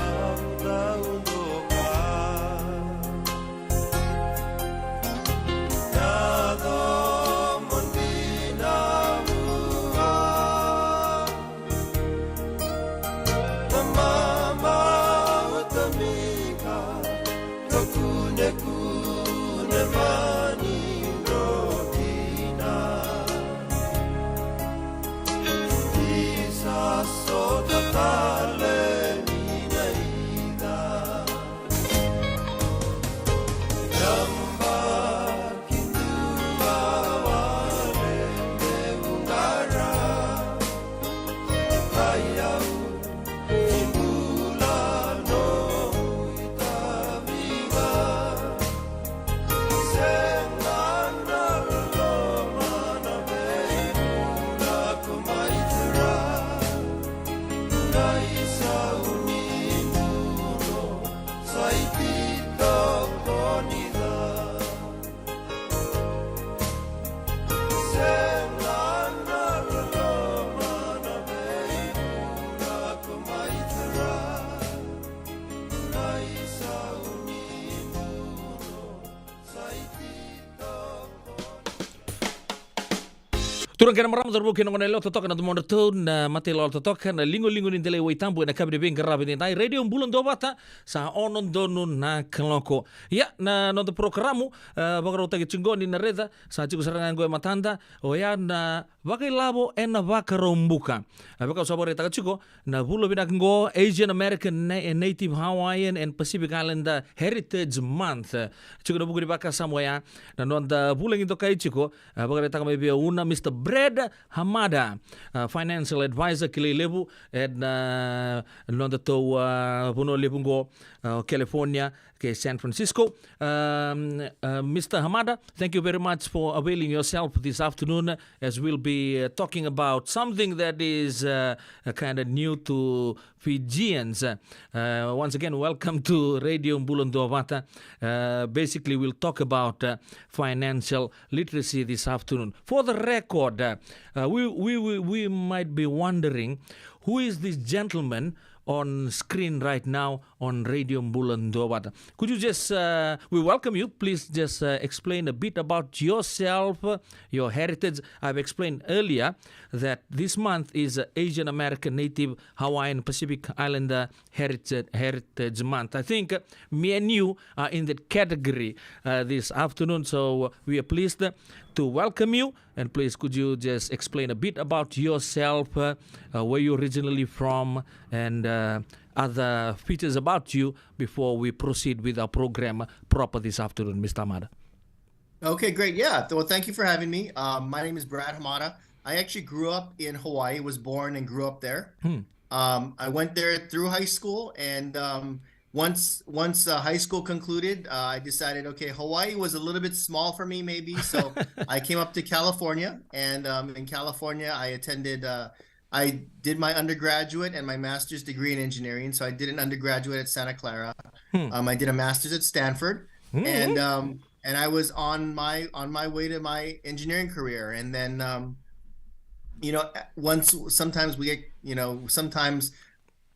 au dau doka. Yaco mo dina vua. Na mamau tamika. Ka kunekune mani dro kina. Isa sota tale ni na ida. Yamba ki dua wale me uqara. Ai au Turaga kei na marama, cauravou kei na goneyalewa, totoka na domodratou na matailawalawa, totoka na ligoligo ni delai Waitabu ena yakavi ni veiqaravi edaidai. Radio Bula Duavata, sa ono donu na kaloko. Ia, na noda porokaramu, e, vakarautaki tiko qo ni na raica, sa tiko sara ga qo e matada, oya na vakailavo ena vakaraubuka. A, vaka au sa vakaraitaka tiko, na vula vinaka qo, Asian American Na-, Native Hawaiian and Pacific Islander Heritage Month. Tiko na vuku ni vakasama oya, na noda vulagi dokai tiko, a, vakaraitaka mai vei au na Mister Brad Hamada, a, financial advisor kilai levu ena, a, nodatou, a, vanua levu qo, a, California, kei San Francisco. Um, uh, Mister Hamada, thank you very much for availing yourself this afternoon, as we'll be, uh, talking about something that is, uh, uh, kind of new to Fijians. Uh, uh, once again, welcome to Radio Bula Duavata. Uh, basically, we'll talk about, uh, financial literacy this afternoon. For the record, uh, uh, we, we, we, we might be wondering who is this gentleman on screen right now on Radio Bula Duavata. Could you just, uh, we welcome you. Please just, uh, explain a bit about yourself, uh, your heritage. I've explained earlier that this month is, uh, Asian American Native Hawaiian Pacific Islander Heritage, Heritage Month. I think, uh, me and you are in that category, uh, this afternoon. So, uh, we are pleased, uh, to welcome you. And please, could you just explain a bit about yourself, uh, uh, where you're originally from, and, uh, other features about you before we proceed with our program proper this afternoon, Mister Hamada? Okay, great. Yeah. Th-, well, thank you for having me. Um, my name is Brad Hamada. I actually grew up in Hawaii, was born and grew up there. Hmm. Um, I went there through high school, and, um, once, once, uh, high school concluded, uh, I decided, okay, Hawaii was a little bit small for me, maybe, so I came up to California, and, um, in California, I attended, uh, I did my undergraduate and my master's degree in engineering, so I did an undergraduate at Santa Clara. Hmm. Um, I did a master's at Stanford, hmm, and, um, and I was on my, on my way to my engineering career, and then, um, you know, once, sometimes we get, you know, sometimes,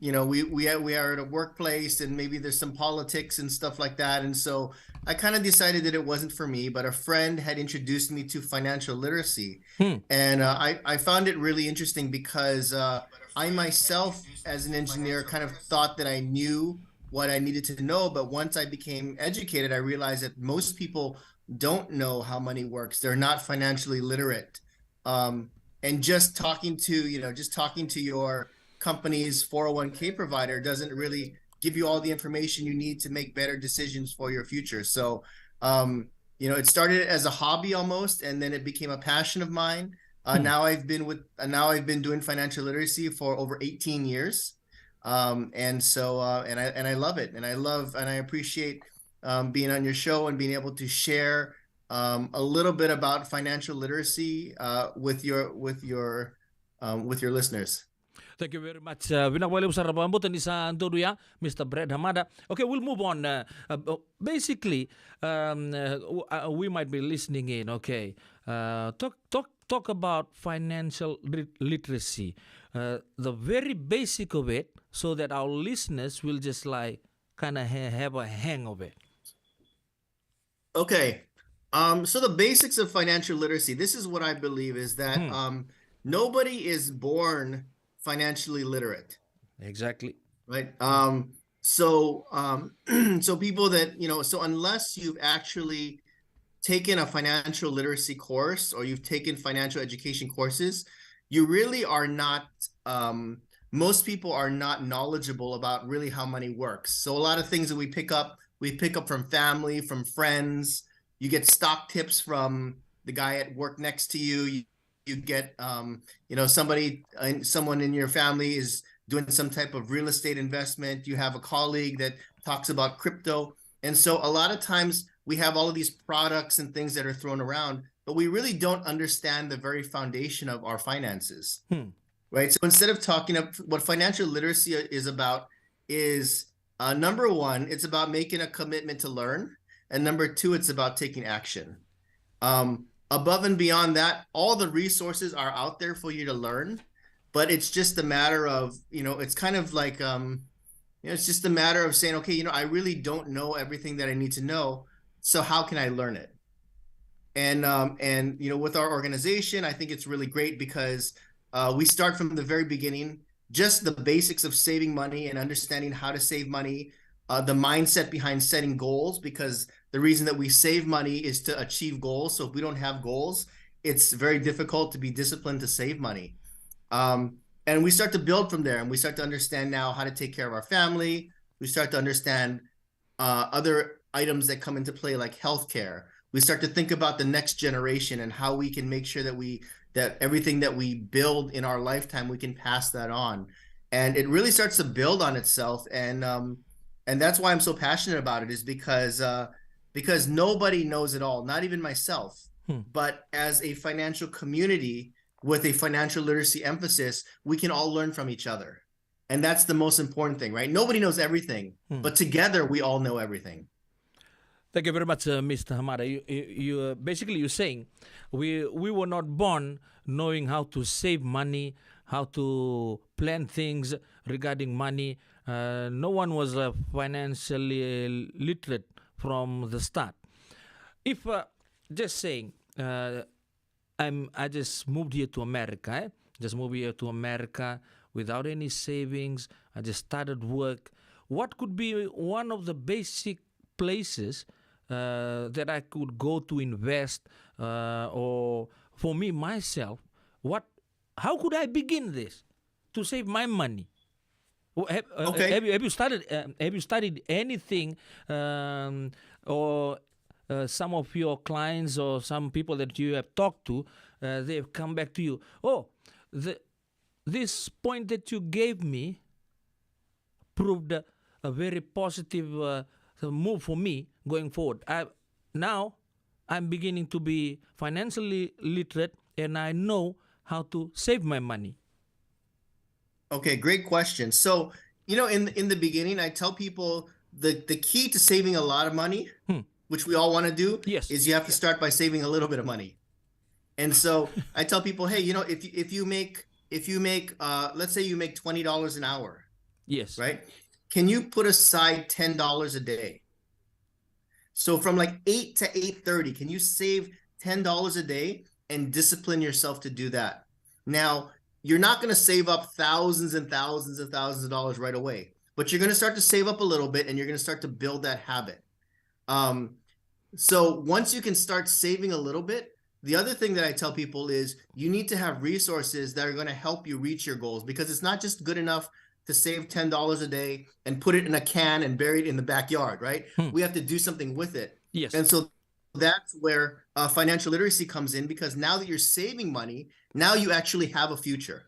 you know, we, we, we are at a workplace and maybe there's some politics and stuff like that. And so I kind of decided that it wasn't for me, but a friend had introduced me to financial literacy. Hmm. And, uh, I, I found it really interesting because, uh, I myself, as an engineer, kind of thought that I knew what I needed to know. But once I became educated, I realized that most people don't know how money works. They're not financially literate. Um, and just talking to, you know, just talking to your company's four oh one k provider doesn't really give you all the information you need to make better decisions for your future. So, um, you know, it started as a hobby almost, and then it became a passion of mine. Uh, hmm. Now I've been with, uh, now I've been doing financial literacy for over eighteen years. Um, and so, uh, and I, and I love it, and I love, and I appreciate, um, being on your show and being able to share, um, a little bit about financial literacy, uh, with your, with your, um, with your listeners. Thank you very much. Uh, vinaka vakalevu sara, vakabauta ni sa donu ya, Mister Brad Hamada. Okay, we'll move on. Uh, uh, uh, basically, um, uh, w-, uh, we might be listening in, okay. Uh, talk, talk, talk about financial lit- literacy, uh, the very basic of it, so that our listeners will just, like, kind of ha- have a hang of it. Okay. Um, so the basics of financial literacy, this is what I believe, is that Hmm. um, nobody is born financially literate, Exactly. right? Um, so um, so people that, you know, so unless you've actually taken a financial literacy course or you've taken financial education courses, you really are not, um, most people are not knowledgeable about really how money works. So a lot of things that we pick up, we pick up from family, from friends. You get stock tips from the guy at work next to you. You, you get, um, you know, somebody, uh, someone in your family is doing some type of real estate investment. You have a colleague that talks about crypto. And so a lot of times we have all of these products and things that are thrown around, but we really don't understand the very foundation of our finances. Hmm. Right? So instead of talking of what financial literacy is about is, uh, number one, it's about making a commitment to learn. And number two, it's about taking action. Um, above and beyond that, all the resources are out there for you to learn, but it's just a matter of, you know, it's kind of like, um, you know, it's just a matter of saying, okay, you know, I really don't know everything that I need to know. So how can I learn it? And, um, and, you know, with our organization, I think it's really great because uh, we start from the very beginning, just the basics of saving money and understanding how to save money, uh, the mindset behind setting goals, because the reason that we save money is to achieve goals. So if we don't have goals, it's very difficult to be disciplined to save money. Um, and we start to build from there, and we start to understand now how to take care of our family. We start to understand uh, other items that come into play, like healthcare. We start to think about the next generation and how we can make sure that we, that everything that we build in our lifetime, we can pass that on. And it really starts to build on itself. And um, and that's why I'm so passionate about it, is because uh, because nobody knows it all, not even myself. Hmm. But as a financial community with a financial literacy emphasis, we can all learn from each other. And that's the most important thing, right? Nobody knows everything, Hmm. but together we all know everything. Thank you very much, uh, Mister Hamada. You, you, you uh, basically you're saying we we were not born knowing how to save money, how to plan things regarding money. Uh, no one was uh, financially literate from the start. If uh, just saying, uh, I'm I just moved here to America, eh? Just moved here to America without any savings. I just started work. What could be one of the basic places uh, that I could go to invest, uh, or for me myself? What? How could I begin this to save my money? Wh- Have, uh, Okay. have you have you started um, have you studied anything, um, or uh, some of your clients or some people that you have talked to, uh, they've come back to you? Oh, the this point that you gave me proved a, a very positive uh, move for me going forward. I now I'm beginning to be financially literate, and I know how to save my money. Okay, great question. So, you know, in in the beginning, I tell people the the key to saving a lot of money, Hmm. which we all want to do, Yes. is you have to start by saving a little bit of money. And so I tell people, hey, you know, if you, if you make if you make uh, let's say you make twenty dollars an hour, Yes. Right? Can you put aside ten dollars a day? So from like eight to eight thirty, can you save ten dollars a day and discipline yourself to do that? Now, you're not going to save up thousands and thousands and thousands of dollars right away, but you're going to start to save up a little bit, and you're going to start to build that habit. Um, so once you can start saving a little bit, the other thing that I tell people is you need to have resources that are going to help you reach your goals, because it's not just good enough to save ten dollars a day and put it in a can and bury it in the backyard, right? Hmm. We have to do something with it. Yes. And so that's where uh, financial literacy comes in, because now that you're saving money, now you actually have a future,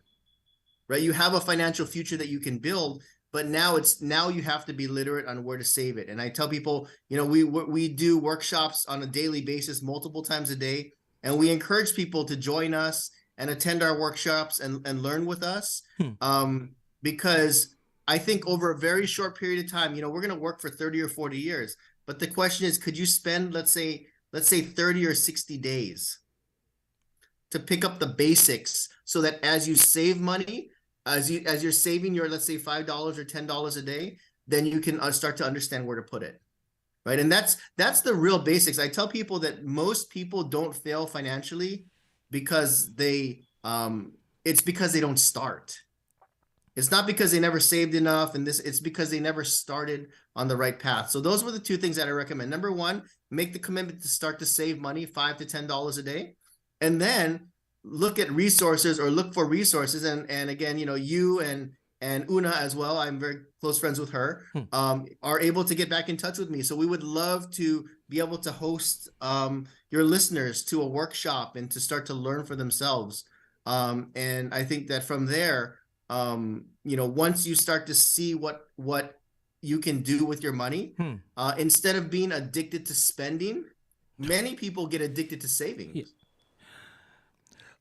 right? You have a financial future that you can build, but now it's now you have to be literate on where to save it. And I tell people, you know, we we do workshops on a daily basis, multiple times a day, and we encourage people to join us and attend our workshops and and learn with us, Hmm. um, because I think over a very short period of time, you know, we're going to work for thirty or forty years. But the question is, could you spend, let's say, let's say thirty or sixty days to pick up the basics, so that as you save money, as you as you're saving your, let's say, five dollars or ten dollars a day, then you can uh, start to understand where to put it. Right? And that's that's the real basics. I tell people that most people don't fail financially because they um it's because they don't start. It's not because they never saved enough, and this it's because they never started on the right path. So those were the two things that I recommend. Number one, make the commitment to start to save money, five to ten dollars a day, and then look at resources or look for resources. And and again, you know, you and and Una as well, I'm very close friends with her, um, are able to get back in touch with me. So we would love to be able to host um, your listeners to a workshop and to start to learn for themselves. Um, and I think that from there, um, you know, once you start to see what what you can do with your money, uh, instead of being addicted to spending, many people get addicted to savings.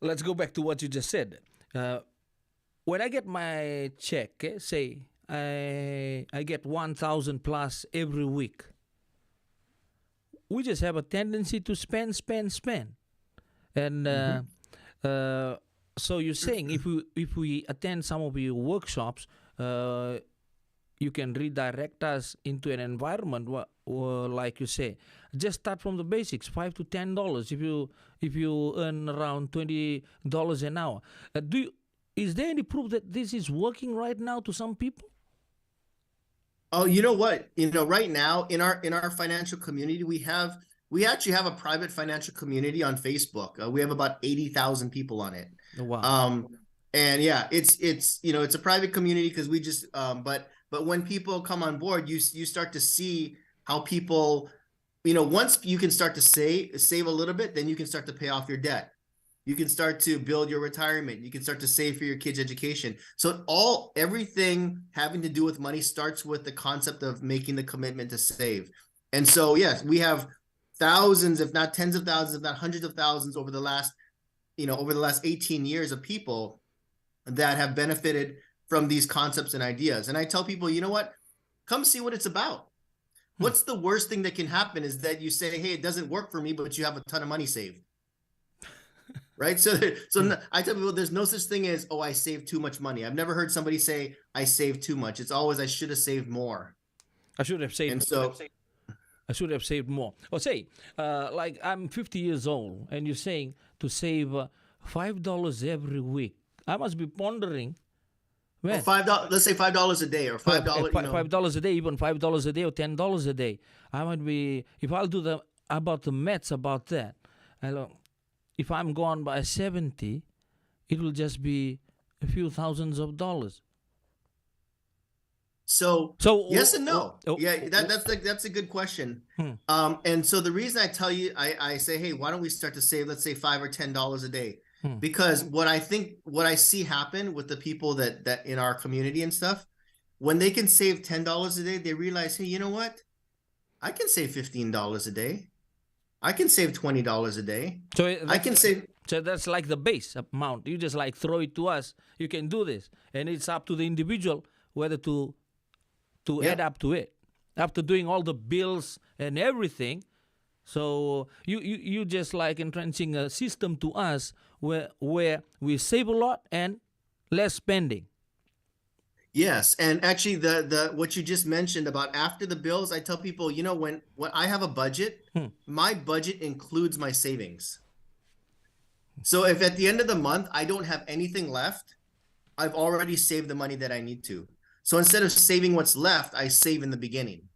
Let's go back to what you just said. Uh, when I get my check, eh, say I I get one thousand plus every week, we just have a tendency to spend, spend, spend, and uh, uh, so you're saying if we if we attend some of your workshops, uh, you can redirect us into an environment where, or like you say, just start from the basics, five to ten dollars. If you if you earn around twenty dollars an hour, uh, do you, is there any proof that this is working right now to some people? Oh, you know what? You know, right now in our in our financial community, we have we actually have a private financial community on Facebook. Uh, we have about eighty thousand people on it. Oh, wow. Um, and yeah, it's it's you know it's a private community because we just um, but but when people come on board, you you start to see how people, you know, once you can start to save save a little bit, then you can start to pay off your debt. You can start to build your retirement. You can start to save for your kids' education. So all everything having to do with money starts with the concept of making the commitment to save. And so yes, we have thousands, if not tens of thousands, if not hundreds of thousands over the last, you know, over the last eighteen years of people that have benefited from these concepts and ideas. And I tell people, you know what? Come see what it's about. What's the worst thing that can happen is that you say, "Hey, it doesn't work for me," but you have a ton of money saved. Right? So, there- so n- I tell people there's no such thing as, "Oh, I saved too much money." I've never heard somebody say, "I saved too much." It's always, "I should have saved more." I should have saved. And so, I should have saved more. Or say, uh, like, I'm fifty years old, and you're saying to save uh, five dollars every week. I must be pondering, oh, man. five dollars. Let's say five dollars a day, or five dollars. Five dollars a day, even five dollars a day, or ten dollars a day. I might be, if I'll do the about the maths about that. I don't, if I'm gone by seventy, it will just be a few thousands of dollars. So, So, yes oh, and no. oh, oh, Yeah, oh, that, oh. that's like that's a good question. Hmm. Um, and so the reason I tell you, I, I say, "Hey, why don't we start to save, let's say, five or ten dollars a day?" Hmm. Because what I think, what I see happen with the people that that in our community and stuff, when they can save ten dollars a day, they realize, "Hey, you know what? I can save fifteen dollars a day. I can save twenty dollars a day. So it- I can that's- save." So that's like the base amount. You just, like, throw it to us. You can do this, and it's up to the individual whether to to Yeah. add up to it after doing all the bills and everything. So you you you just, like, entrenching a system to us where where we save a lot and less spending. Yes, and actually, the the what you just mentioned about after the bills, I tell people, you know, when when I have a budget, Hmm. my budget includes my savings. So if at the end of the month I don't have anything left, I've already saved the money that I need to. So instead of saving what's left, I save in the beginning,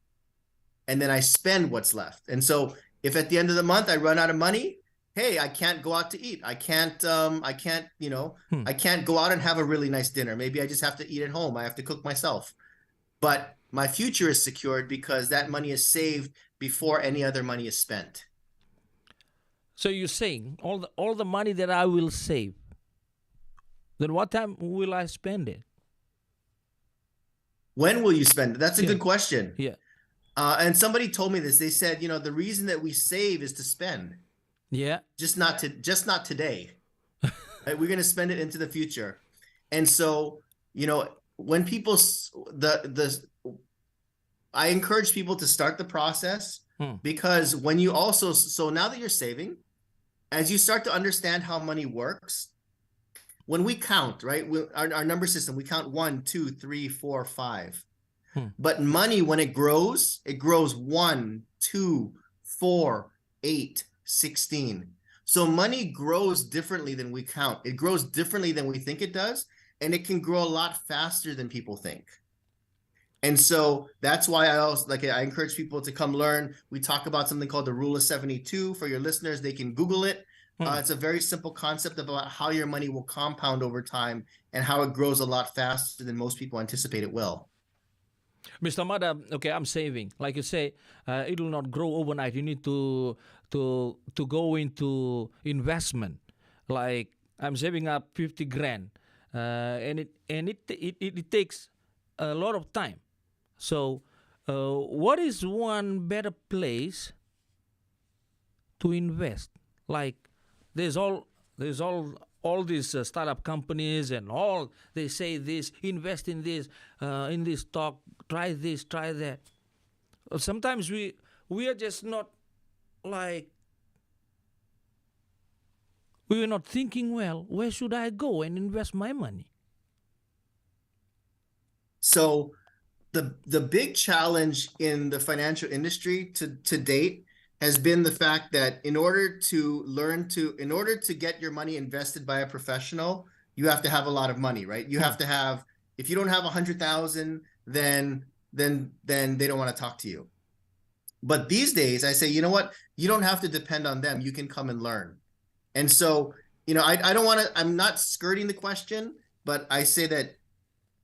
and then I spend what's left. And so if at the end of the month I run out of money, hey, I can't go out to eat. I can't, um, I can't, you know, Hmm. I can't go out and have a really nice dinner. Maybe I just have to eat at home. I have to cook myself. But my future is secured because that money is saved before any other money is spent. So you're saying all the all the money that I will save, then what time will I spend it? When will you spend it? That's a Yeah. good question. Yeah. Uh, and somebody told me this. They said, you know, the reason that we save is to spend, Yeah. just not to, just not today. Right? We're going to spend it into the future. And so, you know, when people, s- the the, I encourage people to start the process Hmm. because when you also, so now that you're saving, as you start to understand how money works, when we count, right, we, our, our number system, we count one, two, three, four, five. Hmm. But money, when it grows, it grows one, two, four, eight, sixteen. So money grows differently than we count. It grows differently than we think it does, and it can grow a lot faster than people think. And so that's why I also, like, I encourage people to come learn. We talk about something called the Rule of seventy-two. For your listeners, they can Google it. Hmm. Uh, it's a very simple concept about how your money will compound over time and how it grows a lot faster than most people anticipate it will. Mister Mada, okay, I'm saving. Like you say, uh, it will not grow overnight. You need to to to go into investment. Like, I'm saving up fifty grand, uh, and it and it, it it it takes a lot of time. So, uh, what is one better place to invest? Like, there's all there's all all these uh, startup companies and all, they say this, invest in this, uh, in this stock, try this, try that. But sometimes we we are just not, like, we are not thinking well. Where should I go and invest my money? So the the big challenge in the financial industry to, to date has been the fact that in order to learn to, in order to get your money invested by a professional, you have to have a lot of money, right? You have to have, if you don't have a hundred thousand, then then then they don't want to talk to you. But these days, I say, you know what? You don't have to depend on them. You can come and learn. And so, you know, I, I don't want to, I'm not skirting the question, but I say that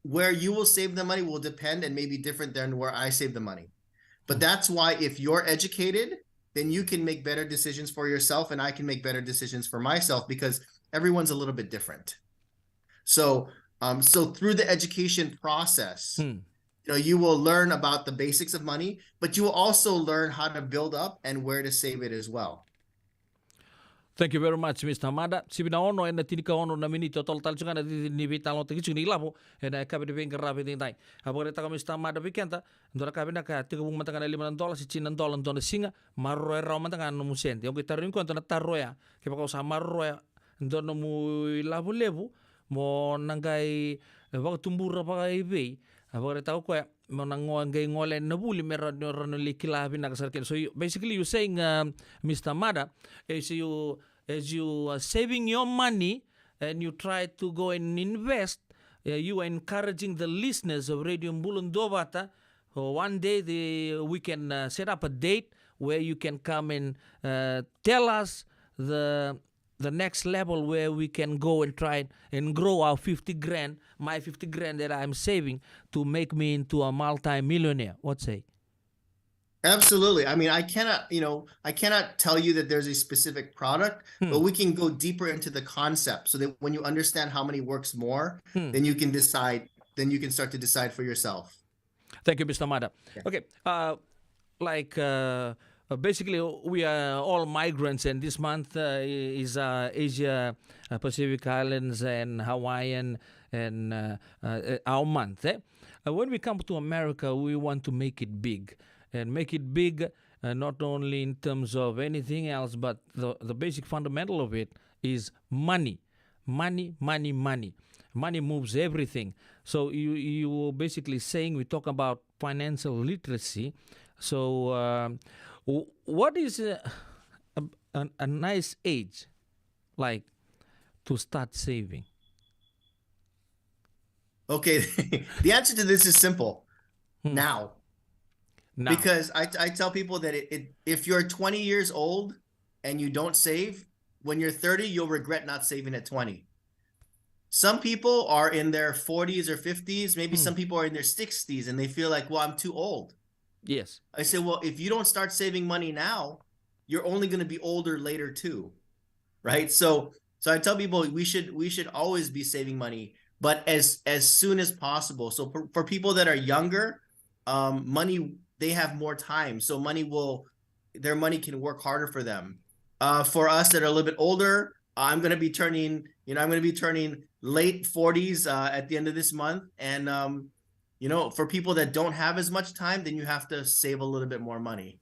where you will save the money will depend and may be different than where I save the money. But that's why if you're educated, then you can make better decisions for yourself, and I can make better decisions for myself, because everyone's a little bit different. So, um, so through the education process, Hmm. you know, you will learn about the basics of money, but you will also learn how to build up and where to save it as well. Thank you very much, Mister Mada. Sivi na ono ena tinikaono na miniti, o tolo tale tiko ga na cici ni veitalanoataki tiko ni lavo ena yakavi ni veiqaravi edaidai. A vakaraitaka o Mister Mada vei keda, dua na ka vinaka, tekivu mada ga na lima na dola se tini na dola dua na siga, maroroya rawa mada ga na nomu sede. Au qai tarogi koya e dua na taro ya, kevaka o sa maroroya e dua na nomu ilavo levu, mo na qai vakatubura vakaivei? A vakaraitaka o koya mo na qai gole yani na vuli me rawa ni o rawa ni lai kila vinaka sara kina. So you, basically you saying, um, Mister Mada, as you as you are saving your money and you try to go and invest, uh, you are encouraging the listeners of Radio Bula Duavata. So one day the, we can, uh, set up a date where you can come and, uh, tell us the the next level where we can go and try and grow our fifty grand, my fifty grand that I'm saving, to make me into a multi-millionaire. What say? Absolutely. I mean, I cannot, you know, I cannot tell you that there's a specific product, Hmm. but we can go deeper into the concept so that when you understand how money works more, Hmm. then you can decide, then you can start to decide for yourself. Thank you, Mister Mada. Yeah. Okay, uh, like, uh, uh, basically, we are all migrants, and this month, uh, is, uh, Asia, uh, Pacific Islands and Hawaiian and, uh, uh, our month. Eh? Uh, when we come to America, we want to make it big, and make it big, uh, not only in terms of anything else, but the, the basic fundamental of it is money. Money, money, money. Money moves everything. So you, you were basically saying, we talk about financial literacy. So, um, w-, what is a, a, a, a nice age, like, to start saving? Okay. The answer to this is simple. Hmm. Now. Now. Because I, I tell people that it, it, if you're twenty years old and you don't save, when you're thirty, you'll regret not saving at twenty. Some people are in their forties or fifties, maybe Hmm. some people are in their sixties, and they feel like, "Well, I'm too old." Yes. I say, "Well, if you don't start saving money now, you're only gonna be older later too." Right? So, so I tell people we should, we should always be saving money, but as, as soon as possible. So for, for people that are younger, um, money, they have more time. So money will, their money can work harder for them. Uh, for us that are a little bit older, I'm gonna be turning, you know, I'm gonna be turning late forties, uh, at the end of this month. And, um, you know, for people that don't have as much time, then you have to save a little bit more money.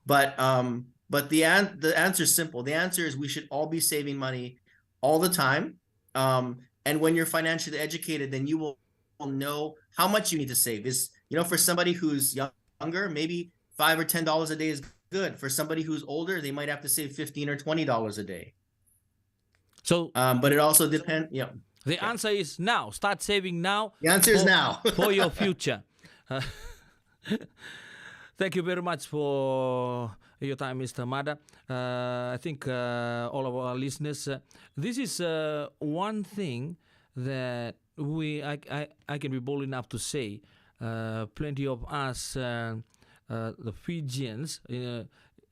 But, um, But the an-, the answer is simple. The answer is we should all be saving money all the time. Um, and when you're financially educated, then you will, will know how much you need to save. Is, you know, for somebody who's younger, maybe five or ten dollars a day is good. For somebody who's older, they might have to save fifteen or twenty dollars a day. So, um, but it also depends. Yeah. The answer is now. Start saving now. The answer is now. For your future. Uh, thank you very much for your time, Mister Mada. Uh, I think, uh, all of our listeners, uh, this is, uh, one thing that we, I, I, I can be bold enough to say, uh, plenty of us, uh, uh, the Fijians, uh,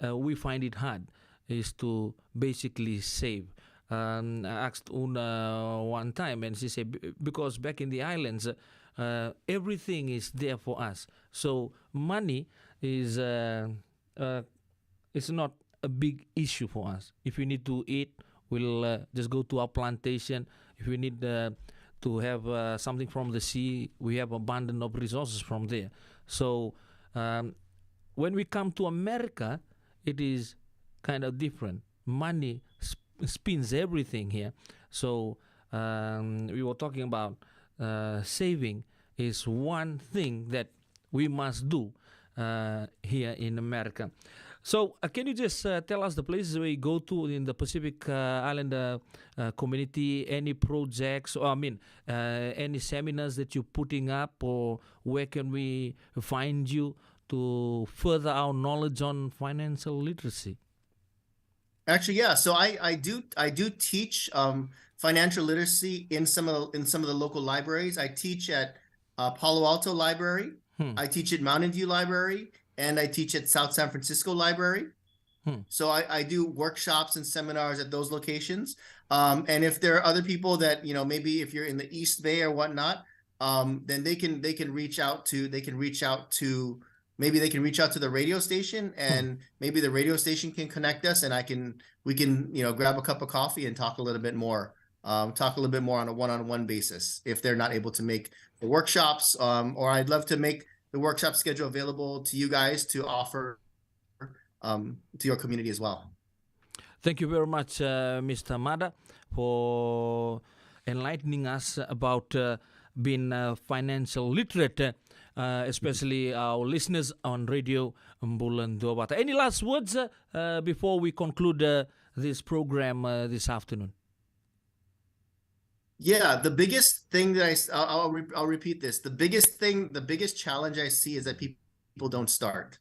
uh, we find it hard is to basically save. Um, I asked Una one time, and she said, "B-, because back in the islands, uh, everything is there for us. So money is, uh, uh, it's not a big issue for us. If we need to eat, we'll, uh, just go to our plantation. If we need, uh, to have, uh, something from the sea, we have abundant of resources from there." So, um, when we come to America, it is kind of different. Money sp-, spins everything here. So, um, we were talking about, uh, saving is one thing that we must do, uh, here in America. So, uh, can you just, uh, tell us the places where you go to in the Pacific, uh, Islander, uh, community, any projects, or, I mean, uh, any seminars that you're putting up, or where can we find you to further our knowledge on financial literacy? Actually, yeah. So I, I do, I do teach, um, financial literacy in some of the, in some of the local libraries. I teach at, uh, Palo Alto Library. Hmm. I teach at Mountain View Library, and I teach at South San Francisco Library. Hmm. So I, I do workshops and seminars at those locations. Um, and if there are other people that, you know, maybe if you're in the East Bay or whatnot, um, then they can, they can reach out to, they can reach out to maybe they can reach out to the radio station, hmm, and maybe the radio station can connect us, and I can, we can, you know, grab a cup of coffee and talk a little bit more, um, talk a little bit more on a one-on-one basis if they're not able to make the workshops. Um, or I'd love to make the workshop schedule available to you guys to offer, um, to your community as well. Thank you very much, uh, Mister Mada, for enlightening us about, uh, being, uh, financial literate, uh, uh, especially our listeners on Radio Bula Duavata. Any last words, uh, uh, before we conclude, uh, this program, uh, this afternoon? Yeah, the biggest thing that I s-, I'll, I'll re-, I'll repeat this. The biggest thing, the biggest challenge I see is that people don't start.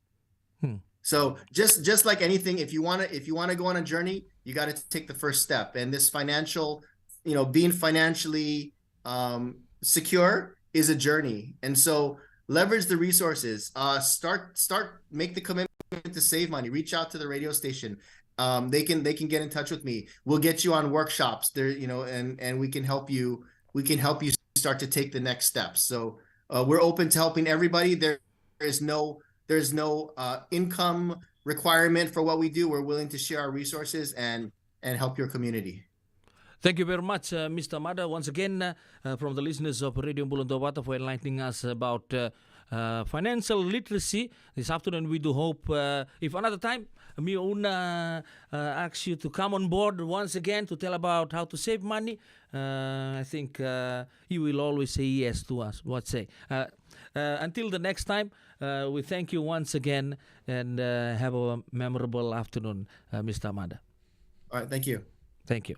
Hmm. So just, just like anything, if you wanna, if you wanna go on a journey, you gotta take the first step. And this financial, you know, being financially, um, secure is a journey. And so leverage the resources. Uh, start, start, make the commitment to save money. Reach out to the radio station. Um, they can, they can get in touch with me. We'll get you on workshops there, you know, and, and we can help you, we can help you start to take the next steps. So, uh, we're open to helping everybody. There is no, there's no, uh, income requirement for what we do. We're willing to share our resources and, and help your community. Thank you very much, uh, Mister Mada. Once again, uh, uh, from the listeners of Radio Bula Duavata for enlightening us about, uh, uh, financial literacy this afternoon. We do hope, uh, if another time, me o Una, uh, asks you to come on board once again to tell about how to save money, uh, I think, uh, you will always say yes to us. What say? Uh, uh, until the next time, uh, we thank you once again and, uh, have a memorable afternoon, uh, Mister Mada. All right, thank you. Thank you.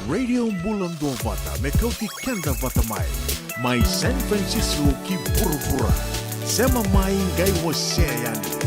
Radio Bula Duavata me kauti keda vata mai. Mai San Francisco ki vuravura. Sema mai qai wasea yani.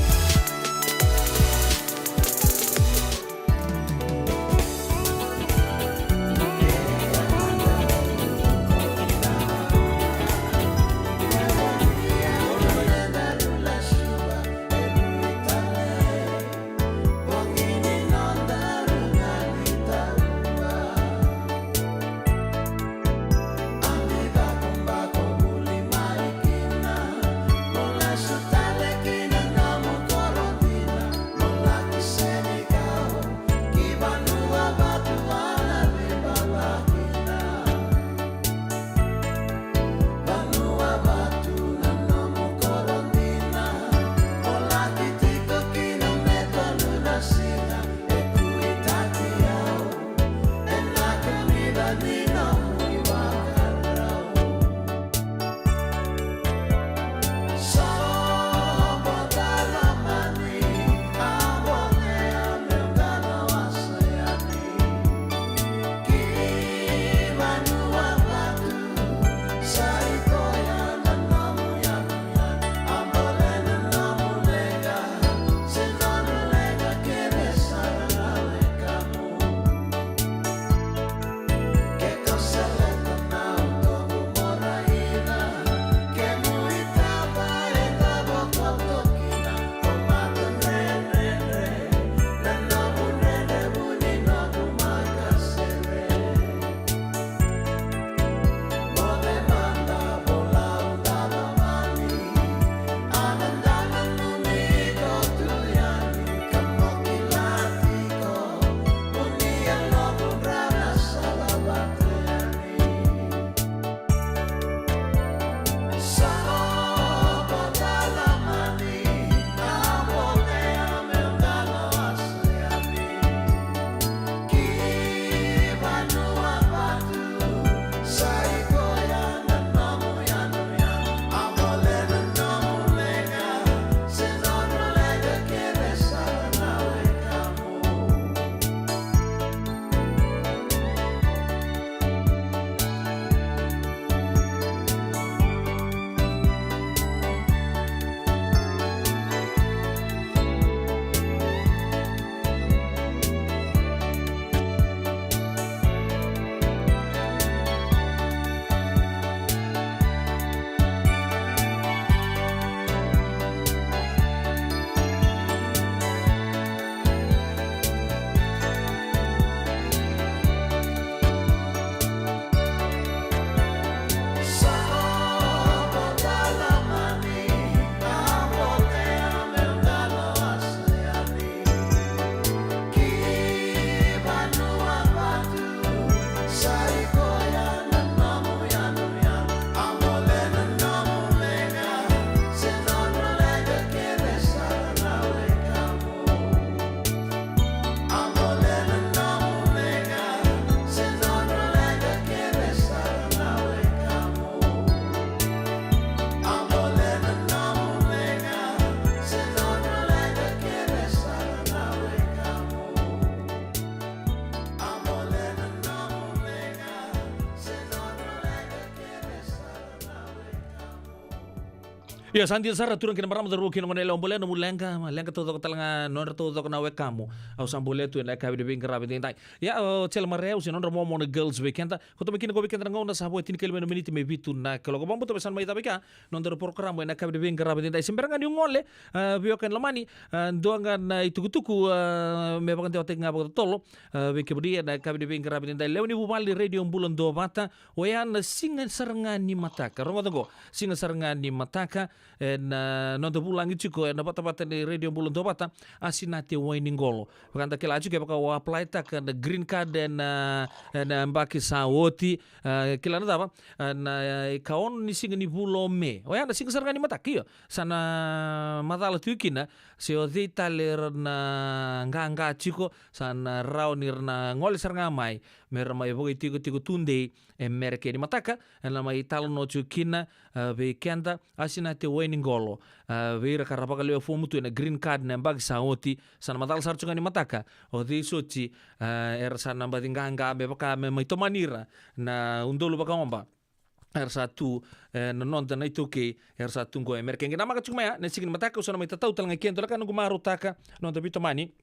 Ia, sa dina sara, turaga kei na marama, cauravou kei na goneyalewa, bolea nomu leqa, leqa taucoko tale ga nodra taucoko na wekamu. Au sa bolea tu ena yakavi ni veiqaravi edaidai. Ia, o Jele Mareau se nodra momo na girls vei keda. Koto mai kina qo vei keda na gauna sa vo e tinikalima na miniti me vitu na kaloko. Vakabauta me sa na mai cava i kea nodaru porokaramu ena yakavi ni veiqaravi edaidai. Se bera ga niu gole, a, vei o kena lomani, a, dua ga na itukutuku, a, me vakadewataki ga vakatotolo, a, vei kemuni ena yakavi ni veiqaravi edaidai. Lewe ni vuvale ni Radio Bula Duavata, oya na siga sara ga ni mataka. Rogoca qo, siga sara ga ni mataka, ena, a, noda vulagi tiko ena vatavata ni Radio Bula Duavata, Asinate Wainiqolo. Vaka da kila tiko, kevaka o apply-taka na green card ena, a, ena yabaki sa oti, a, kila na cava, a, na, a, ikaono ni siga ni vula o Me. Oya na siga sara ga ni mataka, io. Sa na macala tiko kina se o cei tale era na qaqa tiko, sa na rawa ni ra na gole sara ga mai me ra mai vakaitikotiko tudei e Merika ni mataka. Ena mai talanoa tiko kina, a, vei keda, Asinate wai ni qolo, a, vei ira ka ra vakalewe fomu tu ena green card na yabaki sa oti, sa na macala sara tu ga ni mataka. O cei soti, a, era sa na baci qaqa me vaka me mai tomani ira na udolu vakaoba era sa tu, e, na noda na iTaukei era sa tu qo e Amerika. Qai namaka tiko mai ya na siga ni mataka, au sa na mai tatau tale ga i ke, dua na ka noqu marautaka, noda veitomani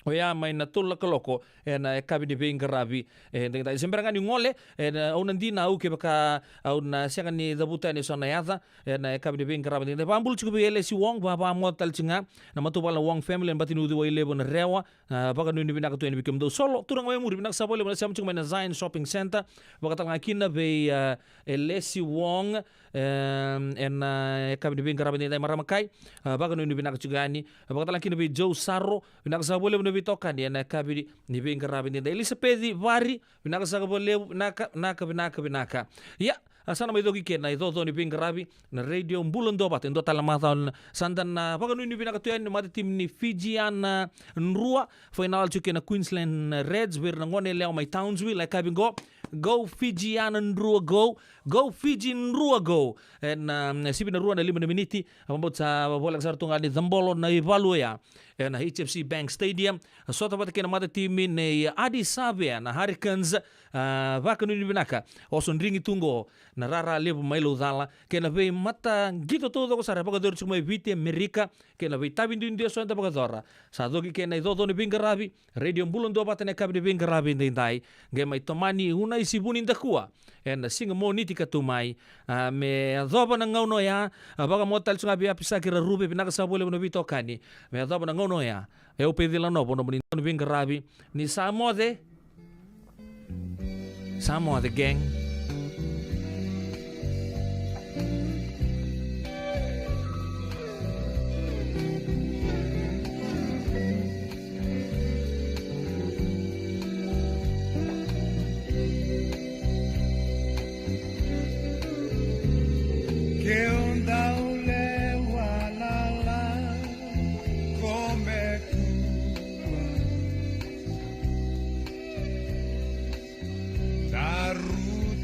oya mai na tolu na kaloko ena yakavi ni veiqaravi. E, da, da, se bera ga ni gole, e, na, au na dinau kevaka au na sega ni cavuta yani eso na yaca ena yakavi ni veiqaravi. Da, da, vakabula tiko vei Elesi Wong, va, vakamoce tale tiko ga na matavuvale na Wong family ena bati ni uciwai levu na Rewa. A, vakanuinui vinaka tu yani vei kemudou solo, turaga mai muri, vinaka saka vakalevu na sema tiko mai na Zion Shopping Center. Vakatalega kina vei, a, Elesi Wong, e, ena, e, yakavi ni veiqaravi edaidai, marama kai. A, vakanuinui vinaka tiko yani. Vakatalega kina vei Joe Saro, vinaka saka vakalevu na veitokani ena yakavi ni veiqaravi edaidai. Elisapeci Vari, vinaka saka vakalevu, vinaka, vinaka, vinaka, vinaka. Ia, a, sa na mai coki kina na icoco ni veiqaravi na Radio Bula Duavata, e dua tale na macawa. Sa da na vakanuinui vinaka tu yani na matatimi ni Fijiana Drua, fainala tiko kei na Queensland Reds vei ira na gone yalewa mai Townsville, e yakavi qo. Go Fijiana Drua, go. Go Fiji Drua, go. Ena, mm, sivi na rua na lima na miniti, a, vakabauta sa voleka sara tu ga ni cabolo na ivalu oya ena H F C Bank Stadium. A, sota vata kei na matatimi nei Adi Savea na Hurricanes. A, vakanuinui vinaka, oso drigi tu qo na rara levu mai Laucala kei na veimataqito taucoko sara e vakayacori tiko mai Viti, Amerika, kei na veitavi duidui eso eda vakayacora. Sa coki kina na icoco ni veiqaravi Radio Bula Duavata na yakavi ni veiqaravi edaidai. Qai mai tomani Unaisi Vunidakua ena siga Moniti ka tu mai. A, me yacova na gauna oya, a, vakamoce tale tiko ga vei Apisaki Raruve, vinaka saka vakalevu na veitokani. Me yacova na gauna oya, e, au Pecila Novo, nomuni dau ni veiqaravi. Ni sa moce. Sa moce, gang. Ke o dau lewa lala ko me kua. Daru